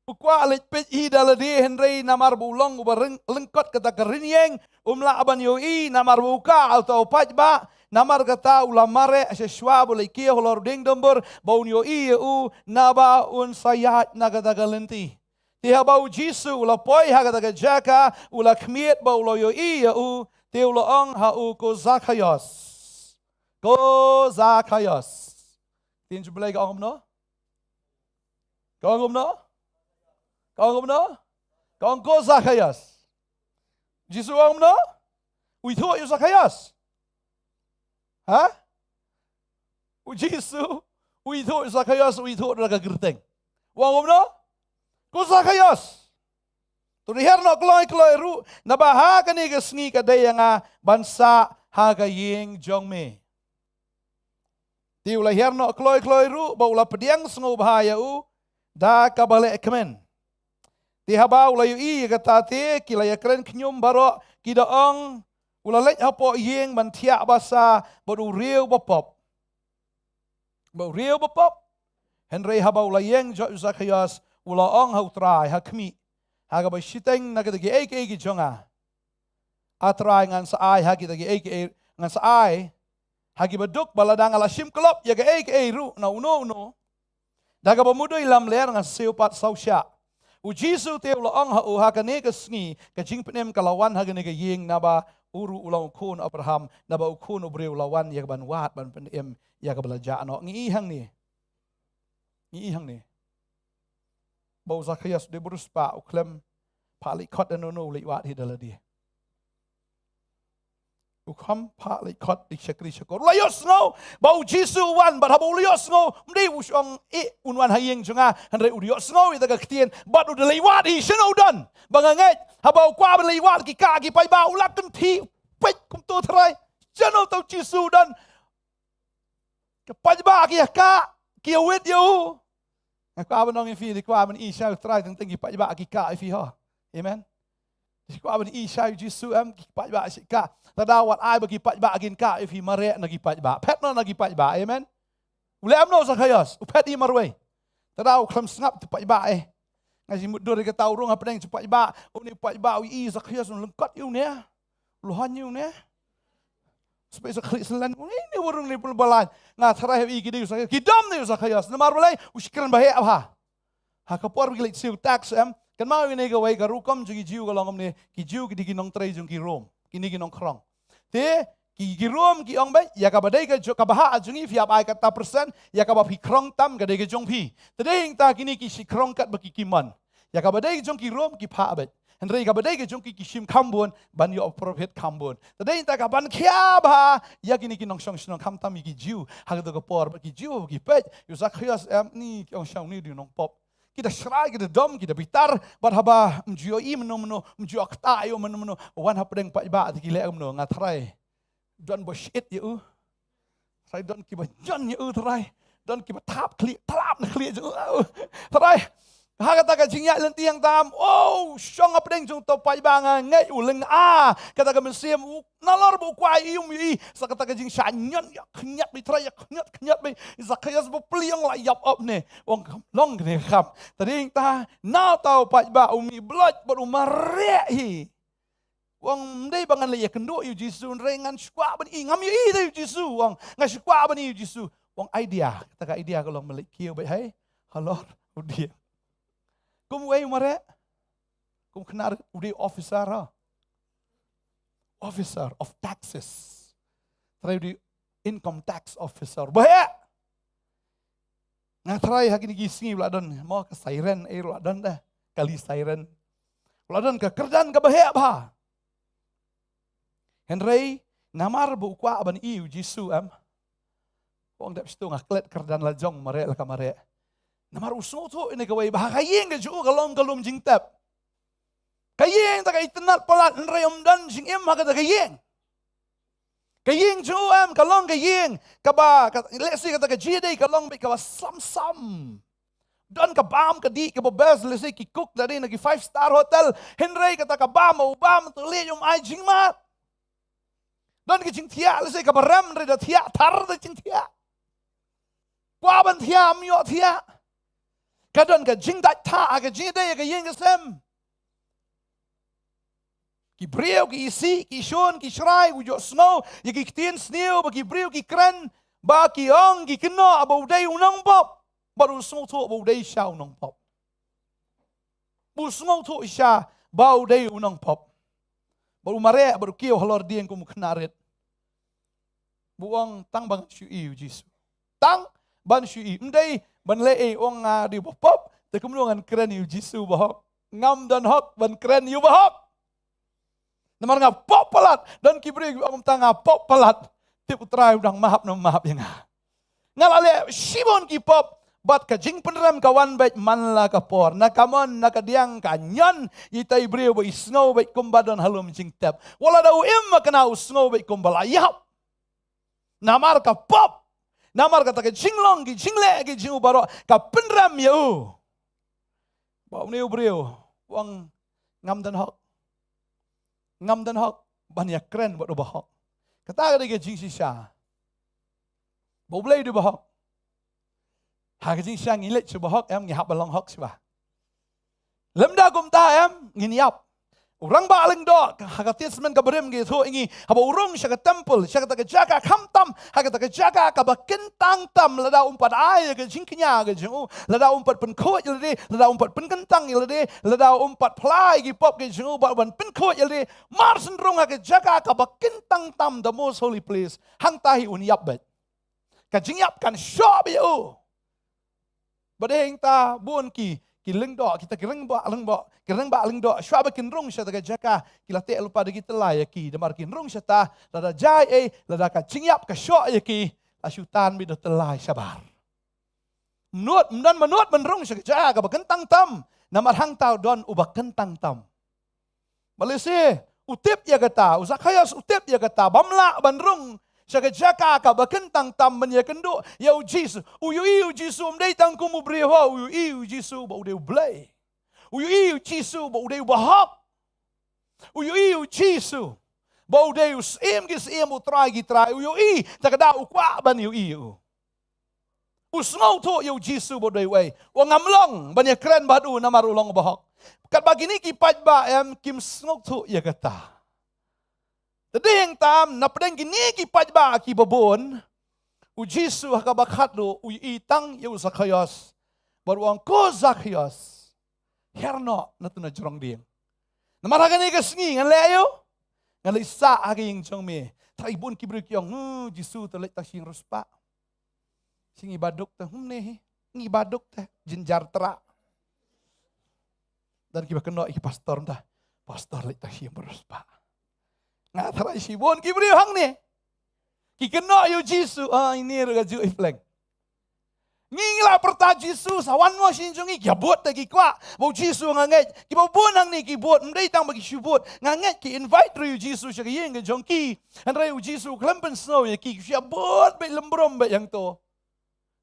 u kwah leit peit hi da lade, hynrei namar ba u long uba ryng-, lyngkot kata ka rynïeng, um lah ban ïohi, namar ba u kah uta u paidbah. Namar kata u la mareh sha shuwa ba u leit kiew halor u dieng dumbur ba un ïohi ïa u, naba un sa ïaid na kata ka lynti. Te haba u Jisu u la poi ha kata ka jaka, u la khmied bad u la ïohi ïa u, te u la ong ha u, "Ko Zakhaios, ko Zakhaios." Ktien jong U Blei ka ong kumno? Ka ong kumno? Ka ong kumno? Ka ong, "Ko Zakhaios." Jisu ong kumno? U ithuh ïa u Zakhaios? Ha? U Jisu u ithuh ïa u Zakhaios, u ithuh da ka kyrteng. U ong kumno? "Ko Zakhaios, to hiar noh kloi kloi ruh, naba ha kane ka sngi ka dei ïa nga ban sah ha ka ïing jong me." Te u la hiar noh kloi kloi ruh bad u la pdiang sngewbha ïa u da kaba leh kmen. Te haba u la ïohi ïa kata te ki la ïakren khñium baroh, ki da ong, "U la leit hapoh ïing ban thiah basa bad u riew bapop, bad u riew bapop." Hynrei haba u la ïeng jot u Zakhaios, u la ong ha u Trai ha khmih, "Ha kaba shiteng na kita kiei kiei ki jong nga, A Trai, ngan sa ai ha kita kiei kiei, ngan sa ai ha kiba duk, bad lada nga la shim klop ïa kaei kaei ruh na uno uno, da kaba mudui lamler ngan sa siew pat saw shah." U Jisu te u la ong ha u, "Ha kane ka sngi ka jingpynim ka la wan ha kane ka ïing, naba u ruh u long u khun Abraham, naba u Khun u briew u la wan ïa kaban wad ban pynim ïa kaba la jah noh." Ngi i hangne, ngi i hangne ba u Zakhaios u dei u riewspah, u khlem phah leit khot da uno uno, u leit wad hi da lade. U khlem phah leit khot da ki shakri shakor. U la ïohsngew ba u Jisu u wan, bad haba u la ïohsngew, ym dei u shong, "Eh, un wan ha ïing jong nga," hynrei u ïohsngew ïa ka ktien bad u da leit wad hi. Shano u don? Ba nga ngeit haba u kwah ban leit wad ki kah ki paidbah, u la kynthih, "Peit kumto, Trai, shano uta u Jisu u don? Ki paidbah ki ïa kah, ki ïa wit ïa u." Nga kwah ban ong ïa phi, dei kwah ban i shai u Trai teng teng ki paidbah ki kah ïa phi, ho. Amen. Dei kwah ban i shai u Jisu, em, ki paidbah shi kah. Te da wat ai ba ki paidbah kin kah ïa phi, mareh na ki paidbah, phet noh na ki paidbah. Amen. U leh kumno u Zakhaios? U phet hi marwei. Te da u khlem sngap ki paidbah, eh. Nga ju mutdur ïa kata, u rung hapdeng ki paidbah. Une u paidbah u i u Zakhaios, u lyngkot ïa une, u lhon ïa une. Spei sa khlieh sngewlem, "Une u rung ne pul balai." Nga tharai ha i ki dei u Zakhaios, ki dom ne u Zakhaios. Namar balei? U shakri ba heh bha. Ha ka por ba ki leit siew tax, em, kynmaw ïa kane kawei ka rukom jong ki Jiw ka long kumne, ki Jiw ki dei ki nongtrei jong ki Rom, kine ki nongkhrong. Te ki, ki Rom ki ong, "Beit, ïa kaba dei ka jong, kaba hah jong ngi phi hap ai kata percent, ïa kaba phi khrong tam ka dei ka jong phi." Te dei hangta kine ki shi khrong katba ki, ki mon. Ïa kaba dei ka jong ki Rom ki phah beit. Hynrei kaba dei ka jong ki, ki shim kham bun ban ïoh profit kham bun. Te dei hangta kaban khia bha ïa kine ki nongshong shnong, khamtam ïa ki Jiw. Ha kato ka por ba ki Jiw ki peit ïa u Zakhaios, em, ni ki ong, "Shong ni u dei u nongpop." Ki da shrai, ki da dom, ki da bitar, bad haba ym ju ïohi mynno mynno, ym ju ktah ïa u mynno mynno, wan hapdeng paidbah te ki leh kumno? Nga tharai don ba shit ïa u. Tharai don kiba jon ïa u, Tharai. Don kiba thap khlieh, thap na khlieh jong u. Tharai Ha kata ka jingïaid lynti hangta, oh, shong hapdeng jong uto u paidbah nga ngeit u lyngngoh kata ka mynsiem, u nalor ba u kwah ïa u, ïa u, sa kata ka jingshah ñion, ïa khñiot beit, trai, ïa khñiot, khñiot beit, Zakhaios ba plie, ong la ïap ap ne, ong kam long kane kam. Te hangta na uta u paidbah u mih bloit bad u mareh hi. U ong, ym dei ba ngan leit ïakynduh ïa u Jisu, hynrei ngan shu kwah ban ïohi, ngam ïohi te ïa u Jisu, u ong, nga shu kwah ban ïohi ïa u Jisu. U ong, idea, kata ka idea ka long ban leit kiew beit, hei halor u dieng. Kum uei u mareh? Kum khynnah rit, u dei officer, ha? Officer of taxes. Trai, u dei income tax officer. Ba heh! Nga trai ha kine ki sngi u la don, mo, ka siren, eh, u la don da kali siren. U la don ka kyrdan kaba heh bha. Hynrei namar ba u kwah ban ïohi ïa u Jisu, em, u ong, dep shuh, nga klet kyrdan la jong, mareh la ka mareh. Namar u sngewthuh ïa kawei, ba ha ka ïing ka jong u ka long ka lum jingtep. Ka ïing te ka itynnad palat, hynrei ym don jingim ha kata ka ïing. Ka ïing jong u, em, ka long ka ïing kaba, ka, lehse kata ka jingïadei ka long beit kaba sam sam. Don ka bam ka dih kaba best, lehse ki cook lade na ki five star hotel, hynrei kata ka bam, u bam te leh ym ai jingmad. Don ka jingthiah, lehse kaba rem, hynrei da thiah thar da jingthiah. Kwah ban thiah, ym ïoh thiah. Ka don ka jingdait thah ha ka jingïadei ha ka ïing ka sem. Ki briew ki isih, ki shun, ki shrai, u ïohsngew ïa ki ktien sniew ba ki briew ki kren, ba ki ong, ki kynnoh ba u dei u nongpop, bad u sngewthuh ba u dei shisha u nongpop. U sngewthuh shisha ba u dei u nongpop. Bad u mareh bad u kiew halor dieng kum u khynnah rit. Ba u ong, tang ban shu ïohi ïa u Jisu. Tang ban shu ïohi. Ym dei ban leh ei, ong, nga dei u bapop, te kumno ngan kren ïa u Jisu bahok? Ngam don hok ban kren ïa u bahok. Namar nga pop palat. Don ki briew kiba ong, tang nga pop palat, tip u Trai u dang map ne ym map ïa nga. Nga la leh shibun ki pop, bad ka jingpynrem ka wan beit man la ka por. Na ka mon, na ka diang, ka ñion ïa ita i briew ba i sngew beit kumba don ha lum jingtep. Wat la da u im ha kane, u sngew beit kumba la ïap. Namar ka pop, namar kata ka jinglong, ki jingleh, ki jong u baroh, ka pynrem ïa u. Ba une u briew u ong, ngam don hok. Ngam don hok ban ïakren bad u bahok. Kata ka dei ka jingshisha ba U Blei u dei bahok. Ha ka jingshisha ngi leit sha u bahok, em, ngi hap ban long hok shuwa. Lymda kumta, em, ngin ïap. U rangbah lyngdoh ha ka Testament kaba rim ka ïathuh ïa ngi, haba u rung sha ka temple, sha kata ka jaka khamtam, ha kata ka jaka kaba kyntang tam, lada um pat ai ïa ka jingkñia ka jong u, lada um pat pynkhuid ïa lade, lada um pat pynkyntang ïa lade, lada um pat phla ïa ki pop ka jong u, bad ban pynkhuid ïa lade, mar shu rung ha ka jaka kaba kyntang tam, the most holy place, hangta hi un ïap beit. Ka jingïap kan shoh beit ïa u. Bad hangta bun ki, ki lyngdoh, kita ki rangbah lyngdoh, ki rangbah lyngdoh, shuwa ba kin rung sha kata ka jaka, ki la teh lypa da ki tyllai ïa ki, namar kin rung shata, lada jia ei, lada ka jingïap ka shoh ïa ki, la shu tan beit da tyllai shabar. Mynno, mynno, mynno ban rung sha ka jaka kaba kyntang tam, namar hangta u don uba kyntang tam. Bad lehse u tip ïa kata, u Zakhaios u tip ïa kata, bym lah ban rung sha ka jaka kaba kyntang tam ban ïakynduh ïa u Jisu. U ïohi u Jisu ym dei tang kum u briew, u ïohi u Jisu ba u dei U Blei. U ïohi u Jisu ba u dei u bahok. U ïohi u Jisu ba u dei u Syiem ki syiem, u Trai ki trai. U ïohi, te ka daw u kwah ban ïohi ïa u. U sngewthuh ïa u Jisu ba u dei uei. U ong, ngam long ban ïakren bad u namar u long u bahok. Katba kine ki paidbah, em, kim sngewthuh ïa kata. Te dei hangta, na pdeng kine ki paidbah kiba bun, u Jisu ha kaba khatduh u ïohi tang ïa u Zakhaios. Bad u ong, ko Zakhaios, hiar noh na tu na jrong dieng. Namar ha kane ka sngi ngan leh aïu? Ngan leit sah ha ka ïing jong me. Trai, bun ki briew ki ong, "Hmm, Jisu te leit tang shi hynriew spah. Shi ngi ba duk te, hmm, ne hi. Ngi ba duk te, jynjar trah." Don kiba kynnoh ïa ki pastor mynta, "Pastor, leit tang shi hynriew spah." Nga tharai shibun ki briew hangne ki kynnoh ïa u Jisu, ah, ine ruh ka juh i pleng. Ngi ngi la pyrta Jisu, sa wan mo sha ïing jong ngi, ki ïa bud te ki kwah. Ba u Jisu nga ngeit, kiba bun hangne ki bud, ym dei tang ba ki shu bud. Nga ngeit ki invite ruh ïa u Jisu sha ka ïing ka jong ki. Hynrei u Jisu khlem pynsngew ïa ki, ki shu ïa bud beit lem brum beit hangto.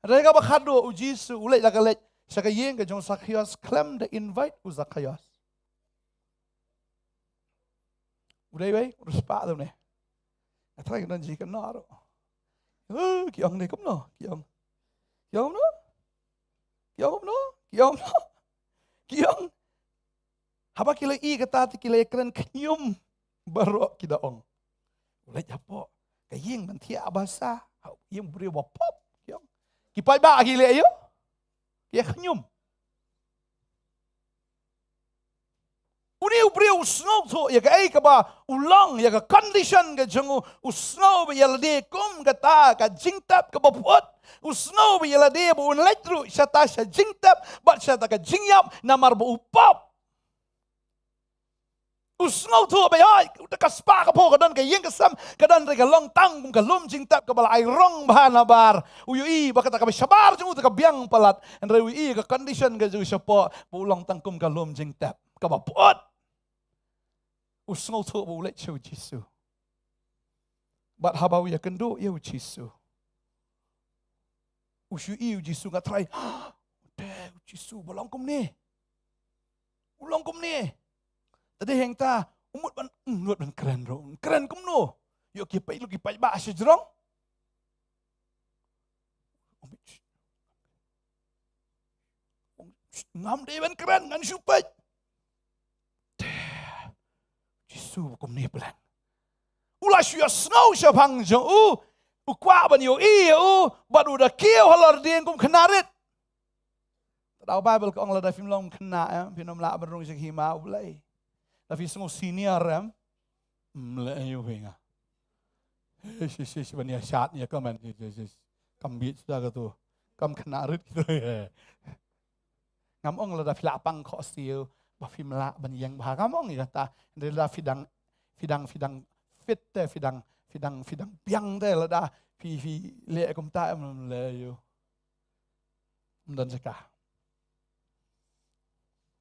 Hynrei kaba khatduh u Jisu u leit la ka leit sha ka ïing ka jong u Sakhios khlem da invite u Sakhios. U dei wei, u riewspah tu ne. Nga trai ka don ji ka nor. Uh, ki ong ne kumno, ki ong. Ki ong kumno? Ki ong kumno? Ki ong kumno? Ki ong. Haba ki la i kata te ki la kren khñium baroh ki da ong. U leit hapoh ka ïing ban thiah basa, ha ïing u briew ba pop, ki ong. Ki paidbah ki leh ïa u. Ki khñium. Une u briew u sngewthuh ïa kaei kaba u long, ïa ka condition ka jong u, u sngew ba ïa lade kum kata ka jingtep kaba put. U sngew ba ïa lade ba un leit ruh shata sha jingtep bad shata ka jingïap namar ba u pop. U sngewthuh ba ïa, da ka spah ka phew ka don ka ïing ka sem, ka don re ka long tang kum ka lum jingtep kaba la ai rong bha na bar. U ïohi ba kata kaba shabar jong u te ka biang palat. Hynrei u ïohi ka condition ka jong u shapoh ba u long tang kum ka lum jingtep kaba put. U sngewthuh ba u leit sha u Jisu. Bad haba u ïakynduh ïa u Jisu, u shu ïohi u Jisu, nga trai. Te u Jisu ba long kumne. U long kumne. Te dei hangta u mut ban, mm, mut ban kren ruh. Kren kumno? Ïoh ki peit, lut ki peit ba sha jrong. Ngam dei ban kren, ngan shu peit. Te Jisu kumne plan. U la shu ïohsngew shaphang jong u. U kwah ban ïohi ïa u bad u da kiew halor dieng kum khynnah rit. Te da u Baibl ka ong lada phim long khynnah, eh, phin ym lah ban rung sha ka hima U Blei. Lada phi sngew senior, em, ym leh ïa u phi nga. Shish, shish, ban ïa shat ïa ka man, shish, shish, shish. Kam bieit suda ka tu. Kam khynnah rit ki tu. Ngam ong lada phi la pang khohsiew ba phim lah ban ïeng bha, ngam ong ïa kata. Hynrei lada phi dang, phi dang, phi dang fit te, phi dang, phi dang, phi dang biang te, lada phi, phi leh kumta, em, ym leh ïa u. Ym don jaka.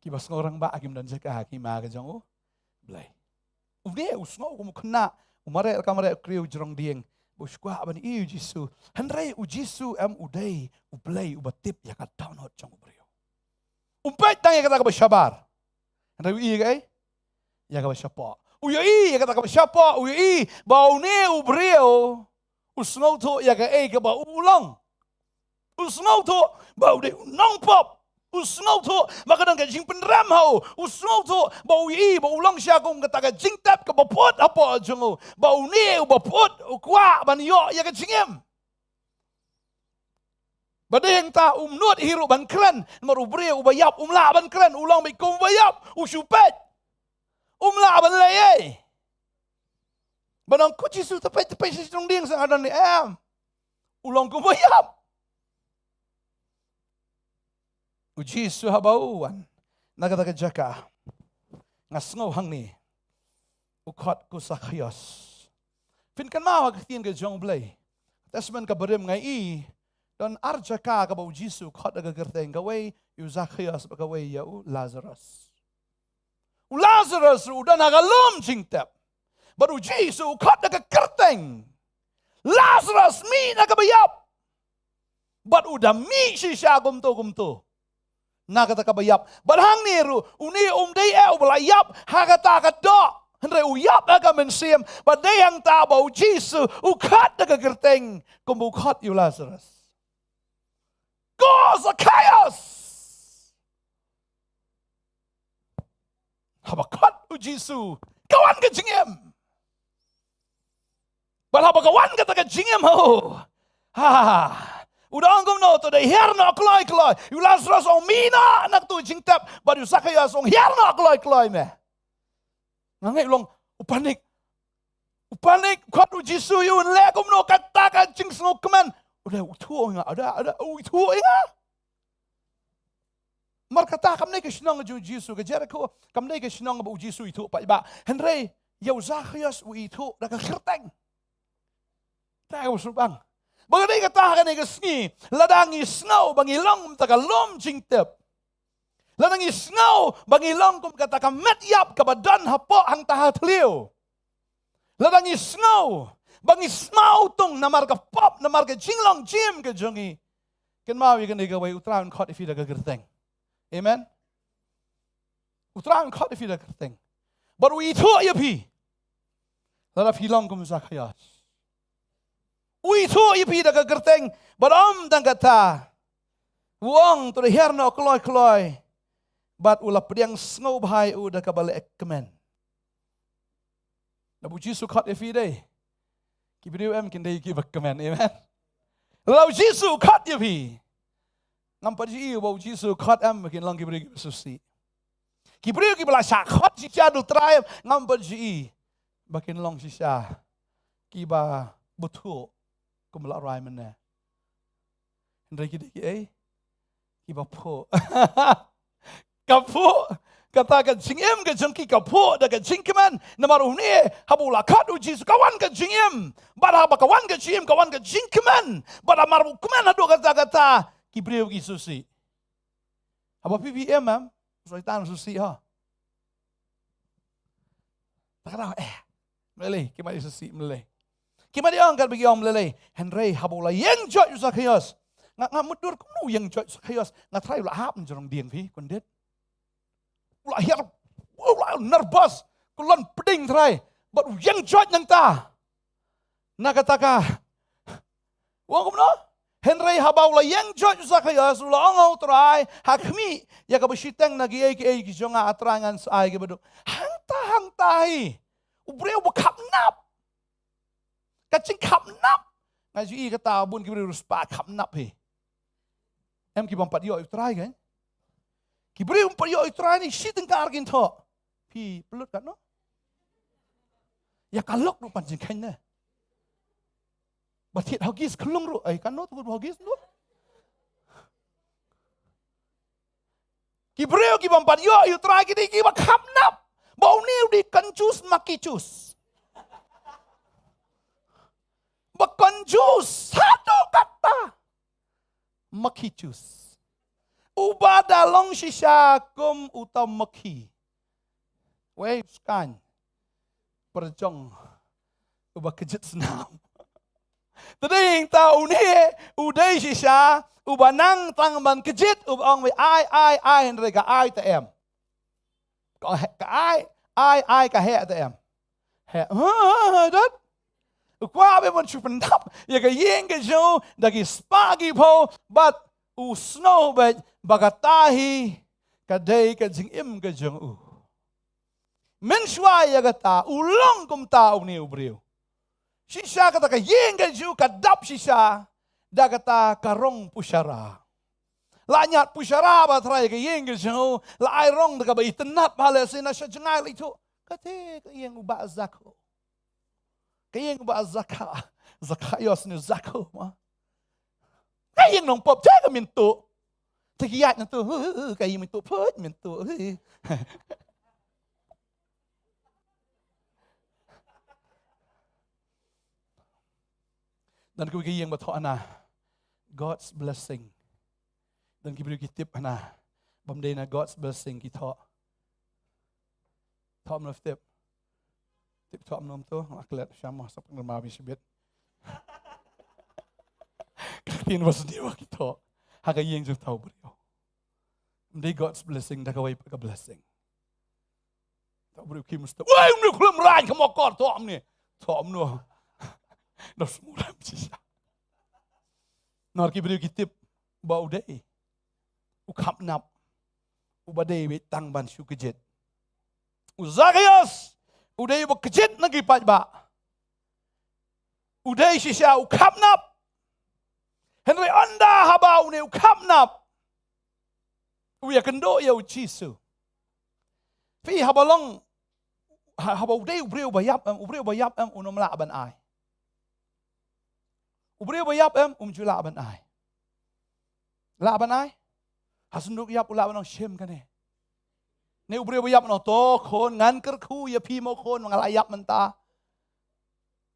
Kiba sngewrangbah kim don jaka ha ka hima ka jong U Blei. Une u sngew kum u khynnah, u mareh ka mareh u kriew jrong dieng, ba u shu kwah ban ïohi ïa u Jisu. Hynrei u Jisu em u dei U Blei uba tip ïa ka dohnud jong u briew. Um peit tang ïa kata kaba shabar. Hynrei u ïohi ïa kaei? Ïa kaba shapoh. U ïohi ïa kata kaba shapoh, u ïohi ba une u briew u sngewthuh ïa kaei kaba u long. U sngewthuh ba u dei u nongpop. U sngewthuh ba ka don ka jingpynrem ha u. U sngewthuh ba u ïohi ba u long shisha kum kata ka jingtep kaba put hapoh jong u. Ba une uba put u kwah ban ïoh ïa ka jingim. Ba dei hangta um nud hi ruh ban kren, namar u briew uba ïap um lah ban kren, u long beit kum uba ïap, u shu peit. Um lah ban leh ei. Ban ong ko Jisu, te peit, te peit sha jrong dieng sa nga don ne em. U long kum uba ïap. U Jisu haba u wan na kata ka jaka, nga sngew hangne u khot ko Sakhios. Phin kynmaw ha ka ktien ka jong U Blei, Testament ka barim nga i don ar jaka kaba u Jisu u khot da ka kyrteng, kawei ïa u Sakhios bad kawei ïa u Lazarus. U Lazarus ruh u don ha ka lum jingtep. Bad u Jisu u khot da ka kyrteng, Lazarus, mih na kaba ïap. Bad u da mih shisha kumto kumto na kata kaba ïap. Bad hangne ruh une um dei eh uba la ïap ha kata ka doh, hynrei u ïap ha ka mynsiem. Bad dei hangta ba u Jisu u khot da ka kyrteng kumba u khot ïa u Lazarus. Ko Sakhios. Haba khot u Jisu ka wan ka jingim. Bad haba ka wan kata ka jingim ha u, ha, u da ong kumno? To dei hiar noh kloi kloi. Ïa u Lazarus ong mih noh na katu ka jingtep. Bad ïa u Sakhios ong hiar noh kloi kloi me. Nga ngeit u long u panik. U panik, khot u Jisu ïa u, leh kumno kata ka jingsngewkmen. U da, u ithuh ïa nga, u da, u da, u ithuh ïa nga. Namar kata kam dei ka shnong jong u Jisu, ka Jerikho kam dei ka shnong ba u Jisu u ithuh paidbah. Hynrei ïa u Sakhios u ithuh da ka kyrteng. Te ka ba sngewbang. Ba ka dei kata ha kane ka sngi, lada ngi sngew ba ngi long kum kata ka lum jingtep, lada ngi sngew ba ngi long kum kata ka met ïap kaba don hapoh hangta ha thliew, lada ngi sngew ba ngi smaw tung namar ka pop, namar ka jinglong jim ka jong ngi, Kynmaw ïa kane kawei, U Trai un khot ïa phi da ka kyrteng. Amen. U Trai un khot ïa phi da ka kyrteng. Bad u ithuh ïa phi. Lada phi long kum u Sakhaios. U ithuh ïa phi da ka kyrteng. Bad ym tang kata. U ong, to da hiar noh kloi kloi. Bad u la pdiang sngewbha ïa u da kaba leh kmen. Lada u Jisu khot ïa phi dei, ki briew em kin dei kiba kmen, amen. Lada u Jisu khot ïa phi, ngam pat ju i ba u Jisu khot em ba kin long ki briew kiba sngewsih. Ki briew kiba la shah khot shisha da u Trai em, ngam pat ju i ba kin long shisha kiba bthuh kum la rai mynne. Hynrei ki dei kiei? Kiba phuh. Ka phuh. Kata ka jingim ka jong ki ka phuh da ka jingkmen. Namar une, haba u la khot u Jisu, ka wan ka jingim. Bad haba ka wan ka jingim, ka wan ka jingkmen. Bad namar u kmen haduh katta katta, ki briew ki sngewsih. Haba phi phi im, em? U Soitan u sngewsih, ha. Te ka daw, eh, mlei lei, ki mat ïa u sngewsih mlei lei. Ki mat ïa ong katba ki ong mlei lei. Hynrei haba u la ïeng joit u Sakhaios. Nga, nga mutdur kumno u ïeng joit u Sakhaios. Nga trai u la hap na jrong dieng phi, kyndit. U la hiar, u la nervous. Kyllon pdeng trai. Bad u ïeng joit nangta. Na kata ka. U ong kumno? Hynrei haba u la ïeng joit u Sakhaios, u la ong ha u Trai, ha khmih ïa kaba shiteng na kiei kiei ki jong nga, a Trai, ngan sa ai kiba duk. Hangta, hangta hi. U briew ba khapnap. Ka jingkhapnap. Nga ju i kata bun ki briew riewspah khapnap hi. Em ki bym pat ïoh ïa u Trai kan? Ki briew bym pat ïoh ïa u Trai ne shi tyngka ar kin thoh. Phi pynlut katno? Ïa ka lok ruh pan jingkheiñ ne. Ba thied hogis khlung ruh, ai katno tu hogis tu. Ki briew ki bym pat ïoh ïa u Trai ki dei kiba khapnap. Ba une u dei kanjus makichus. Ba kanjus haduh katta. Makichus. Uba da long shisha kum uta maki. Wei, skaiñ. Pyrjong. Uba kjit snam. Te dei ta une, u dei shisha, uba nang tang ban kjit, uba ong wei ai, ai, ai, hynrei ka ai te em. Ka he-, ka ai, ai, ai, ka heh te em. Heh, ha, ha, ha, dot. U kwah beit ban shu pyndap ïa ka ïing ka jong u da ki spah ki phew, bad u sngew beit ba kata hi ka dei ka jingim ka jong u. Mynshuwa ïa kata, u long kumta une u briew. Shisha kata ka ïing ka jong u ka dap shisha da kata ka rong pushara. La ñiad pushara ba trai ka ïing ka jong u, la ai rong da kaba itynnad ba lehse na sha jngai la ithuh. Kata ka ïing u Bah Zakho. Ka ïing u Bah Zakha, Zakhaios ne Zakho ma. Ka ïing nongpop, jai ka mynta. Te ki ïaid na tu, ka ïing mynta, put mynta. Don kawei ka ïing ba thoh hana, God's blessing. Don ki briew ki tip hana, bym dei na God's blessing ki thoh. Thoh mno tip. Tip thoh mno to, nga klet sham, sap ngrma bi shibit. Ka ktien ba sniew ki thoh. Ha ka ïing jong uta u briew. Ym dei God's blessing, da kawei pat ka blessing. Uta u briew ki musta. Wei, mno khlem rain ka mokor, thoh mno. Thoh mno. Da smuram shisha. Nor ki briew ki tip ba u dei u khapnap. Uba dei beit tang ban shu kjit. U Zakhaios, u dei uba kjit na ki paidbah. U dei shisha u khapnap. Hynrei ynda haba une u khapnap u ïakynduh ïa u Jisu. Phi, haba long, ha-, haba u dei u briew ba ïap em, u briew ba ïap em, un ym lah ban ai. U briew ba ïap em, um ju lah ban ai. Lah ban ai? Ha sanduk ïap u lah ban ong shim kane. Ne u briew ba ïap un ong to khun, ngan kyrkhu ïa phi mo khun, nga la ïap mynta.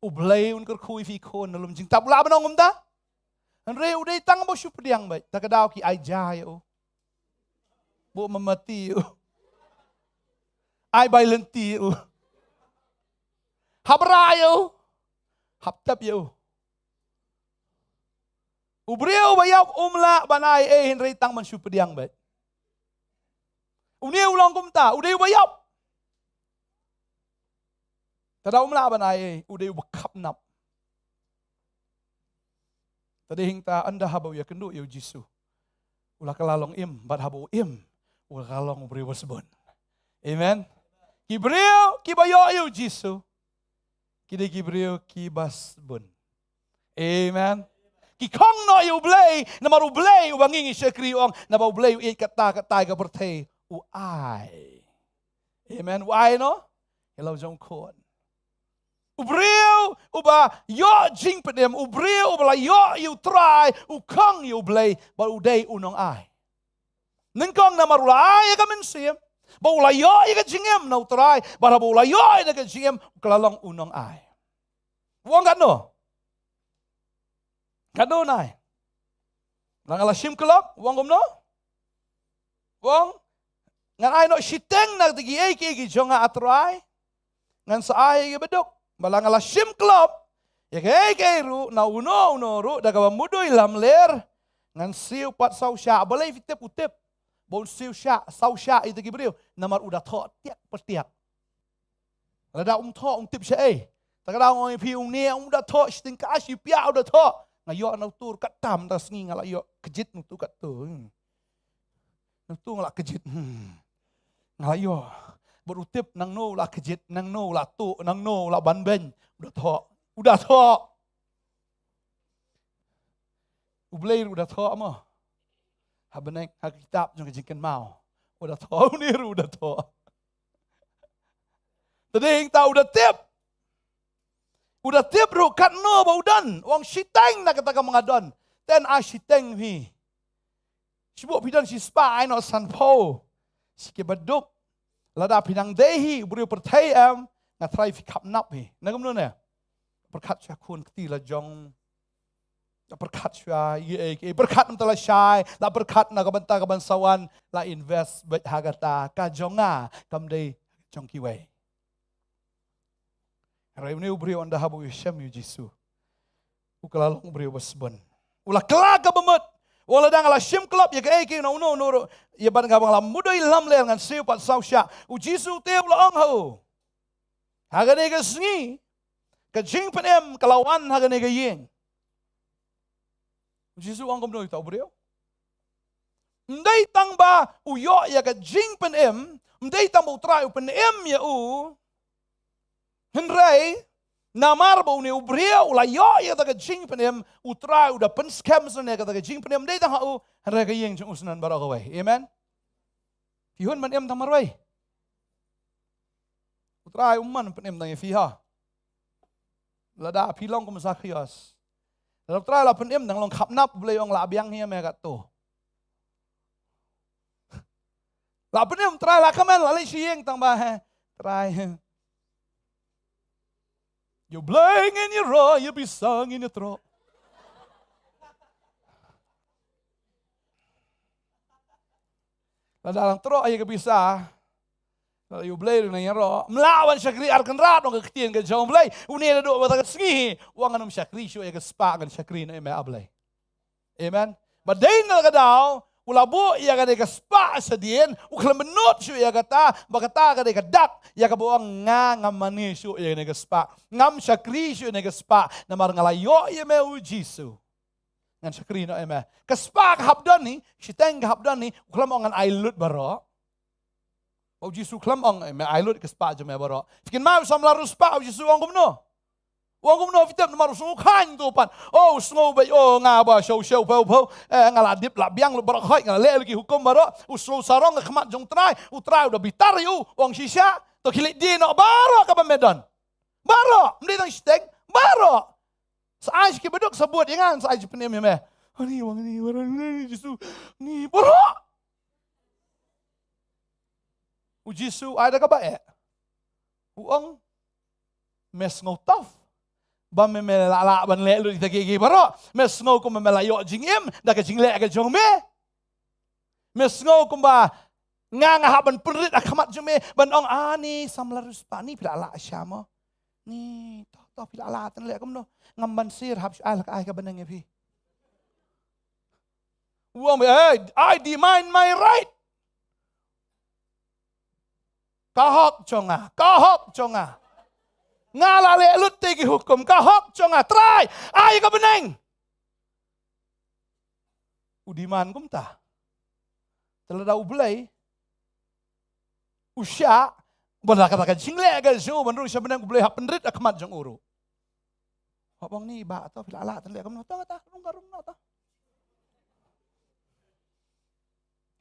U Blei un kyrkhu ïa phi khun, na lum jingtap u lah ban ong kumta. Hynrei u dei tang ba shu pdiang beit, ta ka daw ki ai ja ïa u. Bun mynta ïa u. Ai bai lynti ïa u. Hap rai ïa u. Hap tep ïa u. U briew uba ïap um lah ban ai ei hynrei tang ban shu pdiang beit. Une u long kumta, u dei uba ïap. Te da um lah ban ai ei, u dei uba khapnap. Te dei hangta ynda haba u ïakynduh ïa u Jisu, u la kylla long im, bad haba u im, u la kylla long u briew ba sbun. Amen. Ki briew kiba ïoh ïa u Jisu ki dei ki briew kiba sbun. Amen. Ki khong noh ïa u Blei, namar u Blei uba ngi ngi shakri, u ong, naba u Blei u ïeit katta katta ïa ka pyrthei, u ai. Amen. U ai noh ïa la u jong u khun. U briew uba ïoh jingpynim, u briew uba la ïoh ïa u Trai, u khong ïa u Blei, bad u dei u nongai. Nyngkong namar u la ai ïa ka mynsiem, bad u la ïoh ïa ka jingim na u Trai, bad haba u la ïoh ïa ka jingim, u kylla long u nongai. U ong katno? Katno nai? Nga la shim klop, u ong kumno? U ong, ngan ai noh shiteng na kata kiei kiei ki jong nga, ah Trai. Ngan sa ai ïa kiba duk. Bad la nga la shim klop ïa kiei kiei ruh, na uno uno ruh, da kaba mudui lamler, ngan siew pat saw shah. Balei phi tip u tip ba un siew shah, saw shah ïa kita ki briew? Namar u da thoh tiak pa tiak. Lada um thoh, um tip shaei. Te ka dang ong ïa phi, une u da thoh shiteng ka, shi pia u da thoh. Nga ïoh na utu ruh katto katne sngi nga la ïoh kjit na utu katto. Hmm. Na utu nga la kjit. Hmm. Nga la ïoh. Bad u tip nangno u la kjit, nangno u la tuh, nangno u la ban beiñ. U da thoh. U da thoh. U Blei ruh u da thoh mo. Ha bneng, ha ka kitab jong ka jingkynmaw, u da thoh, une ruh u da thoh. Te dei hangta u da tip. U da tip ruh katno ba u don. U ong shiteng na kata kaba nga don, te ai shiteng hi. Shu buh phi don shispah, ai noh sanphew sha kiba duk. Lada phi nang dei hi u briew pyrthei em, nga trai phi khapnap hi. Na kumno ne? Pyrkhat sha khun kti la jong. La pyrkhat sha ïa ei, ei pyrkhat mynta la shai, la pyrkhat na ka bynta ka ban sa wan, la invest beit ha kata, ka jong nga kam dei jong kiwei. Hynrei une u briew ynda haba u ïashem ïa u Jisu, u kylla long u briew ba sbun. U la kylla kaba mut. U ong lada nga la shim klop ïa kaei kaei na uno uno ruh, ïa bad nga ba nga la mudui lamler ngan siew pat saw shah. U Jisu te u la ong ha u, ha kane ka sngi ka jingpynim ka la wan ha kane ka ïing. U Jisu u ong kumno ïa uta u briew? Ym dei tang ba u ïoh ïa ka jingpynim, ym dei tang ba u Trai u pynim ïa u. Hynrei namar ba une u briew u la ïoh ïa kata ka jingpynim, u Trai u da pynskhem shuh ïa kata ka jingpynim, ym dei tang ha u, hynrei ka ïing jong u shuh baroh kawei. Amen. Phi hun ban im tang marwei. U Trai um mon pynim tang ïa phi ha. Lada phi long kum Sakhios, lada u Trai la pynim tang long khapnap, u Blei ong lah biang hi ïa me katto. Lah pynim, Trai lah kmen, lah leit sha ïing tang ba, he Trai, he, ïa u Blei ngin ïaroh, ïa pisa ngin ïatroh. Lada lang troh ïa ka pisa, lada ïa u Blei ruh nang ïaroh. Ym lah ban shakri ar kynrad, ong ka ktien ka jong u Blei. Une naduh ba ta ka sngi u ong ngan ym shakri shuh ïa ka spah, ngan shakri noh ïa me, ah Blei. Amen. Ba dei na ka daw u la buh ïa kane ka spah shadien, u khlem bynnud shuh ïa kata, ba kata ka dei ka dak ïa kaba u ong nga ngam mane shuh ïa kane ka spah, ngam shakri shuh ïa kane ka spah, namar nga la ïoh ïa me u Jisu. Ngan shakri noh ïa me. Ka spah ka hap don hi, shiteng ka hap don hi, u khlem ong ngan ai lut baroh. Ba u Jisu khlem ong, eh, me ai lut ka spah jong me baroh. Phi kynmaw u samla riewspah, u Jisu ong kumno? U ong kumno phi tip, namar u sngew kheiñ to pat. Oh, u sngew beit, oh, nga ba siew siew phew phew. Eh, nga la dep lah biang lut baroh khoit, nga la leh lut ki hukum baroh. U sngew sarong ha khmat jong u Trai, u Trai u da bitar ïa u, u ong shisha. To khie leit die noh baroh kaba me don. Baroh, ym dei tang shiteng, baroh. Sa ai sha kiba duk, sa bud ïa nga, sa ai jingpynim ïa me. Ani, u ong ani, baroh, ani, Jisu, ani, baroh. U Jisu ai da kaba eh. U ong, me sngew tough ba me, me la lah ban leh lut kita kiei kiei baroh? Me sngew kumba me la ïoh jingim da ka jingleh ka jong me? Me sngew kumba nga, nga hap ban pynrit ha khmat jong me ban ong, ani samla riewspah, ni phi la lah sha mo? Ni to, to phi la lah, tang leh kumno? Ngam ban sir, hap shu ai la ka ai ka bneng ïa phi. U ong, "Hey, I demand my right. Ka hok jong nga, ka hok jong nga. Nga la leh lut te ki hukum, ka hok jong nga. Trai, ai ka bneng." U demand kumta. Te lada U Blei u shah, ba la kata ka jingleh ka jong u ban rung sha bneng, U Blei hap pynrit ha khmat jong u ruh. Hap ong, "Ni bah, to phi la lah tang leh kumno, to, to, rung ka rung no to."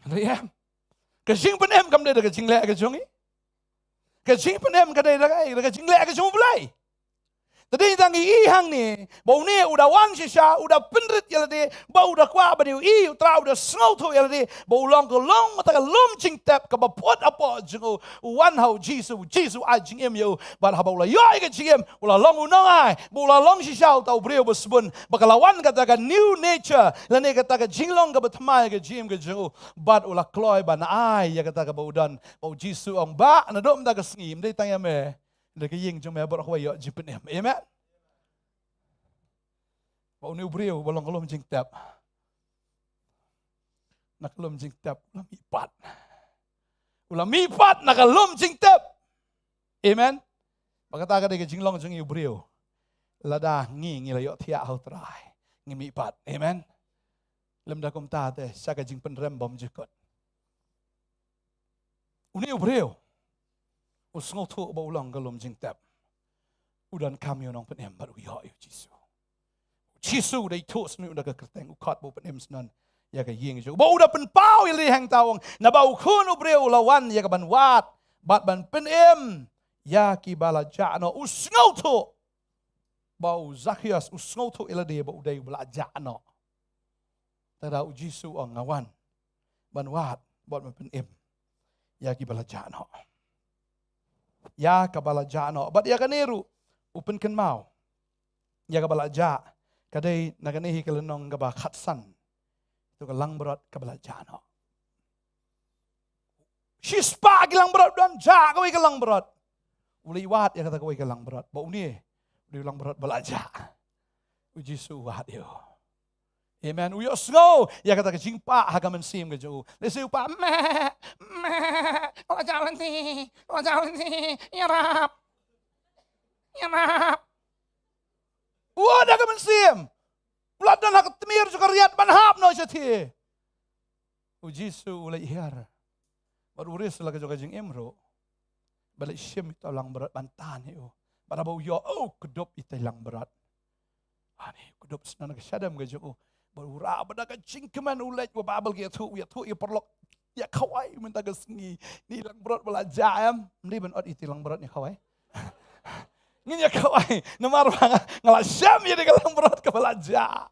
Hynrei em, ka jingpynim kam dei da ka jingleh ka jong ngi. Ka jingpynim ka dei da ka, da ka jingleh ka jong U Blei. Te dei tang i hangne ba une u da wan shisha, u da pynrit ïa lade, ba u da kwah ba dei u i, u Trai u da sngewthuh ïa lade ba u long ka long, kata ka lum jingtep kaba phut hapoh jong u. U wan ha U Jisu, U Jisu ai jingim ïa u. Bad haba u la ïoh ïa ka jingim, u la long u nongai, ba u la long shisha uta u briew ba sbun, ba ka la wan kata ka new nature, lane kata ka jinglong kaba thymmai ka jingim ka jong u. Bad u la kloi ban ai ïa kata kaba u don. Ba U Jisu ong, "Bah, naduh mynta ka sngi ym dei tang ïa me, da ka ïing jong me baroh kawei ïoh jingpynim." Amen. Ba une u briew ba long ka lum jingtep, na ka lum jingtep u la mihpat. U la mihpat na ka lum jingtep. Amen. Ba kata ka dei ka jinglong jong ngi u briew. Lada ngi, ngi la ïohthiah ha U Trai, ngi mihpat. Amen. Lymda kumta te, sha ka jingpynrem bymjukut. Une u briew u sngewthuh ba u long ka lum jingtep. U donkam ïa u Nongpynim bad u ïoh ïa U Jisu. U Jisu u da ithuh sniew da ka kyrteng, u khot ba u pynim sniew ïa ka ïing jong u. Ba u da pynpaw ïa lade hangta, u ong, "Naba U Khun u briew u la wan ïa ka ban wad bad ban pynim ïa kiba la jah noh." U sngewthuh ba u Zakhios u sngewthuh ïa lade ba u dei uba la jah noh. Te da U Jisu u ong, "Nga wan ban wad bad ban pynim ïa kiba la jah noh." Ïa kaba la jah noh. Bad ïa kane ruh u pynkynmaw, ïa kaba la jah ka dei na kane hi ka lynnong kaba khatsan. Ïa ka langbrot kaba la jah noh. Shispah ki langbrot don, jah kawei ka langbrot. U leit wad ïa kata kawei ka langbrot. Ba une u dei u langbrot ba la jah. U Jisu u wad ïa u. Amen. U ïohsngew ïa kata ka jingpah ha ka mynsiem ka jong u. Lehse u pah, "Meh, meh, ka la jah lynti, ka la jah lynti, ïarap, ïarap." U ong ha ka mynsiem, "U la don ha ka tmier jong ka riat ban hap noh shathie." U Jisu u leit hiar. Bad u rieh sha la ka jong ka jingim ruh. Bad leit shim ïa uta u langbrot ban tan ïa u. Bad haba u ïoh, u kdup ïa uta u langbrot. Ani, u kdup sniew na ka shadem ka jong u. Bad u rah bad da ka jingkmen u leit, ba Baibl ka ïathuh, u ïathuh ïa u paralok. Ïa khawai mynta ka sngi. Une u langbrot ba la jah em. Ym dei ban ot ïa uta u langbrot ïa khawai. Ngin ïa khawai. Namar ba nga, nga la shem ïa kane ka langbrot kaba la jah.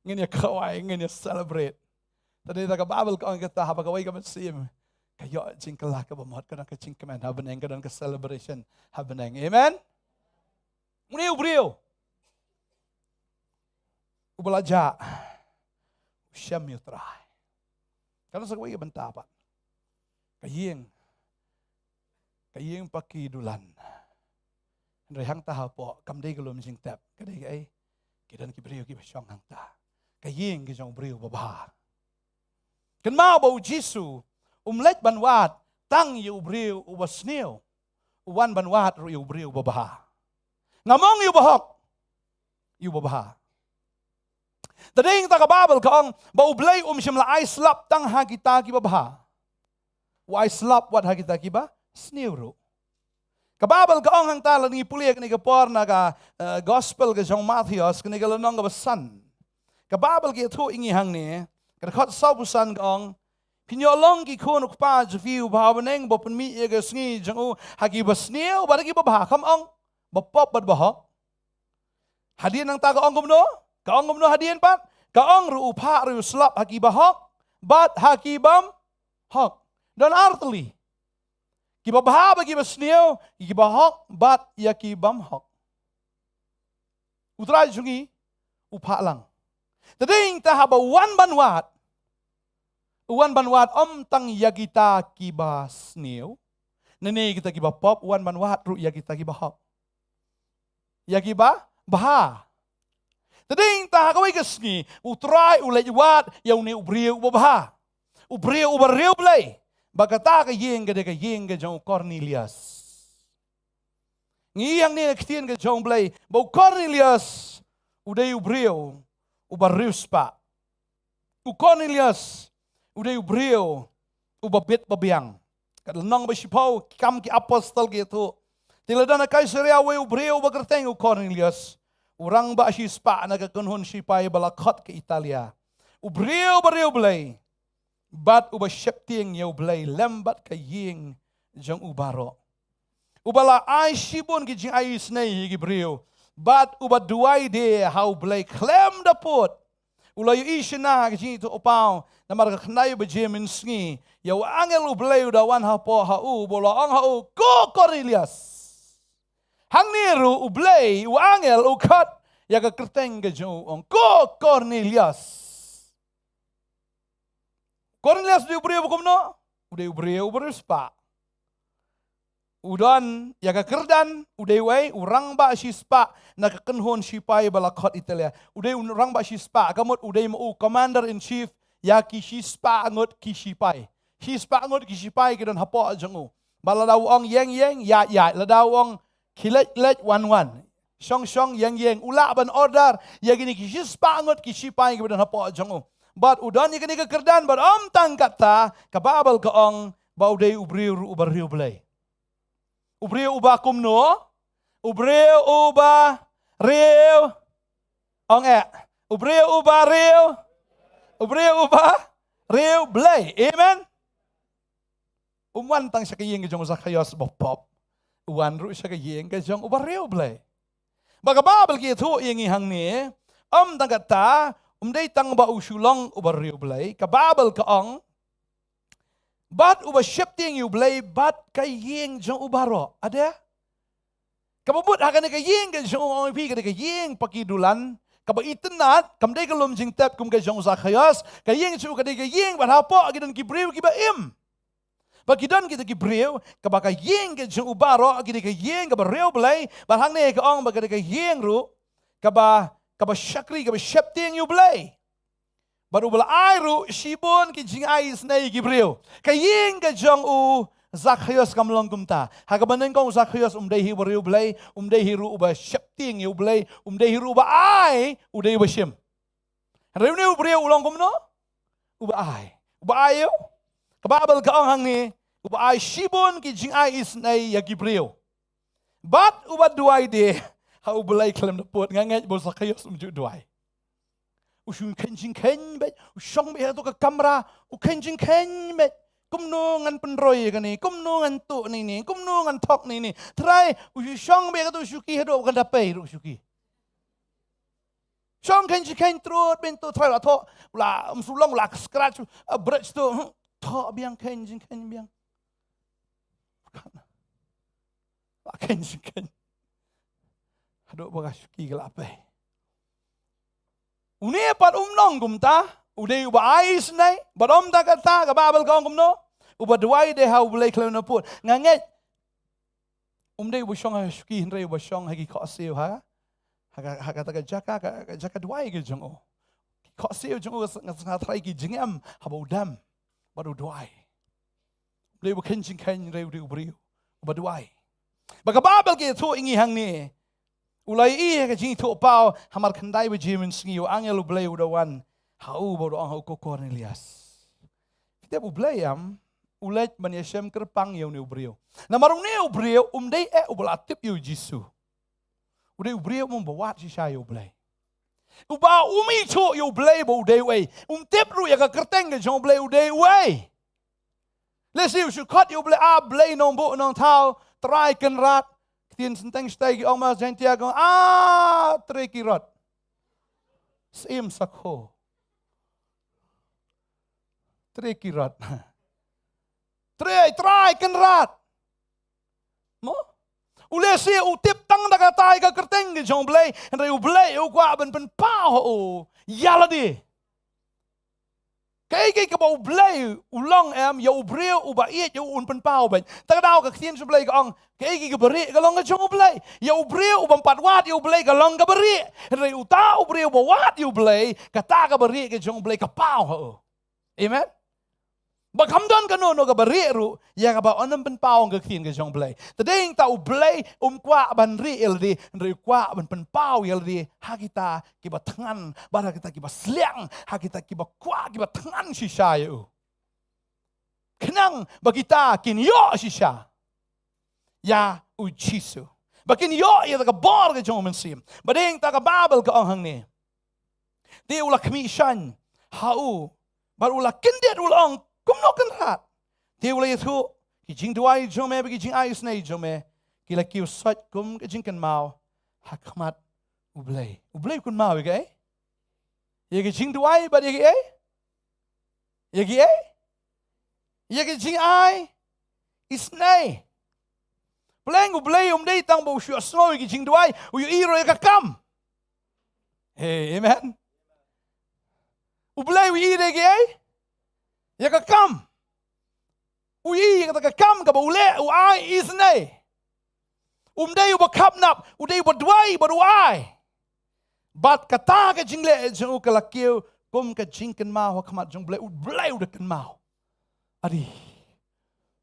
Ngin ïa khawai, ngin ïa celebrate. Te dei ta ka Baibl ka ong kata, haba kawei ka mynsiem ka ïoh jingkylla kaba mut, ka don ka jingkmen ha bneng, ka don ka celebration ha bneng. Amen. Une u briew uba la jah u shem ïa U Trai. Ka don sa kawei ka bynta pat. Ka ïing, ka ïing pat ki dulan. Hynrei hangta hapoh kam dei ka lum jingtep, ka dei kaei? Ki don ki briew kiba shong hangta. Ka ïing ka jong u briew babha. Kynmaw ba U Jisu um leit ban wad tang ïa u briew uba sniew. U wan ban wad ruh ïa u briew babha. Ngam ong ïa u bahok, ïa u babha. Te dei nangta ka Baibl ka ong ba U Blei um shym la ai slap tang ha kita kiba bha. U ai slap wat ha kita kiba sniew ruh. Ka Baibl ka ong hangta, lada ngi pule ïa kane ka por na ka, eh, Gospel ka jong u Mathaios, kane ka lynnong kaba san. Ka Baibl ka ïathuh ïa ngi hangne, ka dkhot sawphew san ka ong, "Phin ïoh long ki khun u Kpa jong phi uba ha bneng, uba pynmih ïa ka sngi jong u ha kiba sniew bad ha kiba bha." Kam ong ba pop bad ba hok. Hadien nangta ka ong kumno? Ka ong kumno hadien pat? Ka ong ruh, "U phah ruh ïa u slap ha kiba hok bad ha kibym hok." Don artylli. Kiba bha bad kiba sniew, kiba hok bad ïa kibym hok. U Trai jong ngi u phah lang. Te dei nangta haba u wan ban wad, u wan ban wad ym tang ïa kita kiba sniew, ne ne kita kiba pop, u wan ban wad ruh ïa kita kiba hok. Ïa kiba bha. Te dei ta ha kawei ka sngi, u Trai u leit wad ïa une u briew uba bha. U briew uba riewblei. Ba kata ka ïing ka dei ka ïing ka jong u Kornelius. Ngi ïohi hangne na ka ktien ka jong u Blei ba u Kornelius u dei u briew uba riewspah. U Kornelius u dei u briew uba bit ba biang. Ka lynnong ba shiphew, Kam ki Apostol ki ïathuh. Te la don ha Kaisaria uwei u briew uba kyrteng u Kornelius, u rangbah shispah na ka kynhun shipai ba la khot ka Italia. U briew uba riewblei bad uba sheptieng ïa u Blei lem bad ka ïing jong u baroh. Uba la ai shibun ki jingai isynei ïa ki briew bad uba duwai de ha u Blei khlem da pud. U la ïohi shynna ha ka jingïathuhpaw namar ka khyndai baje mynsngi ïa u angel u Blei u da wan hapoh ha u, bad u la ong ha u, "Ko Kornelius." Hangne ruh u Blei, u angel u khot ïa ka kyrteng ka jong u, ong, "Ko Kornelius." Kornelius u dei u briew ba kumno? U dei u briew uba riewspah. U don ïa ka kyrdan, u dei uei, u rangbah shispah na ka kynhun shipai ba la khot Italia. U dei u rangbah shispah, ka mut u dei ma u commander in chief ïa ki shispah ngut ki shipai. Shispah ngut ki shipai ki don hapoh jong u. Ba lada u ong ïeng ïeng, ïaid ïaid. Lada u ong khie leit leit, wan wan. Shong shong, ïeng ïeng. U lah ban order ïa kine ki shispah ngut ki shipai kiba don hapoh jong u. Bad u don ïa kane ka kyrdan, bad ym tang katta, ka Baibl ka ong ba u dei u briew ruh uba riewblei. U briew uba kumno? U briew uba riew. Ong eh. U briew uba riew. U briew uba riewblei. Amen. Um wan tang sha ka ïing ka jong u Zakhaios ba pop. U wan ruh sha ka ïing ka jong uba riewblei. Ba ka Baibl ka ïathuh ïa ngi hangne, ym tang katta, um dei tang ba u shu long uba riewblei. Ka Baibl ka ong, bad uba sheptieng ïa u Blei bad ka ïing jong u baroh. Ade? Kaba mut ha kane ka ïing ka jong u, ong ïa phi, ka dei ka ïing paki dulan, kaba itynnad, kam dei ka lum jingtep kum ka jong u Zakhaios. Ka ïing jong u ka dei ka ïing bad hapoh ki don ki briew kiba im. Ba ki don kita ki briew, kaba ka ïing ka jong u baroh, ki dei ka ïing kaba riewblei, bad hangne ka ong ba ka dei ka ïing ruh kaba, kaba shakri, kaba sheptieng ïa u Blei. Bad uba la ai ruh shibun ki jingai isynei ïa ki briew. Ka ïing ka jong u Zakhaios kam long kumta. Ha kaba nyngkong u Zakhaios um dei hi uba riewblei, um dei hi ruh uba sheptieng ïa u Blei, um dei hi ruh uba ai, u dei uba shim. Hynrei une u briew u long kumno? Uba ai. Uba ai ïa u? Ka Baibl ka ong hangne, uba ai shibun ki jingai isynei ïa ki briew. Bad uba duwai de ha u Blei khlem da pud. Nga ngeit ba u Zakhaios um ju duwai. U shu kheiñ jingkheiñ beit, u shong beit ha kato ka kamra, u kheiñ jingkheiñ beit. Kumno ngan pynroi ïa kane, kumno ngan tuh ïa ine, kumno ngan thok ïa ine. Trai, u shu shong beit ha kato u shuki haduh ba kan da pei ruh u shuki. Shong kheiñ jingkheiñ trud beit, to Trai, la thoh, la, um shu long, la scratch, a bret to, hmm, thoh biang, kheiñ jingkheiñ biang. La kheiñ jingkheiñ haduh ba ka shuki ka la pei. Une pat um long kumta, u dei uba ai isynei, bad ym tang katta, ka Baibl ka ong kumno? Uba duwai de ha u Blei khlem da pud. Nga ngeit um dei uba shong ha shuki hynrei uba shong ha ki khohsiew ha, ha ka, ha kata ka jaka, ka, ka jaka duwai ka jong u. Ki khohsiew jong u ka s-, ka sngewthuh ki jingem haba u dem bad u duwai. U dei uba kheiñ jingkheiñ hynrei u dei u briew uba duwai. Ba ka Baibl ka ïathuh ïa ngi hangne, u la ïohi ha ka jingïathuhpaw, hamar khyndai baje mynsngi u angel u Blei u da wan ha u bad u da ong ha u, "Ko Kornelius." Phi tip u Blei em, u leit ban ïashem kyrpang ïa une u briew. Namar une u briew um dei eh uba la tip ïa u Jisu. U dei u briew um ba wad shisha ïa u Blei. Uba um ithuh ïa u Blei ba u dei uei. Um tip ruh ïa ka kyrteng ka jong u Blei u dei uei. Lehse u shu khot ïa u Blei, "A Blei Nongbuh Nongthaw, Trai Kynrad." Ktien Synteng shatai ki ong, ma Jaiñtia ki ong, "A Tre Kirot." Syiem Sakho. Tre Kirot. Tre, Trai Kynrad. Mo? U lehse u tip tang da kata ïa ka kyrteng ka jong u Blei, hynrei u Blei u kwah ban pynpaw ha u ïa lade. Kaei kaei kaba U Blei u long em, ïa u briew uba ïeit ïa u un pynpaw beit. Te ka daw ka ktien jong U Blei ka ong, kaei kaei kaba rieh ka long ka jong U Blei. Ïa u briew u bym pat wad ïa U Blei ka long kaba rieh. Hynrei uta u briew uba wad ïa U Blei, kata kaba rieh ka jong U Blei ka paw ha u. Amen. Ba kam don kano kano kaba rieh ruh ïa kaba un ym pynpaw, ka ktien ka jong U Blei. Te dei nangta U Blei um kwah ban rieh ïa lade, hynrei u kwah ban pynpaw ïa lade ha kita kiba thngan, bad ha kita kiba sliang, ha kita kiba kwah, kiba thngan shisha ïa u. Khnang ba kita kin ïoh shisha ïa U Jisu, ba kin ïoh ïa ka bor ka jong U Mynsiem. Ba dei nangta ka Baibl ka ong hangne, te u la khmih shaiñ ha u, bad u la kyndit, u la ong, kumno Kynrad? Te u la ïathuh, ki jingduwai jong me bad ki jingai isynei jong me ki la kiew soit kum ka jingkynmaw ha khmat U Blei. U Blei u kynmaw ïa kaei? Ïa ki jingduwai bad ïa kaei? Ïa kaei? Ïa ki jingai isynei. Pleng U Blei um dei tang ba u shu sngew ïa ki jingduwai, u ïohi ruh ïa ka kam. Hey, amen. U Blei u ïohi da kaei? Ïa ka kam. U ïohi ïa kata ka kam kaba u leh, u ai isynei. Um dei uba khapnap, u dei uba duwai bad u ai. Bad kata ka jingleh jong u ka la kiew kum ka jingkynmaw ha khmat jong U Blei. U Blei u da kynmaw. Adi.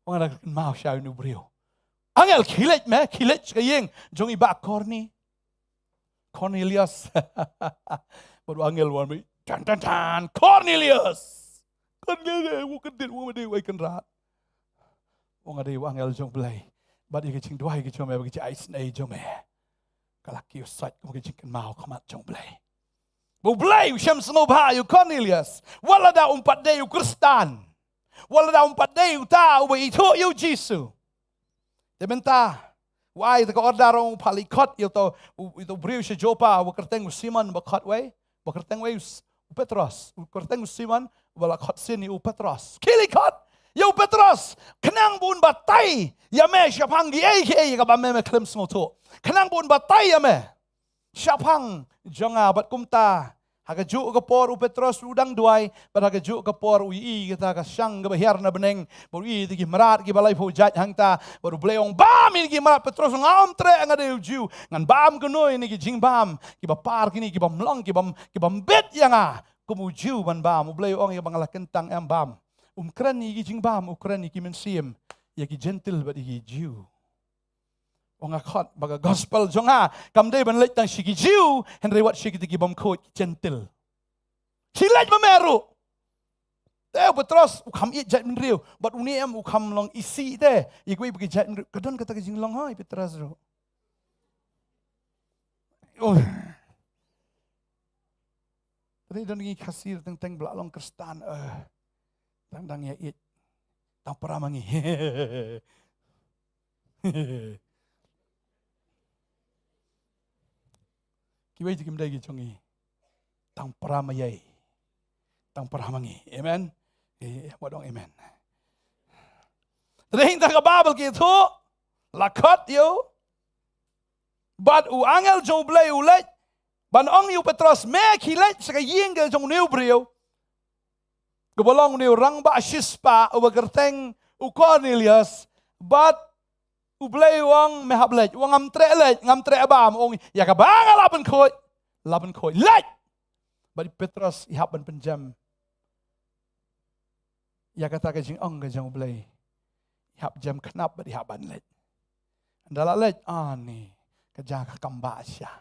Ong, nga da kynmaw sha une u briew. Angel, khie leit me, khie leit sha ka ïing jong i bah Korni-, Kornelius. Bad u angel u wan beit, tan tan tan, Kornelius. Kornelius, u kyndit, u wan beit, u ai Kynrad. Ong, nga dei u angel jong U Blei. Bad ïa ka jingduwai ka jong me, bad ka jingai isynei jong me, ka la kiew soit kum ka jingkynmaw ha khmat jong U Blei. Ba U Blei u shem sngewbha ïa u Kornelius. Wat lada um pat dei u Khristan. Wat lada um pat dei uta uba ithuh ïa U Jisu. Te mynta u ai ïa ka order, ong, u phah leit khot ïa uta u, ïa uta u briew sha Joppa, uba kyrteng u Simon, ba khot wei, ba kyrteng wei u S-, u Petros. U kyrteng u Simon, uba la khot sien ïa u Petros. Khie leit khot ïa u Petros, khnang ba un batai ïa me shaphang kiei kiei kaba me, me khlem sngewthuh. Khnang ba un batai ïa me shaphang jong nga. Bad kumta, ha kajuh ka por u Petros u dang duwai, bad ha kajuh ka por u ïohi ïa kata ka shang kaba hiar na bneng, bad u ïohi ïa ki mrad kiba laiphew jait hangta, bad U Blei u ong, bam ïa ki mrad. Petros u ong, ngam treh, nga dei u Jiw. Ngan bam kano ïa kine ki jingbam kiba par kine, ki bym long, ki bym, ki bym bit ïa nga kum u Jiw ban bam. U Blei u ong, ïa ba nga la kyntang, em bam. Um kren ïa ki jingbam, u kren ïa ki mynsiem, ïa ki Jentil bad ïa ki Jiw. Ong, nga khot ba ka gospel jong nga kam dei ban leit tang sha ki Jiw, hynrei wat sha kita ki bym khuid, ki Jentil. Khie leit ma me ruh. Te u Petros u kham ïeit jaitbynriew, bad une em u kham long isih te ïa kiwei pat ki jaitbynriew. Ka don kata ka jinglong ha i Petros ruh. Oh. Te don ngi Khasi teng teng ba la long Khristan, eh, tang dang ïa ïeit. Tang para ma ngi. Kiwei te kim dei ki jong ngi. Tang para ma ïai. Tang para ma ngi. Amen. Eh, eh, wat ong amen. Te dei hangta ka Baibl ka ïathuh, la khot ïa u. Bad u angel jong U Blei u leit ban ong ïa u Petros, me khie leit sha ka ïing ka jong une u briew, kaba long une u rangbah shispah uba kyrteng u Kornelius. Bad U Blei u ong, me hap leit. U ong, ngam treh leit, ngam treh bam. U ong, ïa kaba nga lah ban khuid, lah ban khuid. Leit. Bad i Petros i hap ban pynjem ïa kata ka jingong ka jong U Blei. I hap jem khnap bad i hap ban leit. Ynda la leit, ani ka jaka kam bah sha.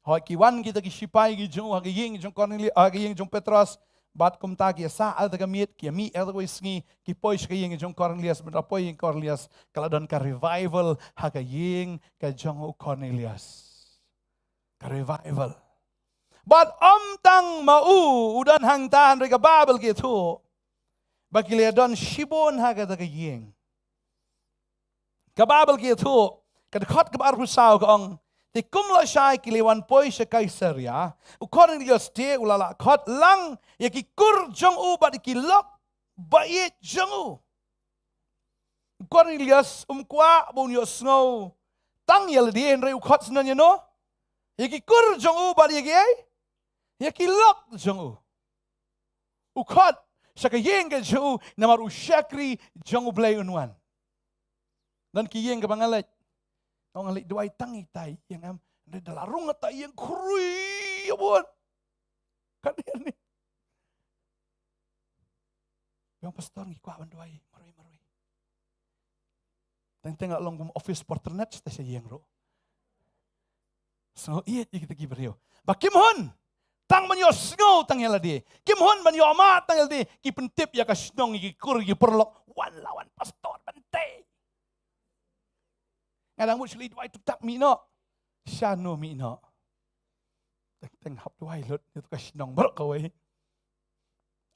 Hooid, ki wan kita ki shipai ki jong u ha ka ïing jong Kornelius, ha ka ïing jong Petros. Bad kumta ki ïasah ha kata ka miet, ki ïamih ha kata kawei sngi, ki poi sha ka ïing jong Kornelius. Bad haba poi ïing Kornelius, ka la don ka revival ha ka ïing ka jong u Kornelius. Ka revival. Bad ym tang ma u u don hangta, hynrei ka Baibl ka ïathuh ba ki la don shibun ha kata ka ïing. Ka Baibl ka ïathuh, ka dkhot kaba arphew saw ka ong, te kum lashai ki la wan poi sha Kaisaria, u Kornelius te u la lah khot lang ïa ki kur jong u bad ïa ki lok ba ïeit jong u. U Kornelius um kwah ba un ïohsngew tang ïa lade, hynrei u khot syndon ïano? Ïa ki kur jong u bad ïa ki ei? Ïa ki lok jong u. U khot Sha ka ïing ka jong u, namar u shakri jong U Blei un wan. Don ki ïing kaba nga leit, nga ong nga leit duwai tang itai ïing, em, da la rung ata ïing khrui ïa bun. Kan ïa ni. Ïa pastor ngi kwah ban duwai marwei marwei. Teng teng la long kum office porternet sha ïing ruh. Sngew ïeit ïa kita ki briew ba kim hun tang ban ïohsngew tang ïa lade, kim hun ban ïohmad tang ïa lade, ki pyntip ïa ka shnong, ïa ki kur, ïa ki paralok, wan la wan pastor ban tei. Nga dang mut shu leit duwai tuktak mih noh. Shano mih noh. Teng teng hap duwai lut ïa tu ka shnong baroh kawei.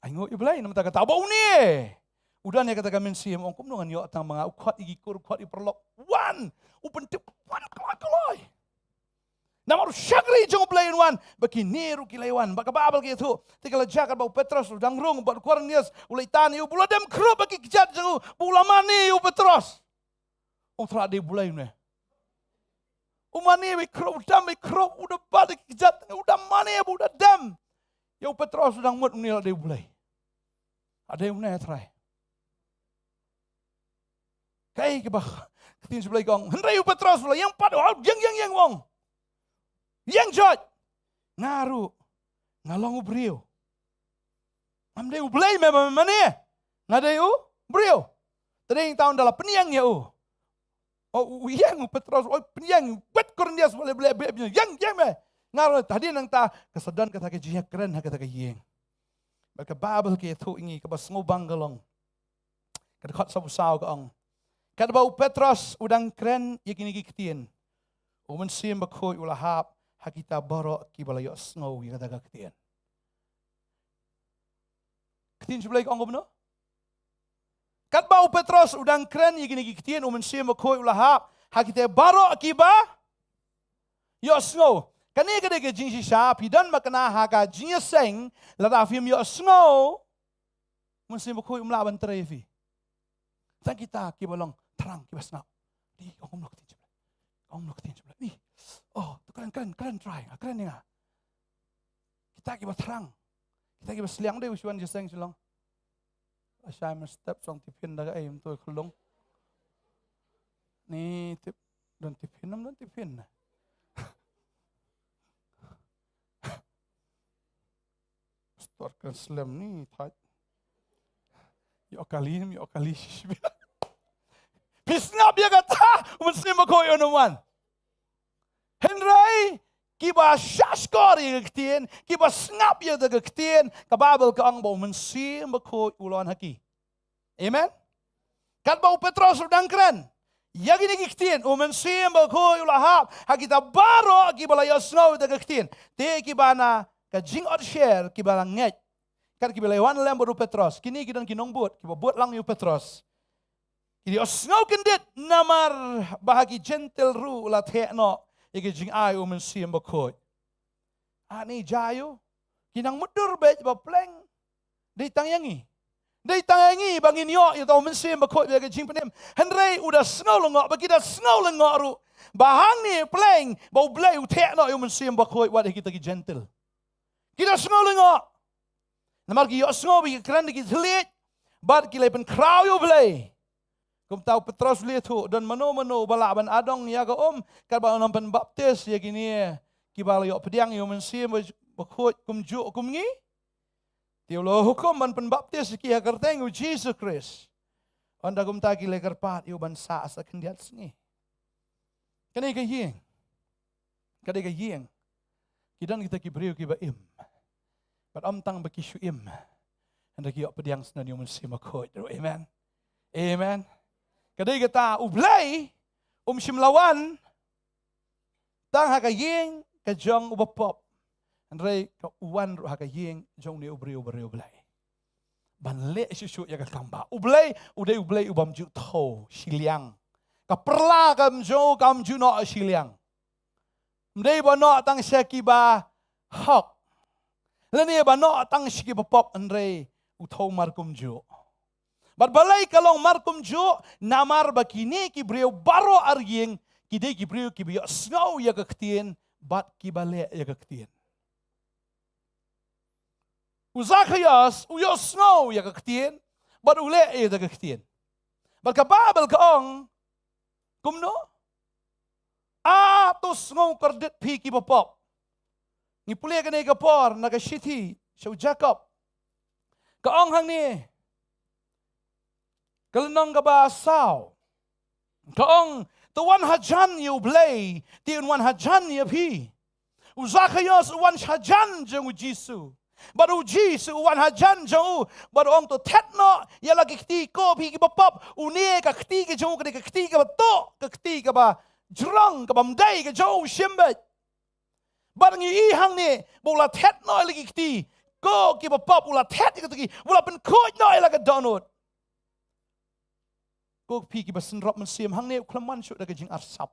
Ai nguh ïa U Blei namar kata ba une u don ïa kata ka mynsiem, ong kumno ngan ïoh tang ma nga, u khot ïa ki kur, u khot ïa ki paralok, wan, u pyntip, wan kloi kloi. Namar u shakri jong U Blei un wan, ba kine ruh ki la wan. Ba ka Baibl ka ïathuh, te ka la jia katba u Petros u dang rung bad u Kornelius u leit tan ïa u, ba u la dem khrup ha ki kjat jong u, ba u la mane ïa u Petros. U thrah dei U Blei une. U mane bad khrup, u dem bad khrup, u da bat ha ki kjat, u da mane bad u da dem. Ïa u Petros u dang mut une la dei U Blei. La dei une, Trai. Kaei kaba ka ktien U Blei ka ong. Hynrei u Petros u la ïeng pat, u ïeng ïeng ïeng u ong, ïeng jot. Nga ruh nga long u briew. Ngam dei U Blei me ba me mane. Nga dei u briew. Te dei tang da la pynïeng ïa u. O, u ïeng u Petros, u pynïeng, u bet Kornelius, u leh, leh, leh, ïeng, ïeng me. Nga ruh, hadien nangta ka sa don kata ka jingïakren ha kata ka ïing. Bad ka Baibl ka ïathuh ïa ngi kaba sngewbang ka long, ka dkhot sawphew saw ka ong, katba u Petros u dang kren ïa kine ki ktien, U Mynsiem Bakhuid u la hap ha kita baroh kiba la ïohsngew ïa kata ka ktien. Ktien U Blei ka ong kumno? Katba u Petros u dang kren ïa kine ki ktien, U Mynsiem Bakhuid u la hap ha kita baroh kiba ïohsngew. Kane ka dei ka jingshisha, phi don ba kane ha ka jingïaseng, lada phim ïohsngew, U Mynsiem Bakhuid um lah ban trei ïa phi. Tang kita kiba long thrang, kiba sngap. Di, ong kumno ktien U Blei. Ong kumno ktien U Blei. Di. Oh, to kren, kren, kren, Trai, kren ïa nga. Kita kiba thrang, kita kiba sliang, dei u shu wan jingïaseng Shillong. Lashai mynstep shu ong tiffin da kaei, mynta khulung. Ni tip, don tiffin, ym don tiffin. Pastor kan slem ni thait. Ïoh kali, ym ïoh kali. Phi sngap ïa kata, U Mynsiem Bakhuid un ym wan. Hynrei kiba shahshkor ïa ka ktien, kiba sngap ïa ka ktien, ka Baibl ka ong ba U Mynsiem Bakhuid u la wan ha ki. Amen. Katba u Petros u dang kren ïa kine ki ktien, U Mynsiem Bakhuid u la hap ha kita baroh kiba la ïohsngew ïa ka ktien. Te kiba na ka jingotsher, kiba la ngeit, kat kiba la wan lem bad u Petros, kine ki don ki nongbud kiba bud lang ïa u Petros. Ki ïohsngew kyndit namar ba ha ki Jentil ruh la theh noh ïa ka jingai U Mynsiem Bakhuid. Ani jia ïa u, ki nang mutdur beit ba pleng dei tang ïa ngi. Dei tang ïa ngi ba ngin ïoh ïa uta U Mynsiem Bakhuid ïa ka jingpynim. Hynrei u da sngew lyngngoh, ba ki da sngew lyngngoh ruh ba hangne pleng ba U Blei u theh noh ïa U Mynsiem Bakhuid wat ïa kita ki Jentil. Ki da sngew lyngngoh. Namar ki ïohsngew ba ki kren da ki thylliej bad ki la pynkhraw ïa U Blei. Kumta u Petros u la ïathuh, don mano mano ba lah ban adong ïa ka um katba un ym pynbaptis ïa kine kiba la ïoh pdiang ïa U Mynsiem Bakhuid kumjuh kum ngi? Te u la hukum ban pynbaptis ïa ki ha ka kyrteng U Jisu Khrist. Ynda kumta ki la kyrpad ïa u ban sah sa khyndiat sngi. Kane ka ïing, ka dei ka ïing. Ki don kita ki briew kiba im. Bad ym tang ba ki shu im, hynrei ki ïoh pdiang sha U Mynsiem Bakhuid ruh. Amen. Amen. Ka dei kata, U Blei um shym la wan tang ha ka ïing ka jong uba pop, hynrei ka, u wan ruh ha ka ïing jong une u briew uba riewblei. Ban leh shuh shuh ïa ka kam ba U Blei u dei U Blei u bym ju thew shiliang. Ka pyrla kam jong u kam ju noh shiliang. Ym dei ba noh tang sha kiba hok, lane ba noh tang sha kiba pop, hynrei u thew markumjuh. Bad balei ka long markumjuh? Namar ba kine ki briew baroh ar ïing ki dei ki briew kiba ïohsngew ïa ka ktien bad kiba leh ïa ka ktien. U Zakhaios u ïohsngew ïa ka ktien, bad u leh ïa ka ktien. Bad ka Baibl ka ong kumno? A, to sngew kordit phi kiba pop. Ngi pule kane ka por na ka shithi sha u Jakob. Ka ong hangne, ka lynnong kaba saw. Ka ong, to wan hajan ïa U Blei, te un wan hajan ïa phi. U Zakhaios u wan hajan jong U Jisu. Bad U Jisu u wan hajan jong u. Bad u ong, to thet noh ïa la ki kti ko phi kiba pop. Une ka kti ka jong u, kane ka kti kaba tuh, ka kti kaba jrong, kaba ym dei ka jong u, shim beit. Bad ngi i hangne ba u la thet noh ïa la ki kti ko kiba pop, u la thet ïa kito ki, u la pynkhuid noh ïa la ka dohnud. Ko phi kiba synrop mynsiem, hangne u khlem wan shuh da ka jingarsap.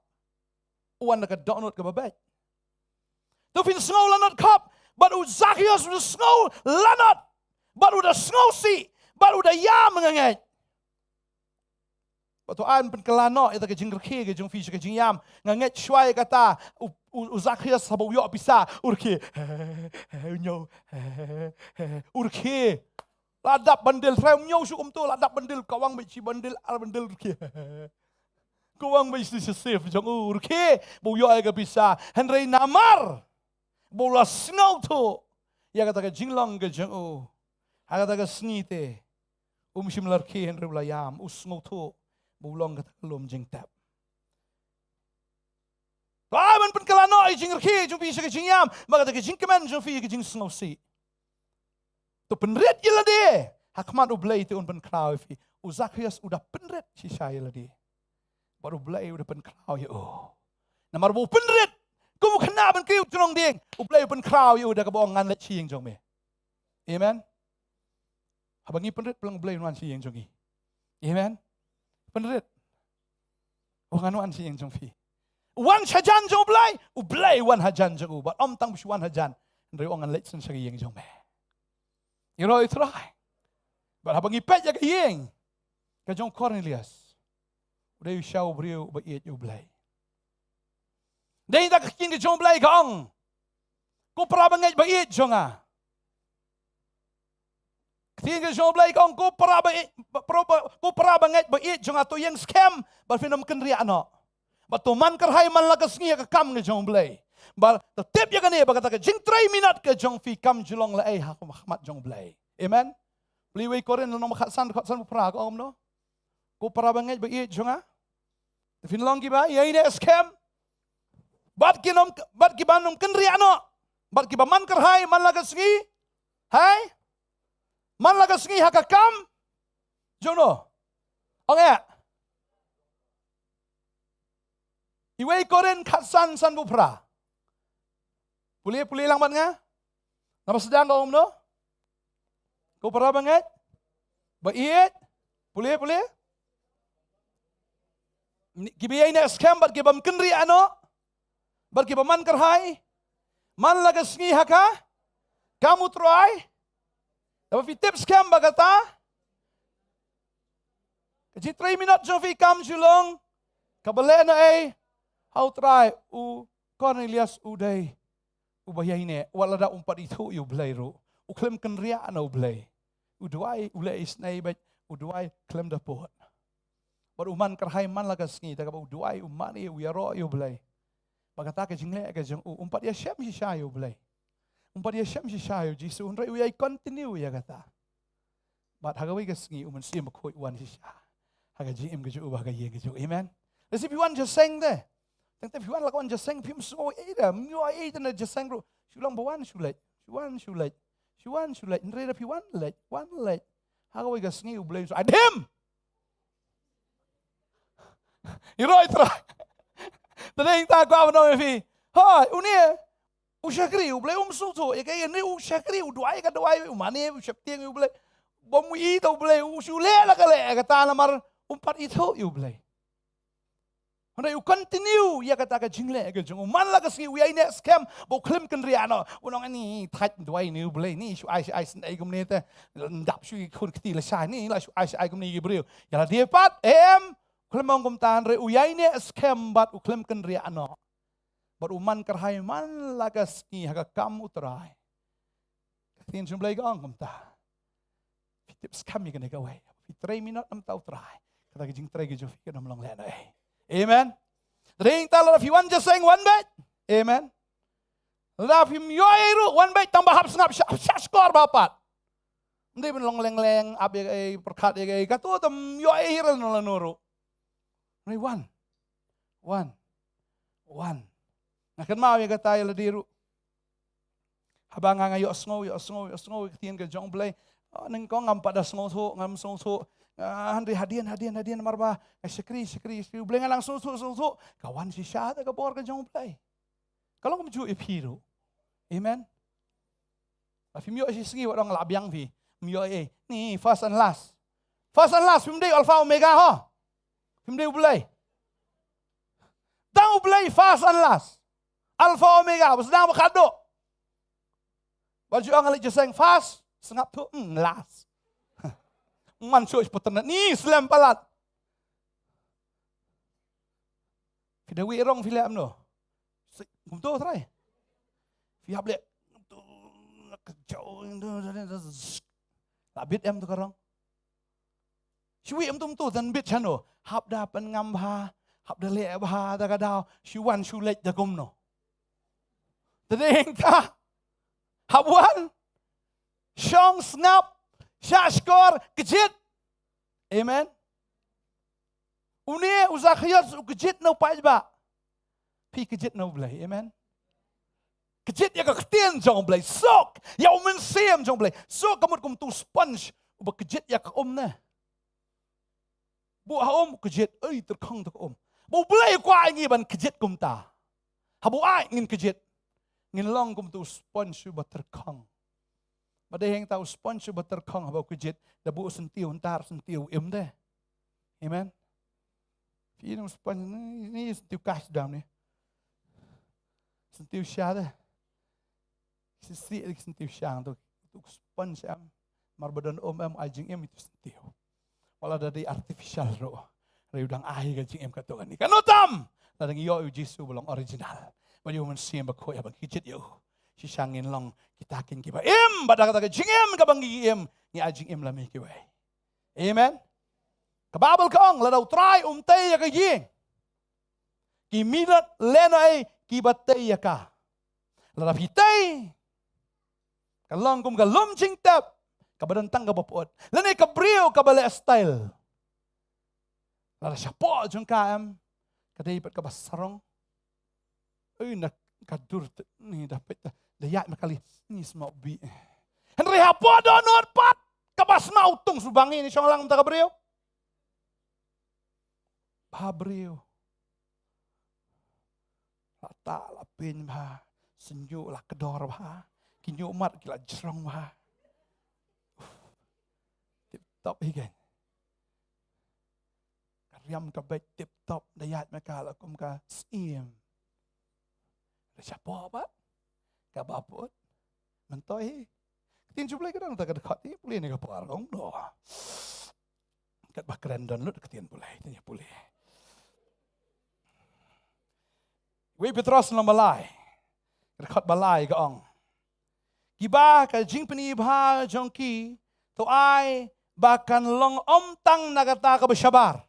U wan da ka dohnud kaba beit. To phin sngew lanot khop, bad u Zakhaios u sngew lanot, bad u da sngewsih, bad u da ïam, nga ngeit. Bad to ai ban pynkylla noh ïa ka jingrkhie ka jong phi sha ka jingïam. Nga ngeit shuwa ïa kata, u, u, u Zakhaios haba u ïoh pisa, u rkhie. U ñiew. U rkhie. La dap ban dil, trai, um ñiew shuh kumto, la dap ban dil, kawang beit shi ban dil, ar ban dil, rkhie. Kawang beit shi shisha sif jong u, rkhie ba u ïoh ïa ka pisa. Hynrei namar ba u la sngewthuh ïa kata ka jinglong ka jong u, ha kata ka sngi te um shym la rkhie, hynrei u la ïam, u sngewthuh ba u long kata ka lum jingtep. To ai ban pynkylla noh ïa ka jingrkhie jong phi sha ka jingïam, bad kata ka jingkmen jong phi ïa ka jingsngewsih. To pynrit ïa lade ha khmat U Blei, te un pynkhraw ïa phi. U Zakhaios u da pynrit shisha ïa lade, bad U Blei u da pynkhraw ïa u. Namar ba u pynrit, kum u khynnah ban kiew jrong dieng, U Blei u pynkhraw ïa u da kaba ong, ngan leit sha ïing jong me. Amen. Haba ngi pynrit, pynlut, U Blei un wan sha ïing jong ngi. Amen. Pynrit. U ong, ngan wan sha ïing jong phi. U wan hajan jong U Blei, U Blei u wan hajan jong u. Bad ym tang ba shu wan hajan, hynrei u ong, ngan leit shen sha ka ïing jong me. Ïaroh ïa U Trai. Bad haba ngi peit ïa ka ïing ka jong u Kornelius, u dei shisha u briew uba ïeit ïa U Blei. Dei na ka ktien ka jong U Blei ka ong, ko para bangeit ba ïeit jong nga. Ktien ka jong U Blei ka ong, ko para ba, ba, para ba, ko para bangeit ba ïeit jong nga, to ïeng skhem, bad phin ym kynriah noh. Bad to man kyrhai man la ka sngi ha ka kam ka jong U Blei. Bad to tip ïa kane, ba kata ka jingtrei minot ka jong phi kam ju long la ei ha khmat jong U Blei. Amen. Pule Wei Korinth lynnong ba khatsan, khatsan ba phra, ka ong kumno? Ko para bangeit ba ïeit jong nga, to phin long kiba ïaineh skhem, bad kin ym, bad kiban ym kynriah noh, bad kiba man kyrhai man la ka sngi. Hai? Man la ka sngi ha ka kam jong no? Ong eh. Iwei Korinth khatsan, san ba phra. Pule, pule lang bad nga. Naba sdang ka ong kumno? Ko para bangeit ba ïeit. Pule, pule. Ni, kiba ïaineh skhem bad kiba ym kynriah noh, bad kiba man kyrhai man la ka sngi ha ka kam U Trai. Naba phi tip skhem ba kata ka jingtrei minot jong phi kam ju long kaba leh na ei ha U Trai. U Kornelius u dei uba ïaineh, wat lada um pat ithuh ïa U Blei ruh. U khlem kynriah na U Blei. U duwai, u leh isynei beit, u duwai khlem da pud. Bad u man kyrhai man la ka sngi, da kaba u duwai, u mane, u ïaroh ïa U Blei. Bad kata ka jingleh ka jong u, um pat ïashem shisha ïa U Blei. Um pat ïashem shisha ïa U Jisu, hynrei u ïai continue ïa kata. Bad ha kawei ka sngi U Mynsiem Bakhuid u wan shisha ha ka jingim ka jong u, ha ka ïing ka jong u. Amen. Lehse phi wan jingïaseng te. Tang te phi wan, la ka wan jingïaseng, phim sngew ei da, ym ïoh ei da na jingïaseng ruh. Shu long ba wan shu leit, shu wan shu leit, shu wan shu leit. Hynrei da phi wan leit, wan leit, ha kawei ka sngi U Blei u sa ai dim. Ïaroh ïa U Trai. Te dei ta kwah ban ong ïa phi. Hooid, une u shakri U Blei, um sngewthuh ïa kaei, une u shakri, u duwai ka duwai, u mane, u sheptieng ïa U Blei. Bym i ta U Blei, u shu leh la ka leh kata namar um pat ithuh ïa U Blei. Hynrei u continue ïa kata ka jingleh ka jong u man la ka sngi, u ïaineh skhem ba u khlem kynriah noh. U ong, ni thait duwai ni U Blei, ni shu ai, shu ai shisnei kumne te. Ndap shu ïa ki khun kti lashai, ni la shu ai, shu ai kumne ïa ki briew. Ïa lade pat em. Khlem ong kumta, hynrei u ïaineh skhem bad u khlem kynriah noh. Bad u man kyrhai man la ka sngi ha ka kam U Trai. Ka Ktien jong U Blei ka ong kumta. Phi tip skhem ïa kane kawei. Phi trei minot namar U Trai, kata ka jingtrei ka jong phi kan ym long lehnohei. Amen. Te hangta lada phi wan jingïaseng, wan beit. Amen. Lada phim ïohi ruh, wan beit, tang ba hap sngap, shah, shah shkor bha pat. Ym dei ban long leng leng, ap ïa kaei, pyrkhat ïa kaei, kato te ym ïohi hi lano lano ruh. Hynrei wan. Wan. Wan. Nga kynmaw ïa kata ïa lade ruh. Haba nga, nga ïohsngew, ïohsngew, ïohsngew ïa ka ktien ka jong U Blei. Oh, nyngkong ngam pat da sngewthuh, ngam sngewthuh. Ah, hynrei hadien, hadien, hadien, namar ba nga shakri, shakri, shakri U Blei, nga nang sngewthuh, sngewthuh. Ka wan shisha te ka bor ka jong U Blei. Ka long kumjuh ïa phi ruh. Amen. Lada phim ïoh shisngi, wat ong la biang phi. Phim ïoh ei. Ni first and last. First and last, phim dei Alpha Omega ho. Phim dei U Blei. Tang U Blei first and last. Alpha Omega, ba sdang ba khadduh. Ba ju ong leit jingïaseng first, sngap thuh, hmm, last. Man shuh paternat ni slem palat. Phi da wieh rong phi leh kumno? Si-, kumto trai. Phi hap leh kumto, ka jaw, la bit em to ka rong. Shu wieh em to, kumto, tang bit shano? Hap da pynngam bha, hap da leh bha da ka daw, shu wan shu leit da kumno? Te dei hangta. Hap wan, shong, sngap, shah shkor, kjit. Amen. Une u Zakheus u kjit na u paidbah. Phi kjit na U Blei. Amen. Kjit ïa ka ktien jong U Blei. Suk ïa u mynsiem jong U Blei. Suk ka mut kum uto u sponge uba kjit ïa ka um ne. Buh ha um, kjit, oi, tyrkhong te ka um. Ba U Blei u kwah ïa ngi ban kjit kumta. Haba u ai ngin kjit, ngin long kum uto u sponge uba tyrkhong. Ba dei hangta u sponge uba tyrkhong, haba u kjit, da buh syntiew, ntar syntiew im de. Amen. Phi ïohi u sponge ni, ni syntiew kash dam ni. Syntiew sha de. Sisi ki syntiew shang to, to u sponge em. Mar ba don um em, ai jingim ïa uto u syntiew. Wat la da dei artificial ruh, hynrei u dang ai ka jingim kato kane. Kano tam? Lada ngi ïoh ïa u Jisu ba long original, ba ïa u Mynsiem Bakhuid, haba ngi kjit ïa u, shisha ngin long kita kin kiba im. Bad da kata ka jingim kaba ngi im, ngi ai jingim lem ïa kiwei. Amen. Ka Baibl ka ong, lada U Trai um tei ïa ka ïing, ki minot lehnohei kiba tei ïa ka. Lada phi tei, ka long kum ka lum jingtep kaba don tang kaba pyut, lane ka briew kaba leh style. Lada shapoh jong ka em, ka dei pat kaba sarong. Ui, na ka dur te, ni da peit, da ïaid ma kali, ni sma u bih. Hynrei hapoh dohnud pat, kaba sma u tung, shu bang ni shong lang mynta ka briew. Ba briew. La tah, la pynbha, shu ñiuh la kdor bha, ki ñiuh mat ki la jrong bha. Uf, tip top hi kein. Ka riam ka beit tip top, da ïaid ma ka la kum ka syiem. Da shapoh pat, kaba pyut, myntoi hi. Ktien jong U Blei ka don ta ka dkhot, pule ne ka por, ong no. Katba kren don lut ktien U Blei, te pule. Wei Petros lynnong ba lai, dkhot ba lai ka ong. Kiba ka jingpyni bha jong ki, to ai ba kan long ym tang na kata kaba shabar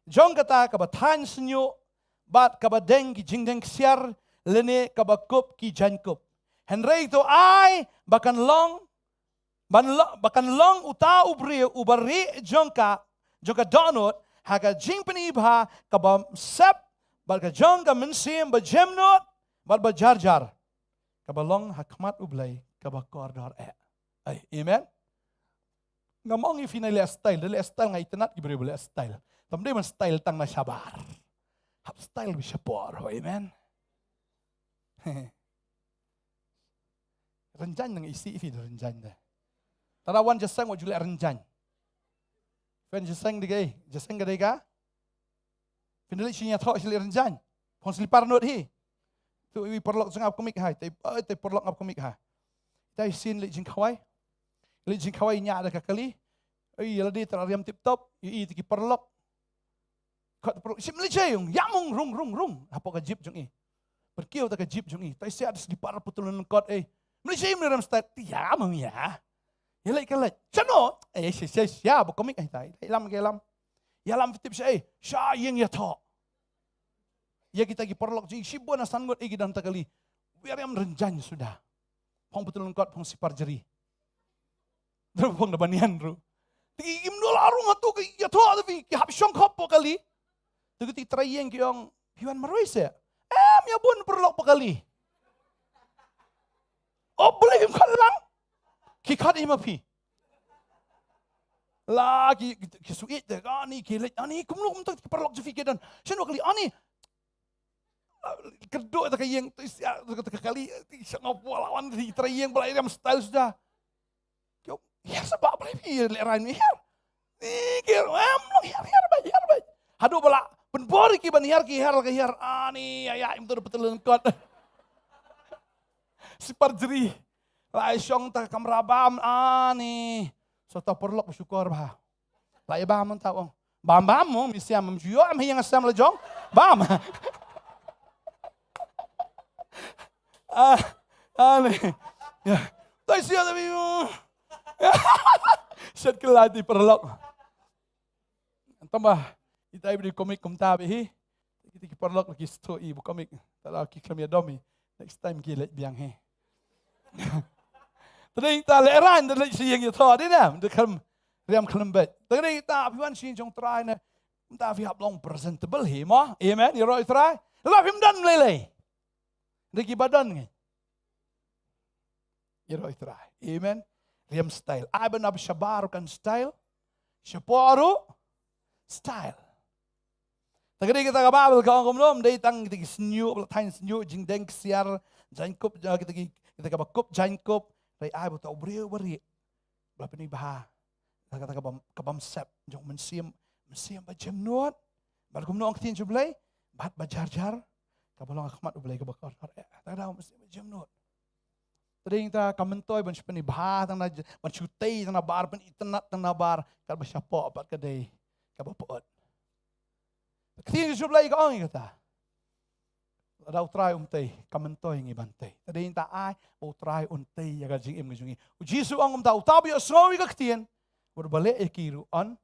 jong kata kaba thaiñ shñiuh, bad kaba deng ki jingdeng ksiar, lane kaba kup ki jaiñkup. Hynrei to ai ba kan long, ban lo-, ba kan long uta u briew uba rieh jong ka, jong ka dohnud, ha ka jingpyni bha kaba sep, bad ka jong ka mynsiem bajemnud, bad bajarjar, kaba long ha khmat U Blei kaba kordor eh. Ai, amen. Ngam ong ïa phi nai leh style, da leh style, nga itynnad ki briew ba leh style. Tam dei ban style tang na shabar. Hap style ba shapoh ruh, amen. Rynjaiñ nang isih phi da rynjaiñ de. Tada wan jingïaseng wat ju leh rynjaiñ. Phin jingïaseng dei kaei, jingïaseng ka dei ka. Phin da leit sha ïing thoh sha leh rynjaiñ. Phong slipar nud hi. Tu i paralok jong nga ap kumik hai, tai, ai, tai paralok ap kumik ha. Tai sien leit jingkhawai. Leit jingkhawai ñiah da ka kali. Ai, ïa lade tang riam tip top, ïa i te ki paralok. Kot paralok, shim leit jai ïong, ïa mung rung, rung, rung. Hapoh ka jeep jong i. Pyrkiew ta ka jeep jong i. Tai siat slipar putul lyngkot, eh. Mlei sha i mlei rem style. Ïa ma ïa. Ïa leit ka leit. Shano? Eh, sha sha sha ba komik ai tai. Ïalam ke lam. Ïalam tip sha ei. Sha ïing ïathoh. Ïa kita ki paralok jong i shibun na san ngut i ki don ta kali. Ïa rem rynjang suda. Phong patul kot phong sipar jri. Dra phong da banian ru. Ti im dol arung atu ki ïathoh ta phi ki hap shong khop po kali. Tu ki ti trai ïeng ki ong phi wan marwei se. Em ïa bun paralok po kali. O beli kim khat lang. Ki khat i ma phi. La ki ki suit de ka ni ki lek ani kumno kumta ki paralok jong phi ki don. Shen wa kali ani. Kerduk ta ka ïeng tu sia ta ka kali ti shang apa lawan ti trai ïeng bela iriam style suda. Kyo, hiar sa ba bela phi le ran ni hiar. Ni kyo, em long hiar hiar ba hiar ba. Hadu bela pynbor ki ban hiar ki hiar ka hiar ani ya ya im tu betul kot. Sipar jri. Lai shong ta kamra bam ani. Sota perlok syukur ba. Lai bam ta ong. Bam bam mo misiam mem juyo em hiang asam la jong. Bam. Ah, ani. Ya. Tai sia tapi mo. Set kelati perlok. Tambah. Ita ibu di komik kumta bi hi. Kita ki paralok lagi sto i bu komik. Tala ki klam ya domi. Next time ki lek biang hi. Tadi ta le ran da lek si yang ya tho di na. Da klam riam klam bet. Tadi ta pi wan si jong trai na. Ta fi hap long presentable hi mo. Amen. Ya roi trai. La phim dan lele. Da ki badan ngi. Ïa roi trai. Amen. Riam style. Ai ban ap shabar kan style. Shaporu style. Ta kadi kita ka Bible ka ong kumno, dei tang kita ki snyu, bla tain snyu, jingdeng ksiar, jain kup, kita ki, kita ka ba kup, jain kup. Dei ai bu ta u briew bari. Bla pini bha. Ta kata ka bam, ka bam sep, jong mensim, mensim ba jemnut. Bad kumno ong ktien jublei, bad ba jar jar, ka ba long khmat u blei ka ba kor kor. Ta da mensim ba jemnut. Tading ta ka mentoi ban shpeni bha tang na ban shutai tang na bar ban itanat tang na bar ka ba shapo pat ka dei ka ba pot. Ktien Jisu Blei ka ong kata. Da u trai um tei ka mentoi ngi ban tei. Tading ta ai ba u trai un tei ïa ka jingim ka jong ngi. U Jisu ong um ta u ta ba ïohsngew ïa ka ktien. Bad ba leh ïa ki ruh un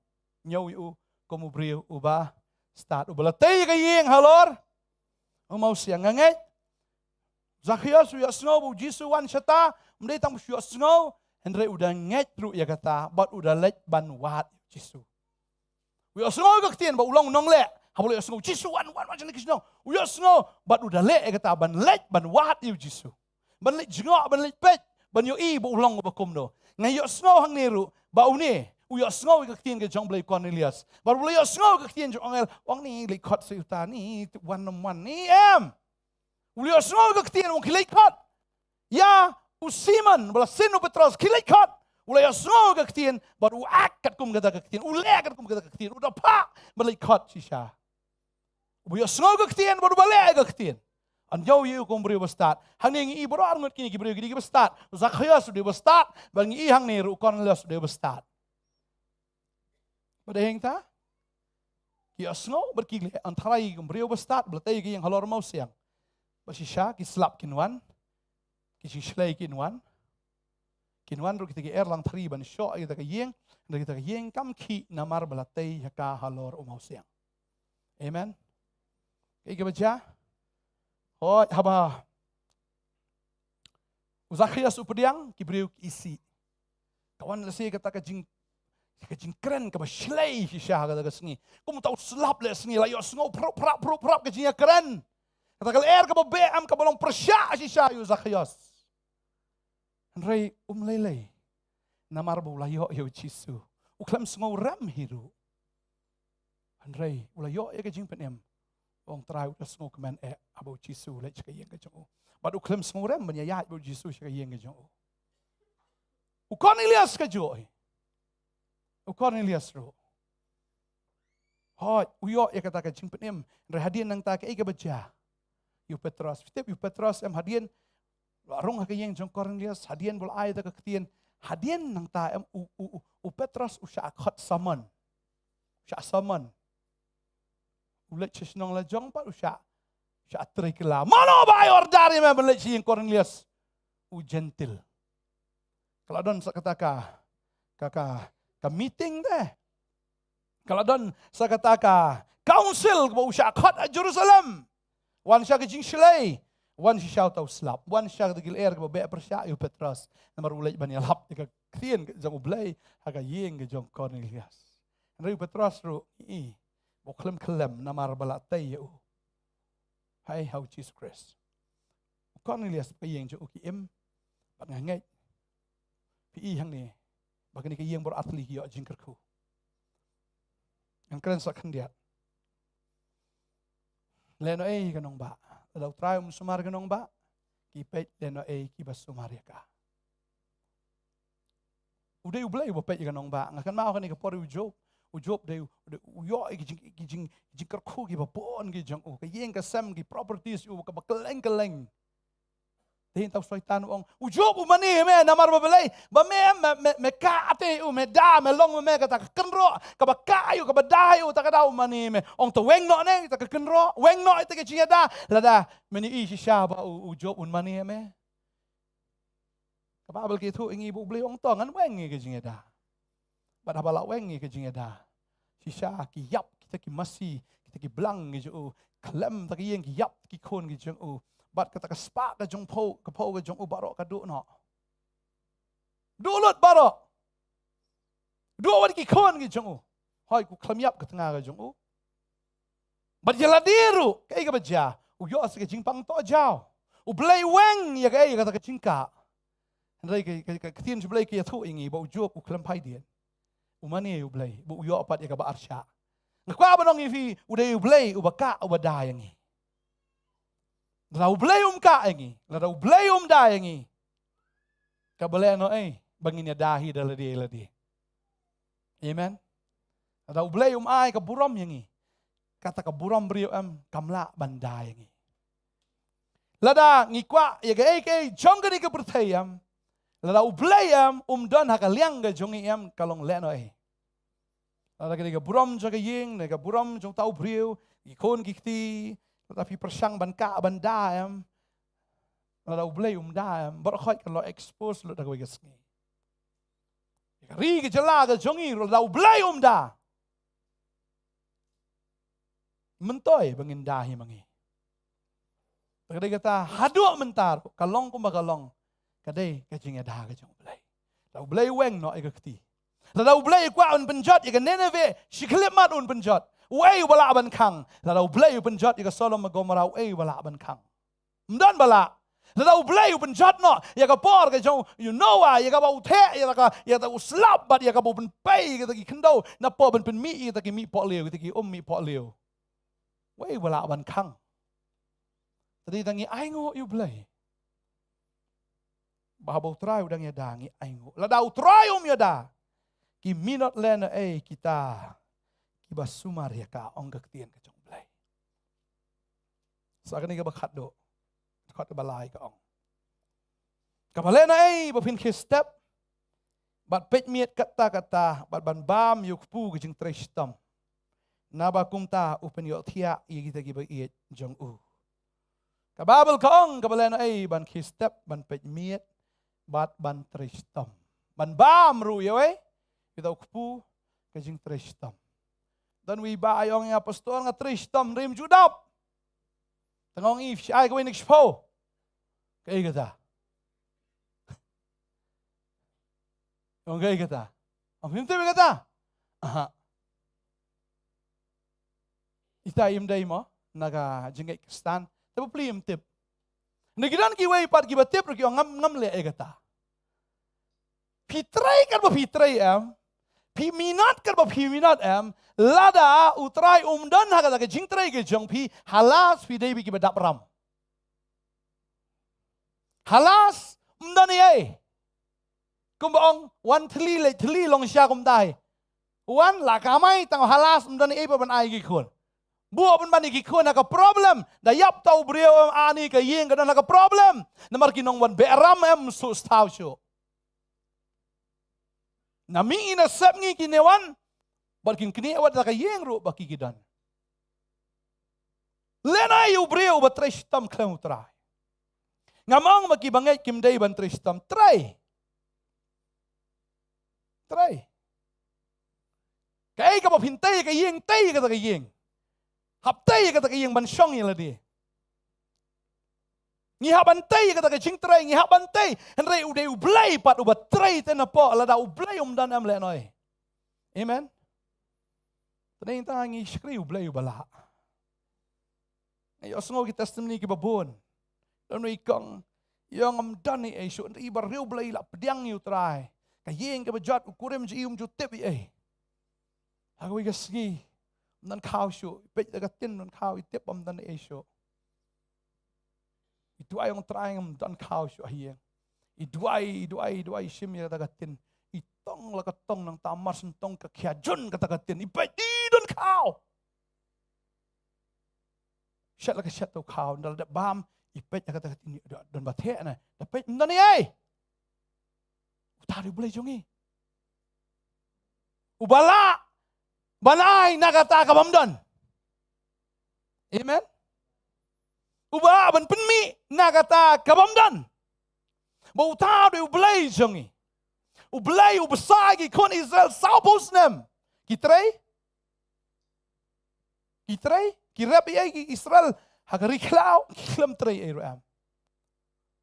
ñiew ïa u kum u briew u ba stad u ba la tei ïa ka ïing halor. U mawsiang nga ngeit. Zakheus u ïohsngew ba u Jisu wan shata, um dei tang ba u ïohsngew, hynrei u da ngeit ruh ïa kata, bad u da leit ban wad ïa u Jisu. U ïohsngew ïa ka ktien ba u long nongleh, haba u ïohsngew u Jisu wan, wan, wan, wan, u ïohsngew, bad u da leh ïa kata ban leit ban wad ïa u Jisu. Ban leit jngoh, ban leit peit, ban ïohi ba u long ba kumno. Nga ïohsngew hangne ruh, ba une, u ïohsngew ïa ka ktien ka jong Blei Cornelius. Bad u la ïohsngew ïa ka ktien jong angel, ong ni leit khot sa uta ni, wan wan ni em. U la ïohsngew ka ktien u ki leit khot. Ïa u Simon, ba la sin u Petros, ki leit khot. U la ïohsngew ka ktien, bad u act katkum kata ka ktien. U leh katkum kata ka ktien. U da phah, ba leit khot shisha. U ïohsngew ka ktien, bad u ba leh ka ktien. An ïoh ïa u kum briew ba stad. Hangne ngi i baroh arngut kine ki briew ki dei ba stad. U Zakheus u dei ba stad. Bad ngi i hangne ruh u Cornelius u dei ba stad. Ba dei hangta. Ki ïohsngew bad ki leh, an tharai kum briew ba stad, ba la tei ïa ka ïing halor mawsiang. Ba shisha, ki slap kin wan, ki jingshlei kin wan. Kin wan ruh kita ki er lang thari ban shoh ïa kita ka ïing, ïa kita ka ïing kam khih namar ba la tei ïa ka halor u mawsiang. Amen. Kaei kaba jia? Hooid, haba u Zakheus u pdiang, ki briew ki isih. Ka wan lehse kata ka jing, ka jingkren kaba shlei shisha ha kata ka sngi. Kumta u slap leh sngi la ïohsngew prup, prup, prup, prup ka jingïakren. Kata ka lyer kaba beh em kaba long pyrshah shisha ïa u Zakheus. Hynrei um lei lei. Namar ba u la ïoh ïa u Jisu. U khlem sngew rem hi ruh. Hynrei u la ïoh ïa ka jingpynim. Ong Trai u da sngewkmen eh haba u Jisu u leit sha ka ïing ka jong u. Bad u khlem sngewrem ban ïaid bad u Jisu sha ka ïing ka jong u. U Cornelius ka juh. U Cornelius ruh. Hooid, u ïoh ïa kata ka jingpynim. Hynrei hadien nangta kaei kaba jia. Ïa u Petros. Phi tip ïa u Petros em hadien. La rung ha ka ïing jong Cornelius. Hadien ba u la ai da ka ktien. Hadien nangta em u, u, u, u Petros u shah khot summon. Shah summon. U leit sha shnong la jong pat u shah. Shah trei kylla. Mano ba ai order ïa me ban leit sha ïing Cornelius. u Jentil. Ka la don sa kata ka, ka, ka, ka meeting te. Ka la don sa kata ka council kaba u shah khot ha Jerusalem. Wan sha ka jingshlei, wan shisha uta u slap, wan sha kata ka lyer kaba beh pyrshah ïa u Petros. Namar u leit ban ïalap ïa ka ktien ka jong U Blei ha ka ïing ka jong Cornelius. Hynrei u Petros ruh i, ba u khlem khlem namar ba la tei ïa u. Hai ha u Jisu Khrist. U Cornelius, ka ïing jong u ki im, bad nga ngeit phi i hangne ba kane ka ïing baroh artylli ki ïoh jingkyrkhu. Ngan kren sa khyndiat. Lehnohei ka nongbah. Lada U Trai um sumar ka nongbah, ki peit lehnohei kiba sumar ïa ka. U dei U Blei uba peit ïa ka nongbah. Nga kynmaw kane ka por ïa u Job. U Job dei u, u dei u ïoh ïa ki jing, ki jing, ki jingkyrkhu kiba bun ki jong u. Ka ïing ka sem, ki properties u kaba kylleng kylleng. Te hynta u Soitan u ong, u Job u mane ïa me namar ba balei? Ba me, me, me, me kah te ïa u, me da, me long ma me kata ka kynroh kaba kah ïa u, kaba da ïa u, ta ka daw u mane ïa me. Ong te weng noh ne kata ka kynroh, weng noh ïa kata ka jingïada. Lada men ïohi shisha ba u, u Job un mane ïa me. Ka Baibl ka ïathuh ïa ngi ba U Blei u ong to ngan weng ïa ka jingïada. Bad haba la weng ïa ka jingïada, shisha ki ïap kita ki masi, kita ki blang ki jong u, khlem ta ka ïing ki ïap ki khun ki jong u. Bad kata ka spah ka jong phew, ka phew ka jong u baroh ka duh noh. Duh lut baroh. Duh wat ki khun ki jong u. Hooid, u khlem ïap ka tnga ka jong u. Bad ïa lade ruh, kaei kaba jia, u ïoh sa ka jingpang tohjaw. U Blei u weng ïa kaei, ïa kata ka jingkah. Hynrei ka, ka, ka ktien jong U Blei ka ïathuh ïa ngi ba u Job u khlem phai dien. U mane ïa U Blei, ba u ïoh pat ïa kaba arshah. Nga kwah ban ong ïa phi, u dei U Blei uba kah, uba da ïa ngi. Lada U Blei um kah ïa ngi, lada U Blei um da ïa ngi, kaba lehnohei ba ngin ïada hi da lade lade. Amen. Lada U Blei um ai ka burom ïa ngi, kata ka burom briew em kam lah ban da ïa ngi. Lada ngi kwah ïa kaei kaei jong kane ka pyrthei em, lada U Blei em um don ha ka liang ka jong ngi em, ka long lehnohei. Lada ka dei ka burom jong ka ïing, ne ka burom jong uta u briew, ki khun ki kti, lada phi pyrshang ban kah ban da em, lada U Blei um da em, baroh khoit kan long expose lut da kawei ka sngi. Ka ri ka jylla ka jong ngi ruh lada U Blei um da, myntoi ba ngin da hi ma ngi. Te ka dei kata haduh mynta ruh ka long kumba ka long, ka dei ka jingïada ka jong U Blei. Lada U Blei u weng noh ïa ka kti, lada U Blei u kwah un pynjot ïa ka Nineveh, shi khyllipmat un pynjot. Uei uba lah ban khang? Lada U Blei u pynjot ïa ka Sodom ma Gomorrah, uei uba lah ban khang? Ym don ba lah. Lada U Blei u pynjot noh ïa ka por ka jong u Noah, ïa kaba u theh ïa ka, ïa kata u slap bad ïa kaba u pynpei ïa kita ki khyndew, na por ban pynmih ïa kita ki mih pohliew, kita ki um mih pohliew, uei uba lah ban khang? Te dei tang ngi ainguh ïa U Blei. Ba haba U Trai u dang ïada ngi ainguh. Lada U Trai um ïada, ki minot lehnohei kita kiba sumar ïa ka, ong ka ktien ka jong U Blei. Sa kane kaba khatduh, dkhot kaba lai ka ong, kaba lehnohei ba phin khie step bad peit miet katta katta bad ban bam ïa u kpu ka jingtrei shitom, naba kumta u pynïohthiah ïa kita kiba ïeit jong u. Ka Baibl ka ong kaba lehnohei ban khie step, ban peit miet bad ban trei shitom, ban bam ruh ïa uei? Ïa uta u kpu ka jingtrei shitom. Don uwei u bah ai ong ïa nga, pastor, nga trei shitom hynrei ym ju dap. Te nga ong, i, phi ai kawei na ki shiphew. Kaei kata? Ong, kaei kata? Ong, phim tip ïa kata? Aha. Ita im dei mo na ka jingngeit Khristan, te bapli im tip. Na ki don kiwei pat kiba tip ruh ki ong, ngam, ngam leh ïa kata. Phi trei katba phi trei em, phi minot katba phi minot em, lada U Trai um don ha kata ka jingtrei ka jong phi, halas phi dei bad kiba dap ram. Halas ym don ei ei. Kumba ong, wan thylli leit thylli, long shisha kumta hi. Wan la kamai, tang halas ym don ei ei pat ban ai ki khun. Buh pynban ïa ki khun ha ka problem. Da ïap uta u briew em, ani ka ïing ka don ha ka problem. Namar ki nongwan beh ram em, shu sthaw shuh. Na mihngi na sepngi kine wan, bad kin knieh wat da ka ïing ruh ba ki ki don. Lehnohei ïa u briew uba trei shitom khlem U Trai. Ngam ong ba ki bangeit kim dei ban trei shitom. Trei. Trei. Kaei kaba phin tei ka ïing, tei kata ka ïing. Hap tei kata ka ïing ban shong ïa lade. Ngi hap ban tei kata ka jingtrei, ngi hap ban tei. Hynrei u dei U Blei pat uba trei te na pdeng, lada U Blei um don em leh noh. Amen. Te nangta ngi shakri U Blei uba lah. Nga ïohsngew ki testimony kiba bun. Don uwei u kong, ïa ngam don ei ei shuh, hynrei ba riewblei la pdiang ïa U Trai. Ka ïing kaba jot, u kurim jong i um ju tip ei ei. Ha kawei ka sngi, ym don khaw shuh, i peit da ka tin ym don khaw, i tip ba ym don ei ei shuh. I duwai ong Trai ngam don khaw shuh ha ïing. I duwai, i duwai, i duwai, i shim ïa da ka tin. I tong la ka tong nangta mar shen tong ka khia jun kata ka tin. I peit i don khaw. Shet la ka shet u khaw, nda la dep bam, i peit ha kata ka tin, don ba theh na, da peit ym don ei ei. Uta u dei U Blei jong ngi. Uba lah ban ai na kata ka bym don. Amen. Uba lah ban pynmih na kata ka bym don. Ba uta u dei U Blei jong ngi. U Blei u bsa ïa ki khun Israel sawphew snem. Ki trei? Ki trei, ki rep ïa ki Israel ha ka ri khlaw, ki khlem trei ei ruh em.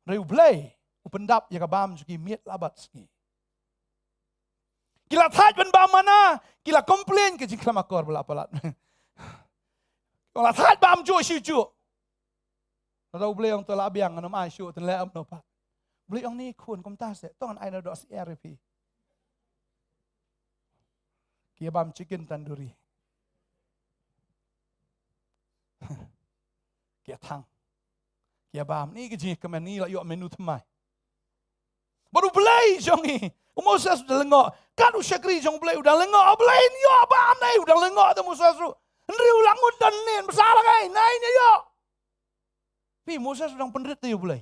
Hynrei U Blei u pyndap ïa ka bam jong ki miet la bad sngi. Ki la thait ban bam mana, ki la complain, ka jingkhlem akor ba la palat. Ki la thait bam juh shi juh. Lada U Blei ong to la biang, ngan ym ai shuh, te leh ym noh pat. U Blei ong ni khun, kumta seh, to ngan ai na doh syiar ïa phi. Ki ïa bam chicken tandoori. Ki ïa thang. Ki ïa bam, ni ka jingkmen, ni la ïoh menu thymmai. Bad U Blei jong ngi, u Moses u da lyngngoh. Kat u shakri jong U Blei u da lyngngoh. U Blei un ïoh bam ne, u da lyngngoh te Moses ruh. Hynrei u la ngut da nen, bsa la ngai, nai ne ïoh. Phi, Moses u dang pynrit ïa U Blei.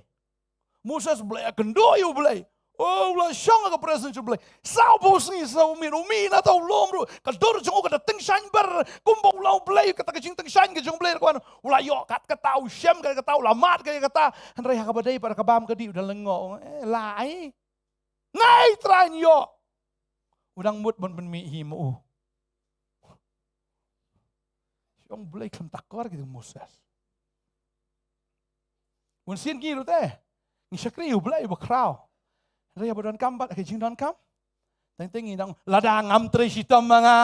Moses, U Blei ïakynduh ïa U Blei. Oh, u la shong ha ka presence U Blei. Sawphew sngi, saw miet, u mih na ta u lum ruh. Ka dur jong u ka da tyngshaiñ bha. Kumba u la U Blei, kata ka jingtyngshaiñ ka jong U Blei ruh ka wan. U la ïoh kat kata, u shem kat kata, u la mad kat kata. Hynrei ha kaba dei pat ka bam ka dih u da lyngngoh. Eh, la ai. Nai Trai ngan ïoh. U dang mut ban pynmih hi ma u. Shong Blei khlem takor ki Moses. Bun sien ngi ruh te. Ngi shakri U Blei ba khraw. Hynrei ba donkam bad ka jingdonkam. Teng teng ngi dang lada ngam trei shitom ma nga.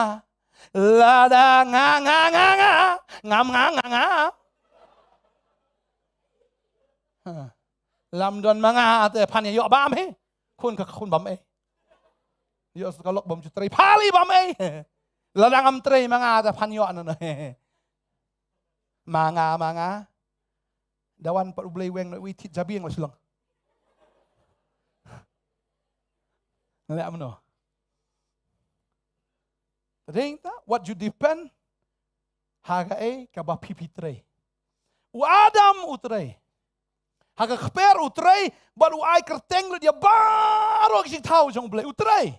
Lada nga nga nga nga. Ngam nga nga nga. Ha. Lam don ma nga te phan ïa ïoh bam hi. Khun ka khun bam ei. Ïoh sa ka lok bam ju trei pali bam ei. Lada ngam trei ma nga te phan ïoh na na. Ma nga, ma nga. Da wan pat U Blei weng na wi thit jabieng la shlong. Ngalek amno. Tading ta, what you depend, ha kaei kaba phi phi trei. U Adam u trei. Ha ka kper u trei, bad u ai kyrteng lut ïa baroh ki jingthaw jong U Blei u trei.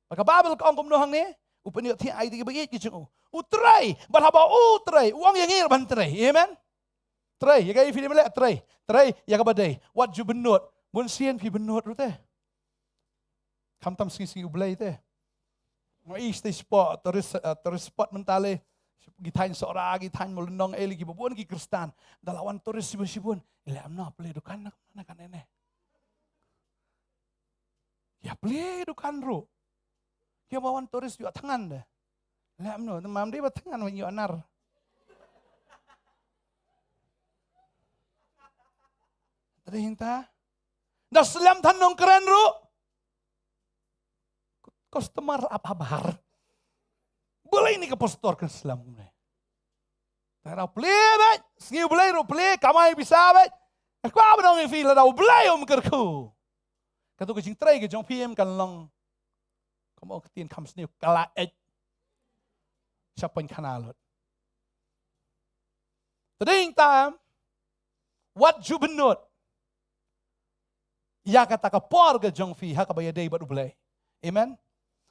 Ba ka Baibl ka ong kumno hangne, u pynïoh thiah ïa ki ba ïeit ki jong u. U trei, bad haba u trei, u ong ïa ngi ban trei. Amen. Trei, ïa kaei phi dei ban leh, trei. Trei, ïa kaba dei. Wat ju bynnud. Bun sien phi bynnud ruh te. Khamtam sngi sngi U Blei te. Nga ïohi sha spot, tourist, eh, tourist spot mynta lei. Ki thaiñ Sohra, ki thaiñ Mawlynnong, eh, lei kiba bun ki Khristan. Da la wan tourist shibun shibun. Leh amno plie dukan na, na kane ne. Ïa plie dukan ruh. Kiba wan tourist ïoh thngan de. Leh amno, te mam dei ba thngan, wan ïoh nar. Te dei hynta. Da slem than nongkren ruh. Customer ap habar. Balei ne ka pastor kan slem kumne. Te ra plie beit, sngi U Blei ruh plie, kamai pisa beit. Ka kwah ban ong ïa phi lada U Blei um kyrkhu. Kato ka jingtrei ka jong phi em kan long. Kam ong ktien kham sniew, ka la eit. Sha pynkhana lut. Te dei hynta em. Wat ju bynnud. Ïa kata ka por ka jong phi ha kaba ïadei bad U Blei. Amen.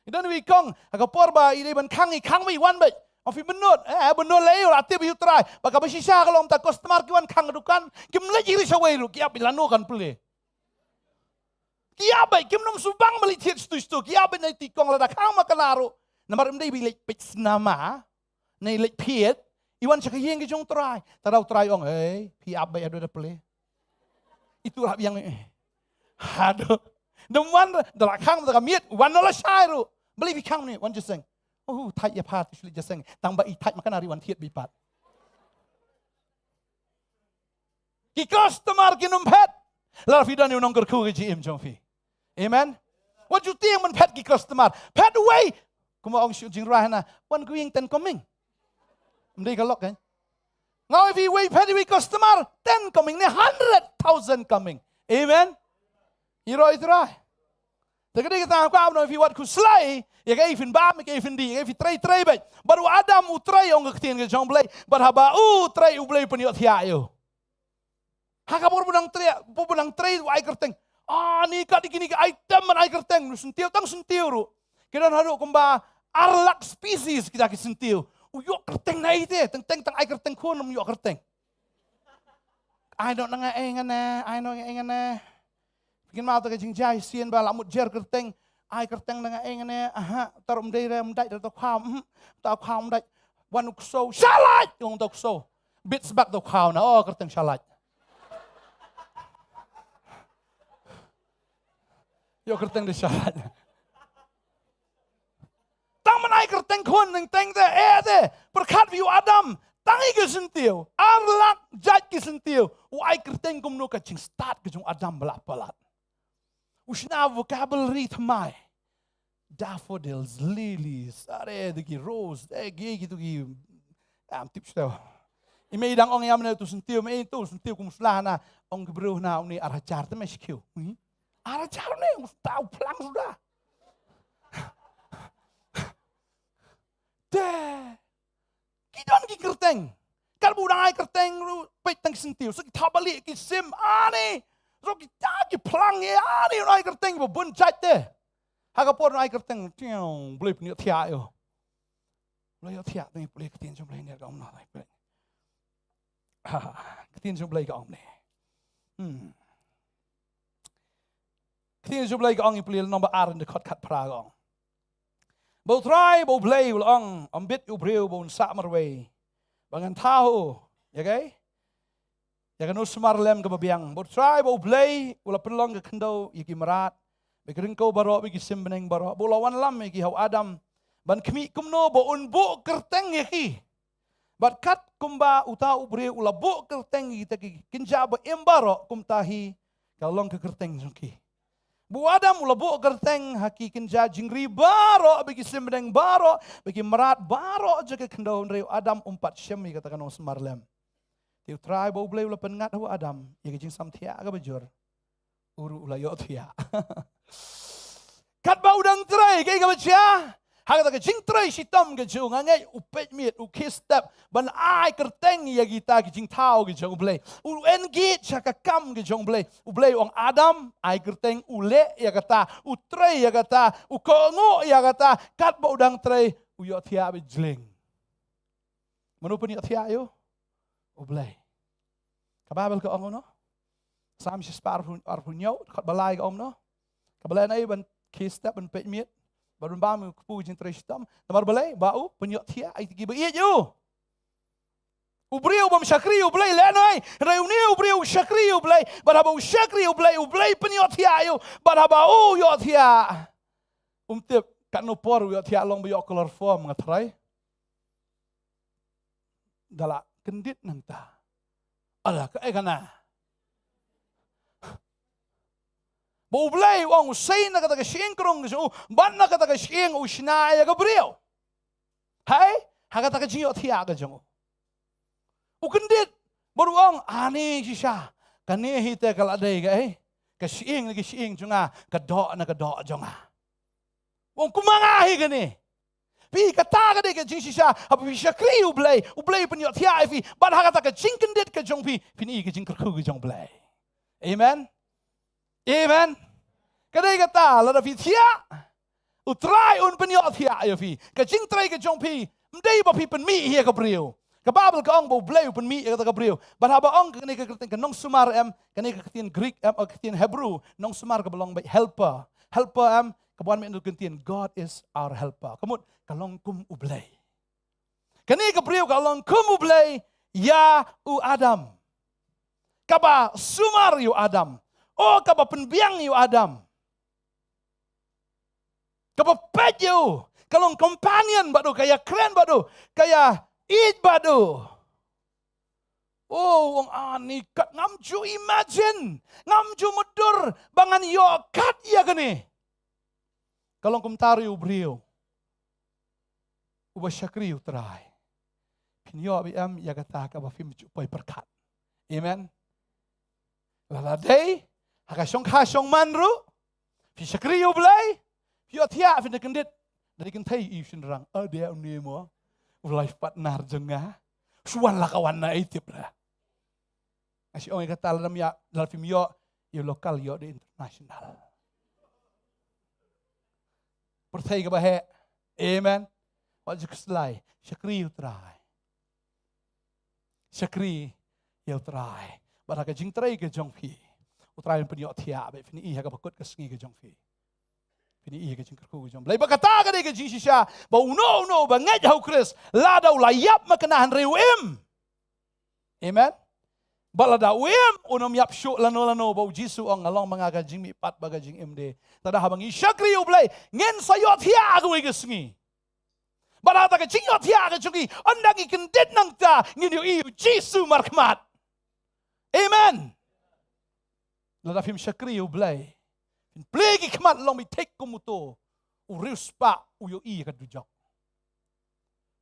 I don wi kong, ha ka por ba i dei ban khang i khang wi wan beit. Ong phi mynnud, eh, mynnud lei, la tip ïa u Trai. Ba kaba shisha ka long mynta customer ki wan khang dukan, kim leit ïa ri shawei ruh, ki ap ïa lano kan plie. Ki ap beit, kim nym shu bang ba leit thied shtu shtu, ki ap beit na i tikong lada khang ma ka na ruh. Namar ym dei ba i leit peit snam, ne leit thied, i wan sha ka ïing ka jong u Trai. Te da u Trai ong, "Hei, phi ap beit haduh da plie." Itu rah biang, eh. Haduh. Da wan, da la khang da ka miet, wan da la shai ruh. Balei phi khang ne, wan jingïaseng. Oh, thait ïa pha, tu shu leit jingïaseng. Tang ba i thait ma ka na ruh wan thied beit pat. Ki customer kin ym phet. Lada phi don ïa u nongkyrkhu ka jingim jong phi. Amen. Wat ju tieng ban phet ki customer. Phet uwei. Kumba ong shu jingrwai hana. One going, ten coming. Ym dei ka lok kan. Nga ong ïa phi, wei phet wei customer, ten coming ne hundred thousand coming. Amen. Ïaroh ïa u Trai. Te ka dei kata nga kwah ban ong ïa phi wat khuslai ïa kaei phin bam, ïa kaei phin dih, ïa kaei phi trei trei beit. Bad u Adam u trei, ong ka ktien ka jong U Blei. Bad haba u trei, U Blei pynïohthiah ïa u. Ha ka por ba u dang trei, ba u dang trei u ai kyrteng. Ah, ni kat kine ki item ban ai kyrteng, syntiew tang syntiew ruh. Ki don haduh kumba ar lak species kita ki syntiew. U ïoh kyrteng na ite, teng teng tang ai kyrteng khun um ïoh kyrteng. Ai noh na nga eng ne, ai noh nga eng ne. Phi kynmaw te ka jingjia shisien ba la mut jer kyrteng, ai kyrteng na nga eng ne, aha, tang ym dei re, ym dait re, to kham, mhm, to kham ym dait. Wan u ksew, Shalait, ong to ksew. Bit sbak to khaw na, oh, kyrteng Shalait. Ïoh kyrteng de Shalait. Tang ban ai kyrteng khun, teng teng te, eh te, pyrkhat ïa u Adam, tang ïa ki syntiew, ar lak jait ki syntiew, u ai kyrteng kumno, ka jingstad ka jong u Adam ba la palat. U shna vocabulary thymmai. Daffodils, lilies, are, de ki rose, eh, ki, ki, tu ki, am tip shuh. I mei dang ong ïa mne tu syntiew, mei tu syntiew kum sla na, ong ki briew na, une ar hajar te me shikiew. Hmm? Ar hajar ne, mus tau plang suda. Te. Ki don ki kyrteng. Katba u dang ai kyrteng ruh peit tang ki syntiew. Sa ki thaw bali ki sim ani. Ruh ki ta ki plang ïa ani u dang ai kyrteng ba bun jait te. Ha ka por u dang ai kyrteng. Tiang, Blei pynïohthiah ïa u. Blei ïohthiah, tang ïa pule ka ktien jong Blei ne ka ong noh, pule. Ha, ka ktien jong Blei ka ong ne. Hmm. Ka ktien jong Blei ka ong ïa pule lynnong ba ar dkhot khatphra ka ong. Ba U Trai, ba U Blei u la ong, ym bit u briew ba un sah marwei. Ba ngan thaw u, ïa kaei? Ïa kano sumar lem kaba biang. Ba U Trai, ba U Blei u la pynlong ka khyndew ïa ki mrad, bad ki ryngkew baroh, bad ki sim bneng baroh. Ba u la wanlam ïa ki ha u Adam ban khmih kumno ba un buh kyrteng ïa ki. Bad kat kumba uta u briew u la buh kyrteng ïa kita ki kynja ba im baroh, kumta hi ka long ka kyrteng jong ki. Ba u Adam u la buh kyrteng ha ki kynja jingri baroh, bad ki sim bneng baroh, bad ki mrad baroh jong ka khyndew, hynrei u Adam um pat shem ïa kata ka nongsumar lem. Te U Trai ba U Blei u la pynngat ha u Adam ïa ka jingsamthiah kaba jur. U ruh u la ïohthiah. Katba u dang trei, kaei kaba jia? Ha kata ka jingtrei shitom ka jong u, nga ngeit u peit miet, u khie step ban ai kyrteng ïa kita ki jingthaw ki jong U Blei. U engage ha ka kam ka jong U Blei. U Blei u ong Adam, ai kyrteng, u leh ïa kata, u trei ïa kata, u kohnguh ïa kata, katba u dang trei, u ïohthiah beit jleng. Mano pynïohthiah ïa u? U Blei. Ka Baibl ka ong kumno? Salm shispah arphew, arphew hynñiew, dkhot ba lai ka ong kumno? Kaba leh na i ban khie step ban peit miet bad ban bam ïa u kpu jingtrei shitom. Namar balei? Ba u pynïohthiah ïa kiba ïeit ïa u. U briew bym shakri ïa U Blei lehnoh, hynrei une u briew u shakri ïa U Blei. Bad haba u shakri ïa U Blei, U Blei pynïohthiah ïa u. Bad haba u ïohthiah, um tip katno por u ïohthiah, long ba ïoh klorform, nga tharai da la kyndit nangta. Ala, kaei kane? Ba U Blei u ong u sei na kata ka shyieng krung ka jong u, bad na kata ka shyieng u shna ïa ka briew. Hai, ha kata ka jingïohthiah ka jong u, u kyndit bad u ong, ani shisha, kane hi te ka la dei kaei? Ka shyieng na ki shyieng jong nga, ka doh na ka doh jong nga. U ong, kumba nga hi kane. Phi, kata ka dei ka jingshisha, haba phi shakri U Blei, U Blei u pynïohthiah ïa phi, bad ha kata ka jingkyndit ka jong phi, phin i ka jingkyrkhu ka jong U Blei. Amen. Amen. Ka dei kata, lada phi thiah, U Trai un pynïohthiah ïa phi. Ka jingtrei ka jong phi, Ym dei ba phi pynmih ïa ka briew. Ka Baibl ka ong ba U Blei u pynmih ïa kata ka briew. Bad haba ong kane ka kyrteng ka nongsumar em, kane ka ktien Greek em, ka ktien Hebrew, nongsumar kaba long bad helper. Helper em, kaba wan mih na ka ktien God is our helper. Ka mut ka long kum U Blei. Kane ka briew ka long kum U Blei ïa u Adam. Kaba sumar ïa u Adam. O kaba pynbiang ïa u Adam. Kaba peit ïa u, ka long companion bad u, ka ïakren bad u, ka ïaieit bad u. O, u ong, ani kat ngam ju imagine, ngam ju mutdur ba ngan ïoh kat ïa kane. Ka long kumta ruh ïa u briew uba shakri ïa U Trai. Phin ïoh bad em ïa kata kaba phim ju poi pyrkhat. Amen. Lada dei ha ka shongkha shongman ruh, phi shakri ïa U Blei, phi ïohthiah, phin da kyndit, da dei kynthei ïa u shynrang, a dei une mo u life partner jong nga. Shu wan la ka wan na ei tip la. Nga shu ong ïa kata, lada ym ïa, lada phim ïoh ïa u local, ïoh da international. Pyrthei kaba heh. Amen. Wat ju khuslai, shakri ïa U Trai. Shakri ïa U Trai. Bad ha ka jingtrei ka jong phi, U Trai un pynïohthiah, bad phin ïohi ha kaba kut ka sngi ka jong phi. Phin ïohi ha ka jingkyrkhu ka jong U Blei. Bad kata ka dei ka jingshisha ba uno uno ba ngeit ha U Khrist, lada u la ïap makna hynrei u im. Amen. Bad lada u im, un ym ïap shuh lano lano, ba U Jisu u ong, nga long ma nga ka jingmihpat bad ka jingim de. Te lada haba ngi shakri ïa U Blei, ngin sa ïohthiah ha kawei ka sngi. Bad ha kata ka jingïohthiah ka jong ngi, ynda ngi kyndit nangta, ngin ïohi ïa U Jisu markhmat. Amen. Lada phim shakri ïa U Blei, phin plie ki khmat, long beit thik kum uto u riewspah u ïohi ïa ka dujok.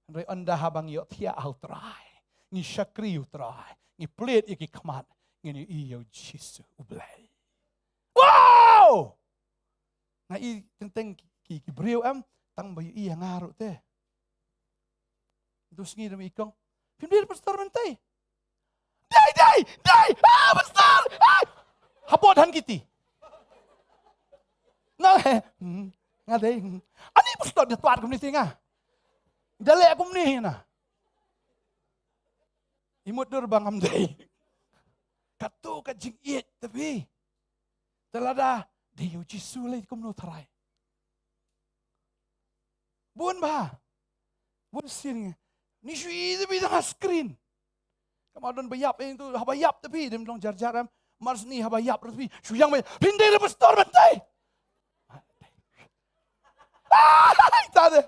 Hynrei ynda haba ngi ïohthiah ha U Trai, ngi shakri ïa U Trai, ngi plied ïa ki khmat, ngin ïohi ïa U Jisu U Blei. Wow! Nga i teng teng ki, ki, ki briew em, tang ba ïohi ïa nga ruh te. Te u sngi da ma i kong, phim dei pastor Myntoi? Dei, dei, dei. Ah, pastor. Ah. Hapot han kiti. Nga, hmm, nga dei, hmm. Ani pastor da twad kumne te nga. Da leh kumne na. I mutdur ba ngam dei. Kato ka jingïeit te phi. Te lada dei ïa U Jisu lei kumno tharai. Bun bha. Bun sien ngi, ni shu i te phi tang ha screen. Kam don ba ïap, eh, tu haba ïap te phi, dem long jar jar em. Mar sni haba ïap te phi shu ïeng beit, phin dei re pastor Myntoi. Ai, ta de.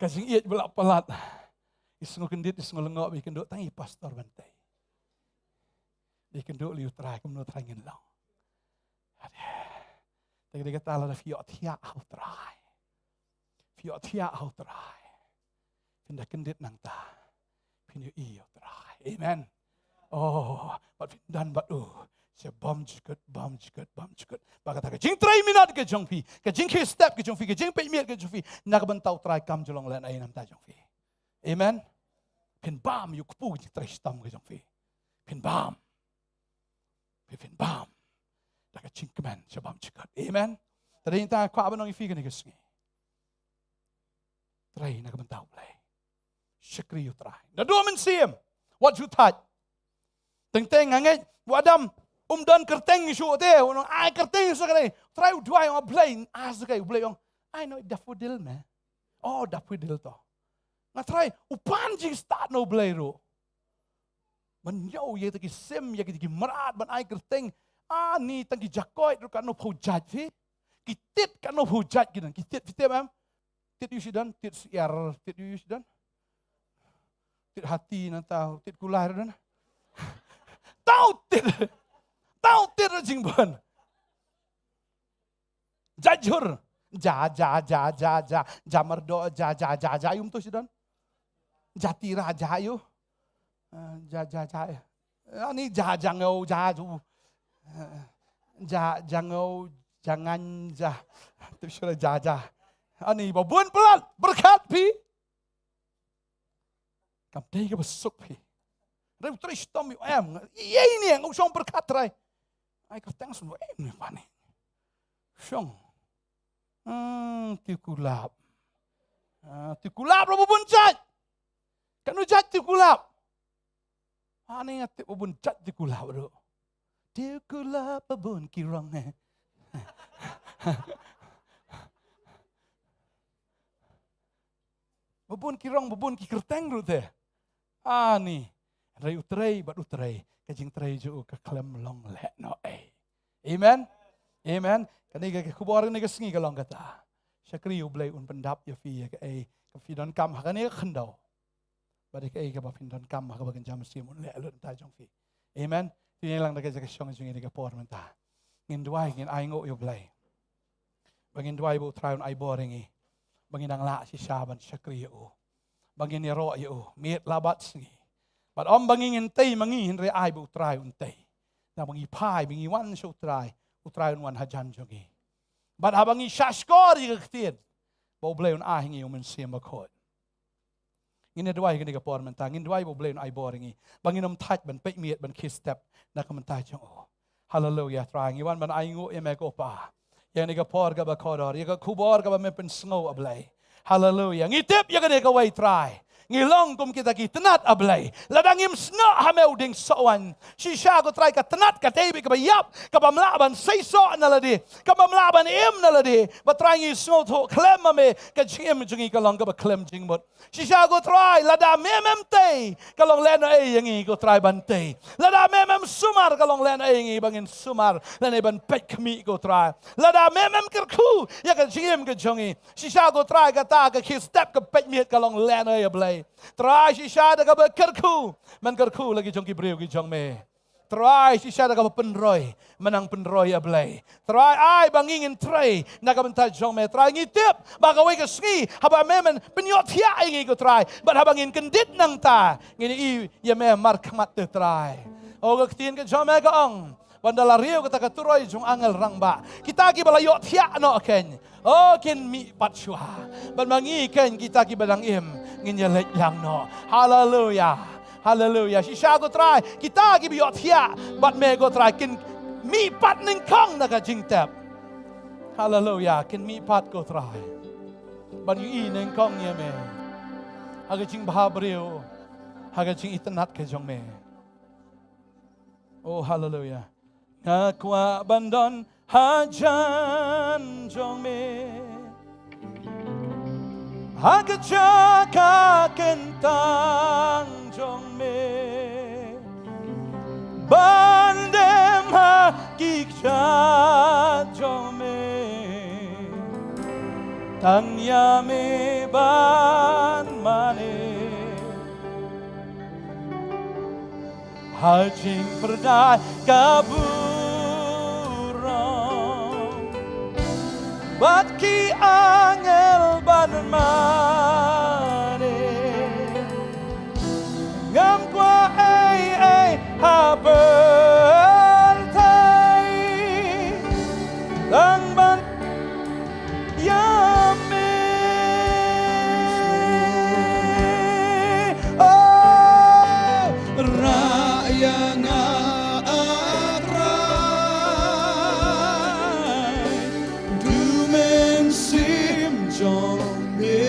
Ka jingïeit ba la palat. I sngew kyndit, i sngew lyngngoh, i kynduh tang i pastor Myntoi. I kynduh lei U Trai, kumno Trai ngin long. Ade. Te ka dei kata, lada phi ïohthiah ha U Trai, phi ïohthiah ha U Trai, phin da kyndit nangta, phin ïohi ïa U Trai. Amen. Oh, bad phin don bad u sha bymjukut, bymjukut, bymjukut. Bad kata ka jingtrei minot ka jong phi, ka jingkhie step ka jong phi, ka jingpeit miet ka jong phi na ka bynta U Trai kam ju long lehnohei na ka bynta jong phi. Amen. Phin bam ïa u kpu ka jingtrei shitom ka jong phi. Phin bam. Phi, phin bam da ka jingkmen sha bymjukut. Amen. Te dei nangta kwah ban ong ïa phi kane ka sngi, trei na ka bynta U Blei. Shakri ïa U Trai naduh mynsiem. Wat ju thait. Teng teng nga ngeit u Adam um don kyrteng shuh te, u ong ai kyrteng shuh kane. Trai u duwai, ong Blei, ai shuh kane. U Blei ong, ai noh daffodil me. Oh, daffodil to. Nga trai u pan jingstad na U Blei ruh. Ban ïoh ïa kita ki sim, ïa kita ki mrad, ban ai kyrteng. Ani tang ki jakoit ruh katno phew jait phi. Ki tit katno phew jait ki don. Ki tit phi tip em? Tit ïa u shidan, tit syiar, tit ïa u shidan. Tit hati nangta, tit kulai ruh don. Tau tit. Tau tit ruh jingbun. Jajur. Ja, ja, ja, ja, ja. Jamyrdoh, ja, ja, ja, ja. Ïa um to shidan. Jatira, ja ïa u. Eh, ja, ja, ja. Ani ja, jangeu, ja, ju. Eh, ja, jangeu, jangan, ja. Tu sura ja, ja. Ani ba bun palat. Berkat phi. Kam dei kaba suk phi. Hynrei U Trai shitom ïa u em. Ïa ine nga u shong pyrkhat Trai. Ai kyrteng shu em ne pa ne. Shong. Hmm, tiew kulap. Ah, tiew kulap ruh ba bun jait. Katno jait tiew kulap? Ani nga tip ba bun jait tiew kulap ruh. Tiew kulap ba bun ki rong eh. Ba bun ki rong, ba bun ki kyrteng ruh te. Ani, hynrei U Trai bad U Trai, ka jingtrei jong u ka khlem long lehnohei. Amen. Amen. Kane ka khubor kane ka sngi ka long kata. Shakri U Blei un pyndap ïa phi ïa kaei kaba phi donkam ha kane ka khyndew. Bad ïa kaei kaba phin donkam ha kaba kynja mynsiem un leh lut na ka bynta jong phi. Amen. Te ngin ïalang da ka jaka shong jong ngi da ka por mynta. Ngin duwai, ngin ainguh ïa U Blei. Ba ngin duwai ba U Trai un ai bor ïa ngi. Ba ngin nang lah shisha ban shakri ïa u. Ba ngin ïaroh ïa u miet la bad sngi. Bad ym ba ngi ngin tei ma ngi, hynrei ai ba U Trai un tei. Naba ngi phai, ba ngi wan sha U Trai, U Trai un wan hajan jong ngi. Bad haba ngi shahshkor ïa ka ktien, ba U Blei un ai ha ngi U Mynsiem Bakhuid. Ngin ïa duwai kane ka por mynta, ngin duwai ba U Blei un ai bor ïa ngi. Ba ngin ym thait ban peit miet, ban khie step na ka bynta jong u. Haleluia, Trai. Ngi wan ban ainguh ïa me ko Pa. Ïa kane ka por kaba kordor, ïa ka khubor kaba me pynsngew, A Blei. Haleluia. Ngi tip ïa kane kawei, Trai. Ngi long kum kita ki tnat, A Blei. Lada ngim snoh ha me u dieng sohwan. Shisha ko Trai, ka tnat ka dei beit kaba ïap, kaba ym lah ban seisoh na lade, kaba ym lah ban im na lade. Bad Trai, ngi sngewthuh khlem ma me ka jingim jong ngi ka long kaba khlem jingmut. Shisha ko Trai, lada me mem tei, ka long lehnohei ïa ngi ko Trai ban tei. Lada me mem sumar, ka long lehnohei ïa ngi ba ngin sumar, lane ban peit khmih ko Trai. Lada me mem kyrkhu ïa ka jingim ka jong ngi, shisha ko Trai, kata ka khie step ka peit miet ka long lehnohei, A Blei. Trai, shisha da kaba kyrkhu, men kyrkhu la ki jong ki briew ki jong me. Trai, shisha da kaba pynroi, men nang pynroi, A Blei. Trai, ai ba ngi ngin trei na ka bynta jong me. Trai, ngi tip ba kawei ka sngi haba me men pynïohthiah ïa ngi ko Trai, bad haba ngin kyndit nangta, ngin ïohi ïa me markhmat te, Trai. O, ka ktien ka jong me ka ong, ban da la riew kata ka turoi jong angel rangbah, kita kiba la ïohthiah noh keiñ, o, kin mih pat shuwa. Bad ma ngi keiñ kita kiba dang im, ngin ïaleit lang noh. Haleluia. Haleluia. Shisha ko Trai, kita kiba ïohthiah bad me ko Trai, kin mih pat nyngkong na ka jingtep. Haleluia. Kin mih pat ko Trai, ban ïohi nyngkong ïa me ha ka jingbha briew, ha ka jingitynnat ka jong me. O, haleluia. Nga kwah ban don hajan jong me, ha ka jaka kyntang jong me, ban dem ha ki kjat jong me, tang ïa me ban mane. Ha jingpyrda ka burom bad ki angel ban mane, ngam kwah ei ei ha pyrthei, tang ban ïa me. Oh, rah ïa nga, ah Trai, da u mynsiem jong me.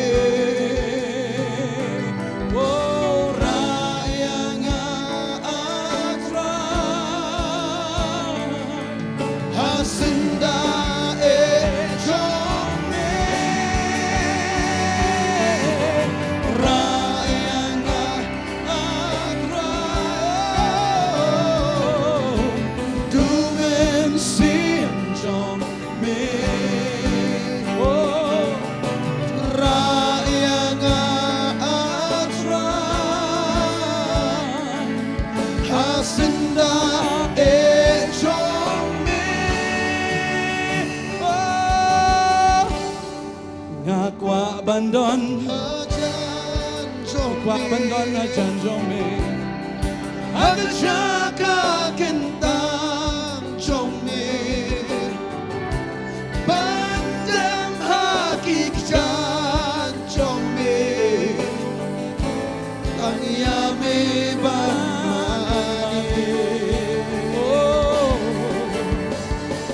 Oh, rah ïa nga, ah Trai, ha syndah jong me. Rah ïa nga, ah Trai, da u mynsiem jong me. Oh, rah ïa nga, ah Trai, ha syndah jong me. Oh, nga kwah ban don hajan jong me, kwah ban don hajan jong me, ha ka jaka kyntang jong me, ban dem ha ki kjat jong me, tang ïa me ban mane. Oh,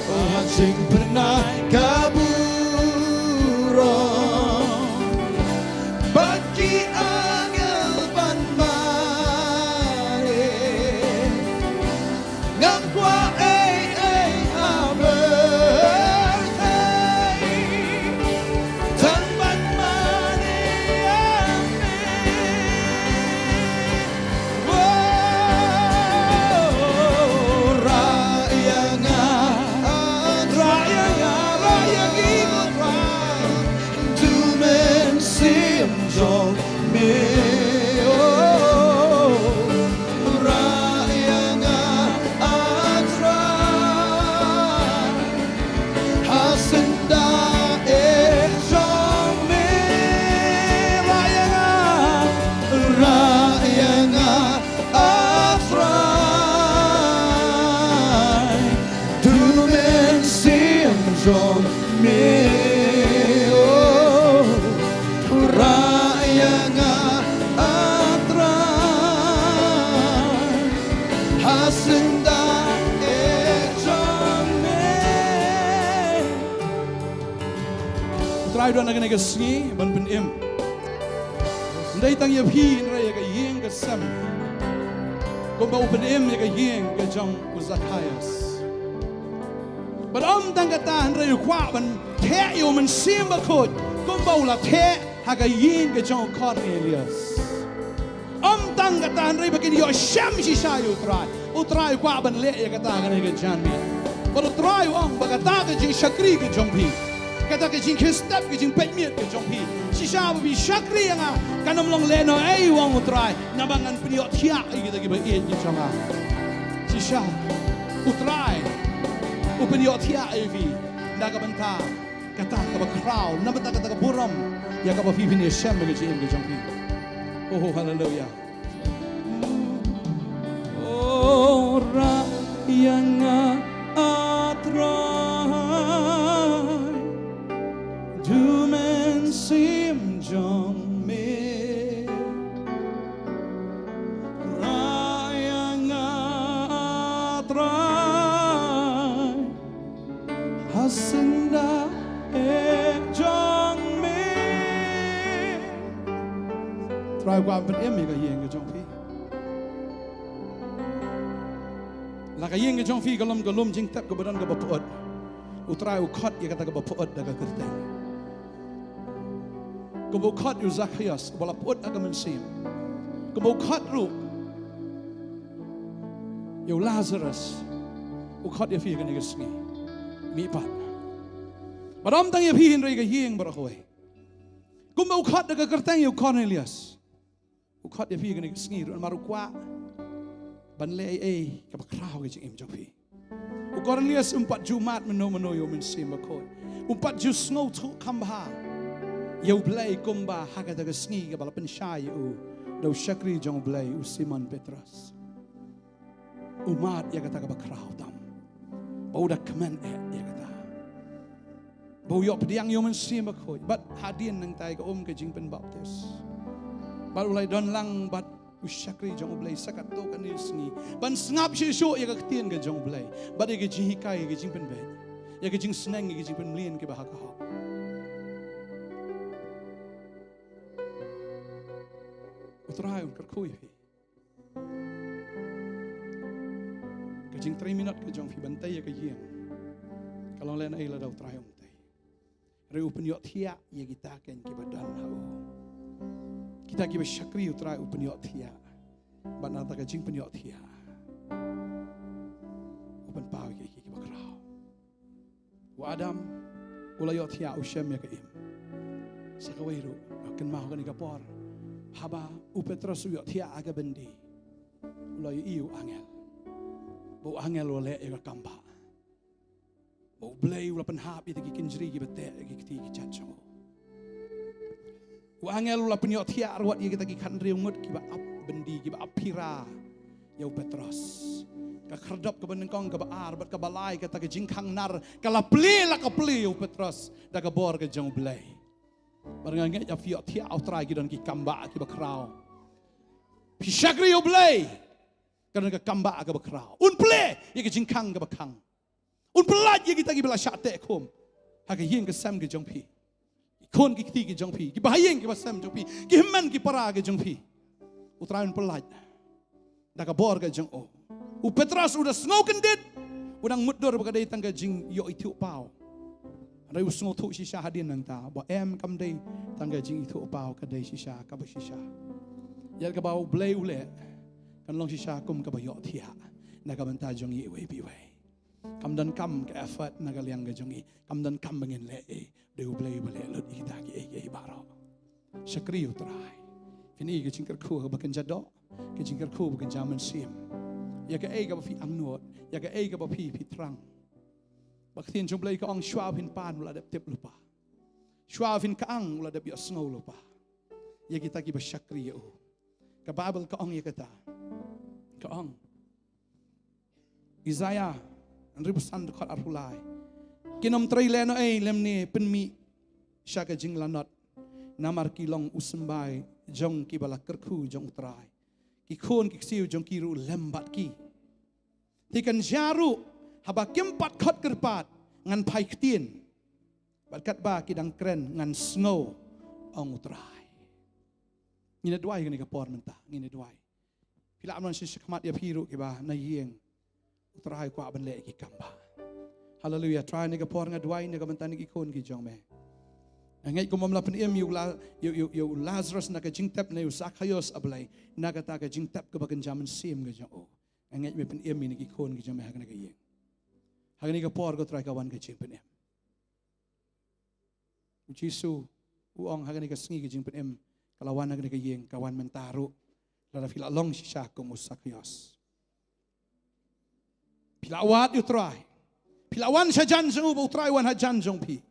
ha jingpyrda ka burom Trai don ha kane ka sngi ban pynim. Ym dei tang ïa phi hynrei ïa ka ïing ka sem. Kumba u pynim ïa ka ïing ka jong u Zacchaeus. Bad ym tang kata hynrei u kwah ban theh ïa u Mynsiem Bakhuid kumba u la theh ha ka ïing ka jong u Cornelius. Ym tang kata hynrei ba kin ïoh shem shisha ïa u Trai. U Trai u kwah ban leh ïa kata ha kane ka janmiet. Bad u Trai u ong ba kata ka jingshakri ka jong phi, kata ka jingkhie step ka jingpeit miet ka jong phi, shisha ba phi shakri ïa nga, kan ym long lehnohei, u ong u Trai, naba ngan pynïohthiah ïa kita kiba ïeit ki jong nga. Shisha u Trai u pynïohthiah ïa phi na ka bynta kata kaba khraw, na bynta kata ka burom ïa kaba phi phin ïashem ha ka jingim ka jong phi. Oh, haleluya. Ora ïa nga, ah Trai, da u Mynsiem jong me. Ora ïa nga, ah Trai, ha syndah eh jong me. Trai u kwah ban pynim ïa ka ïing ka jong phi. La ka ïing ka jong phi ka long ka lum jingtep kaba don kaba pyut. U Trai u khot ïa kata kaba pyut da ka kyrteng. Kumba u khot ïa u Zacchaeus uba la pyut ha ka mynsiem. Kumba u khot ruh ïa u Lazarus, u khot ïa phi ha kane ka sngi. Mihpat. Bad ym tang ïa phi hynrei ka ïing baroh kawei. Kumba u khot da ka kyrteng ïa u Cornelius, u khot ïa phi ha kane ka sngi ruh namar u kwah ban leh ei ei kaba khraw ha ka jingim jong phi. U Cornelius um pat ju mad mynno mynno ïa u Mynsiem Bakhuid. Um pat ju sngewthuh kham bha ïa U Blei kumba ha kata ka sngi kaba la pynshai ïa u da u shakri jong U Blei u Simon Petros. U mad ïa kata kaba khraw tam ba u da kmen eh ïa kata. Ba u ïoh pdiang ïa u Mynsiem Bakhuid bad hadien nangta ïa ka um ka jingpynbaptis. Bad u la ïadon lang bad u shakri jong U Blei sa katto katne sngi ban sngap shuh shuh ïa ka ktien ka jong U Blei bad ïa ka jinghikai, ïa ka jingpynbeit, ïa ka jingsneng, ïa ka jingpynmlien kiba ha ka hok. U Trai un kyrkhu ïa phi. Ka jingtrei minot ka jong phi ban tei ïa ka ïing ka long lehnohei lada U Trai um tei. Hynrei u pynïohthiah ïa kita kein kiba don ha u. Kita kiba shakri U Trai u pynïohthiah. Bad na kata ka jingpynïohthiah u pynpaw ïa ki kiba khraw. U Adam u la ïohthiah, u shem ïa ka im. Sa kawei ruh, kynmaw kane ka por, haba u Petros u ïohthiah ha ka byndi, u la ïohi ïa u angel. Ba u angel u la leh ïa ka kam bah. Ba U Blei u la pynhap ïa kita ki kynjri kiba teh ïa ki kti ki jait jong u. U angel u la pynïohthiah ruh wat ïa kita ki khathynriew ngut kiba ap byndi, kiba ap phira ïa u Petros. Ka khyrdop kaba nyngkong, kaba ar bad kaba lai, kata ka jingkhang nar ka la plie, la ka plie ïa u Petros da ka bor ka jong U Blei. Bad nga ngeit ïa phi, ïohthiah ha U Trai ki don ki kam bah kiba khraw. Phi shakri ïa U Blei, ka don ka kam bah kaba khraw. Un plie ïa ka jingkhang kaba khang. Un pyllait ïa kita kiba la shah teh khum ha ka ïing ka sem ka jong phi. Ki khun ki kti ki jong phi, ki bahaïing ki basem jong phi, ki hynmen ki para ki jong phi. U Trai un pyllait da ka bor ka jong u. U Petros u da sngew kyndit, u dang mutdur ba ka dei tang ka jingïoh ithuh paw. Hynrei u sngewthuh shisha hadien nangta ba em, kam dei tang ka jingithuh paw, ka dei shisha kaba shisha. Ïa kaba U Blei u leh kan long shisha kum kaba ïohthiah na ka bynta jong ngi iwei pa iwei. Kam donkam ka effort na ka liang ka jong ngi. Kam donkam ba ngin leh ei, dei U Blei uba leh lut ïa kita kiei kiei baroh. Shakri ïa U Trai. Phin ïohi ka jingkyrkhu kaba kynja doh, ka jingkyrkhu ba kynja mynsiem. Ïa kaei kaba phi angnud, ïa kaei kaba phi, phi thrang. Ba ka ktien jong U Blei ka ong, shuwa phin pan u la dep tip lypa. Shuwa phin kyang u la dep ïohsngew lypa. Ïa kita kiba shakri ïa u. Ka Baibl ka ong ïa kata. Ka ong, Isaïah hynriewphew san, dkhot arphew lai. Kin ym trei lehnohei lymne pynmih sha ka jinglanot, namar ki long u symbai jong kiba la kyrkhu jong U Trai. Ki khun ki ksiew jong ki ruh lem bad ki. Te kan jia ruh, haba kim pat khot kyrpad, ngan phai ktien. Bad katba ki dang kren, ngan sngew, ong U Trai. Ngin ïa duwai kane ka por mynta, ngin ïa duwai. Phi lah ban wan sha shakhmat ïa phi ruh kiba na ïing. U Trai u kwah ban leh ïa ki kam ba. Haleluia. Trai, ha kane ka por nga duwai na ka bynta na ki khun ki jong me. Nga ngeit kumba me la pynim ïa u La-, ïa u, ïa u, ïa u Lazarus na ka jingtep, na u Sakaios, A Blei, na kata ka jingtep kaba kynja mynsiem ka jong u. Nga ngeit me pynim ïa kine ki khun ki jong me ha kane ka ïing. Ha kane ka por ko Trai ka wan ka jingpynim. U Jisu u ong ha kane ka sngi ka jingpynim ka la wan ha kane ka ïing, ka wan mynta ruh. Lada phi la long shisha kum u Sakaios. Phi la wad ïa U Trai. Phi la wan sha jan jong u, ba U Trai u wan ha jan jong phi.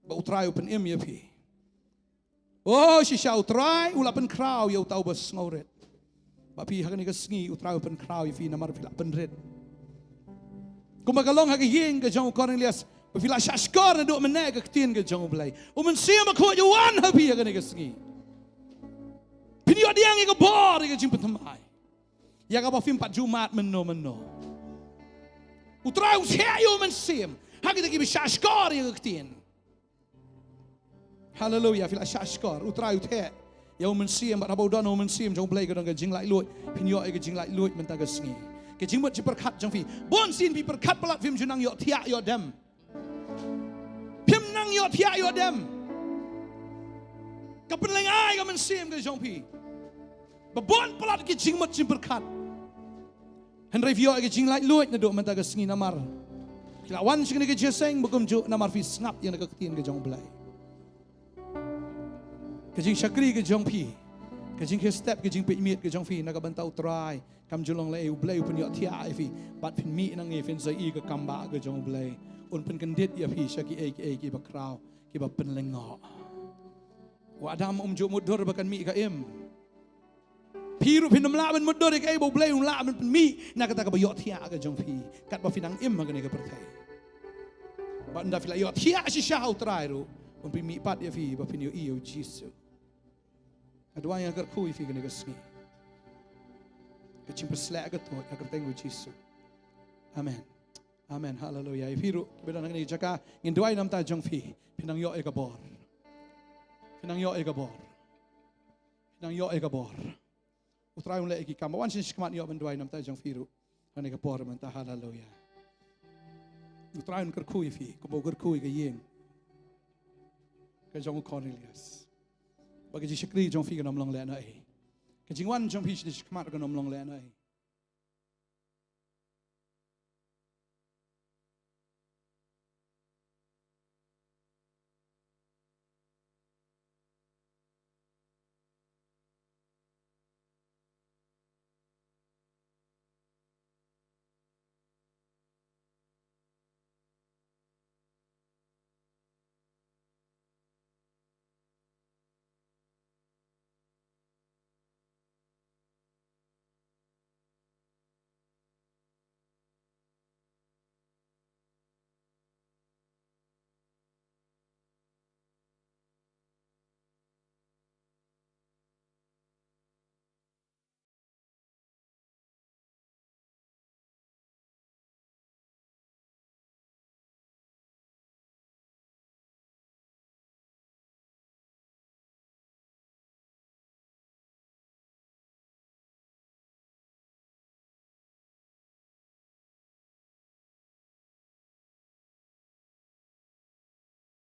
Ba U Trai u pynim ïa phi. Oh, shisha U Trai u la pynkhraw ïa uta uba sngewrit. Ba phi ha kane ka sngi U Trai u pynkhraw ïa phi namar phi la pynrit. Kumba ka long ha ka ïing ka jong u Kornelius, ba phi la shah shkor naduh mynne ka ktien ka jong U Blei. U Mynsiem Bakhuid u wan ha phi ha kane ka sngi. Phin ïoh pdiang ïa ka bor ïa ka jingpynthymmai. Ïa kaba phim pat ju mad mynno mynno. U Trai u theh ïa u Mynsiem ha kita kiba shah shkor ïa ka ktien. Haleluia, phi la shah shkor. U Trai u theh ïa u Mynsiem, bad haba u don u Mynsiem jong U Blei ka don ka jinglaitluid. Phin ïoh ïa ka jinglaitluid mynta ka sngi. Ka jingmut jingpyrkhat jong phi. Bun sien phi pyrkhat palat phim ju nang ïoh thiah ïoh dem. Phim nang ïoh thiah ïoh dem. Ka pynlyngngai ka mynsiem ka jong phi. Ba bun palat ki jingmut jingpyrkhat. Hynrei phi ïoh ïa ka jinglaitluid naduh mynta ka sngi namar phi la wan sha kane ka jingïaseng, ba kumjuh namar phi sngap ïa kane ka ktien ka jong U Blei. Ka jingshakri ka jong phi, ka jingkhie step, ka jingpeit miet ka jong phi na ka bynta U Trai, kam ju long lei, U Blei u pynïohthiah ïa phi. Bad phin mih nangne phin sa ïohi ïa ka kam ba ka jong U Blei. Un pynkyndit ïa phi sha kiei kiei kiba khraw, kiba pynlyngngoh. U Adam um ju mutdur ba kan mih ka im. Phi ruh phin ym lah ban mutdur ïa kaei ba U Blei u lah ban pynmih na kata kaba ïohthiah ka jong phi. Katba phi nang im ha kane ka pyrthei. Bad ynda phi la ïohthiah shisha ha U Trai ruh, un pynmih pat ïa phi ba phin ïohi ïa U Jisu. Nga duwai, nga kyrkhu ïa phi kane ka sngi. Ka jingpynshlur ka tuid ha ka kyrteng U Jisu. Amen. Amen. Haleluia. Ïa phi ruh kiba don ha kane ka jaka, ngin duwai namar jong phi. Phin nang ïoh ïa ka bor. Phin nang ïoh ïa ka bor. Phin nang ïoh ïa ka bor. U Trai un leh ïa ki kam. Wan sha shakhmat, ïoh ban duwai namar jong phi ruh ha kane ka por mynta. Haleluia. U Trai un kyrkhu ïa phi kumba u kyrkhu ïa ka ïing ka jong u Cornelius. Ba ka jingshakri jong phi kan ym long lehnohei. Ka jingwan jong phi sha shakhmat kan ym long lehnohei.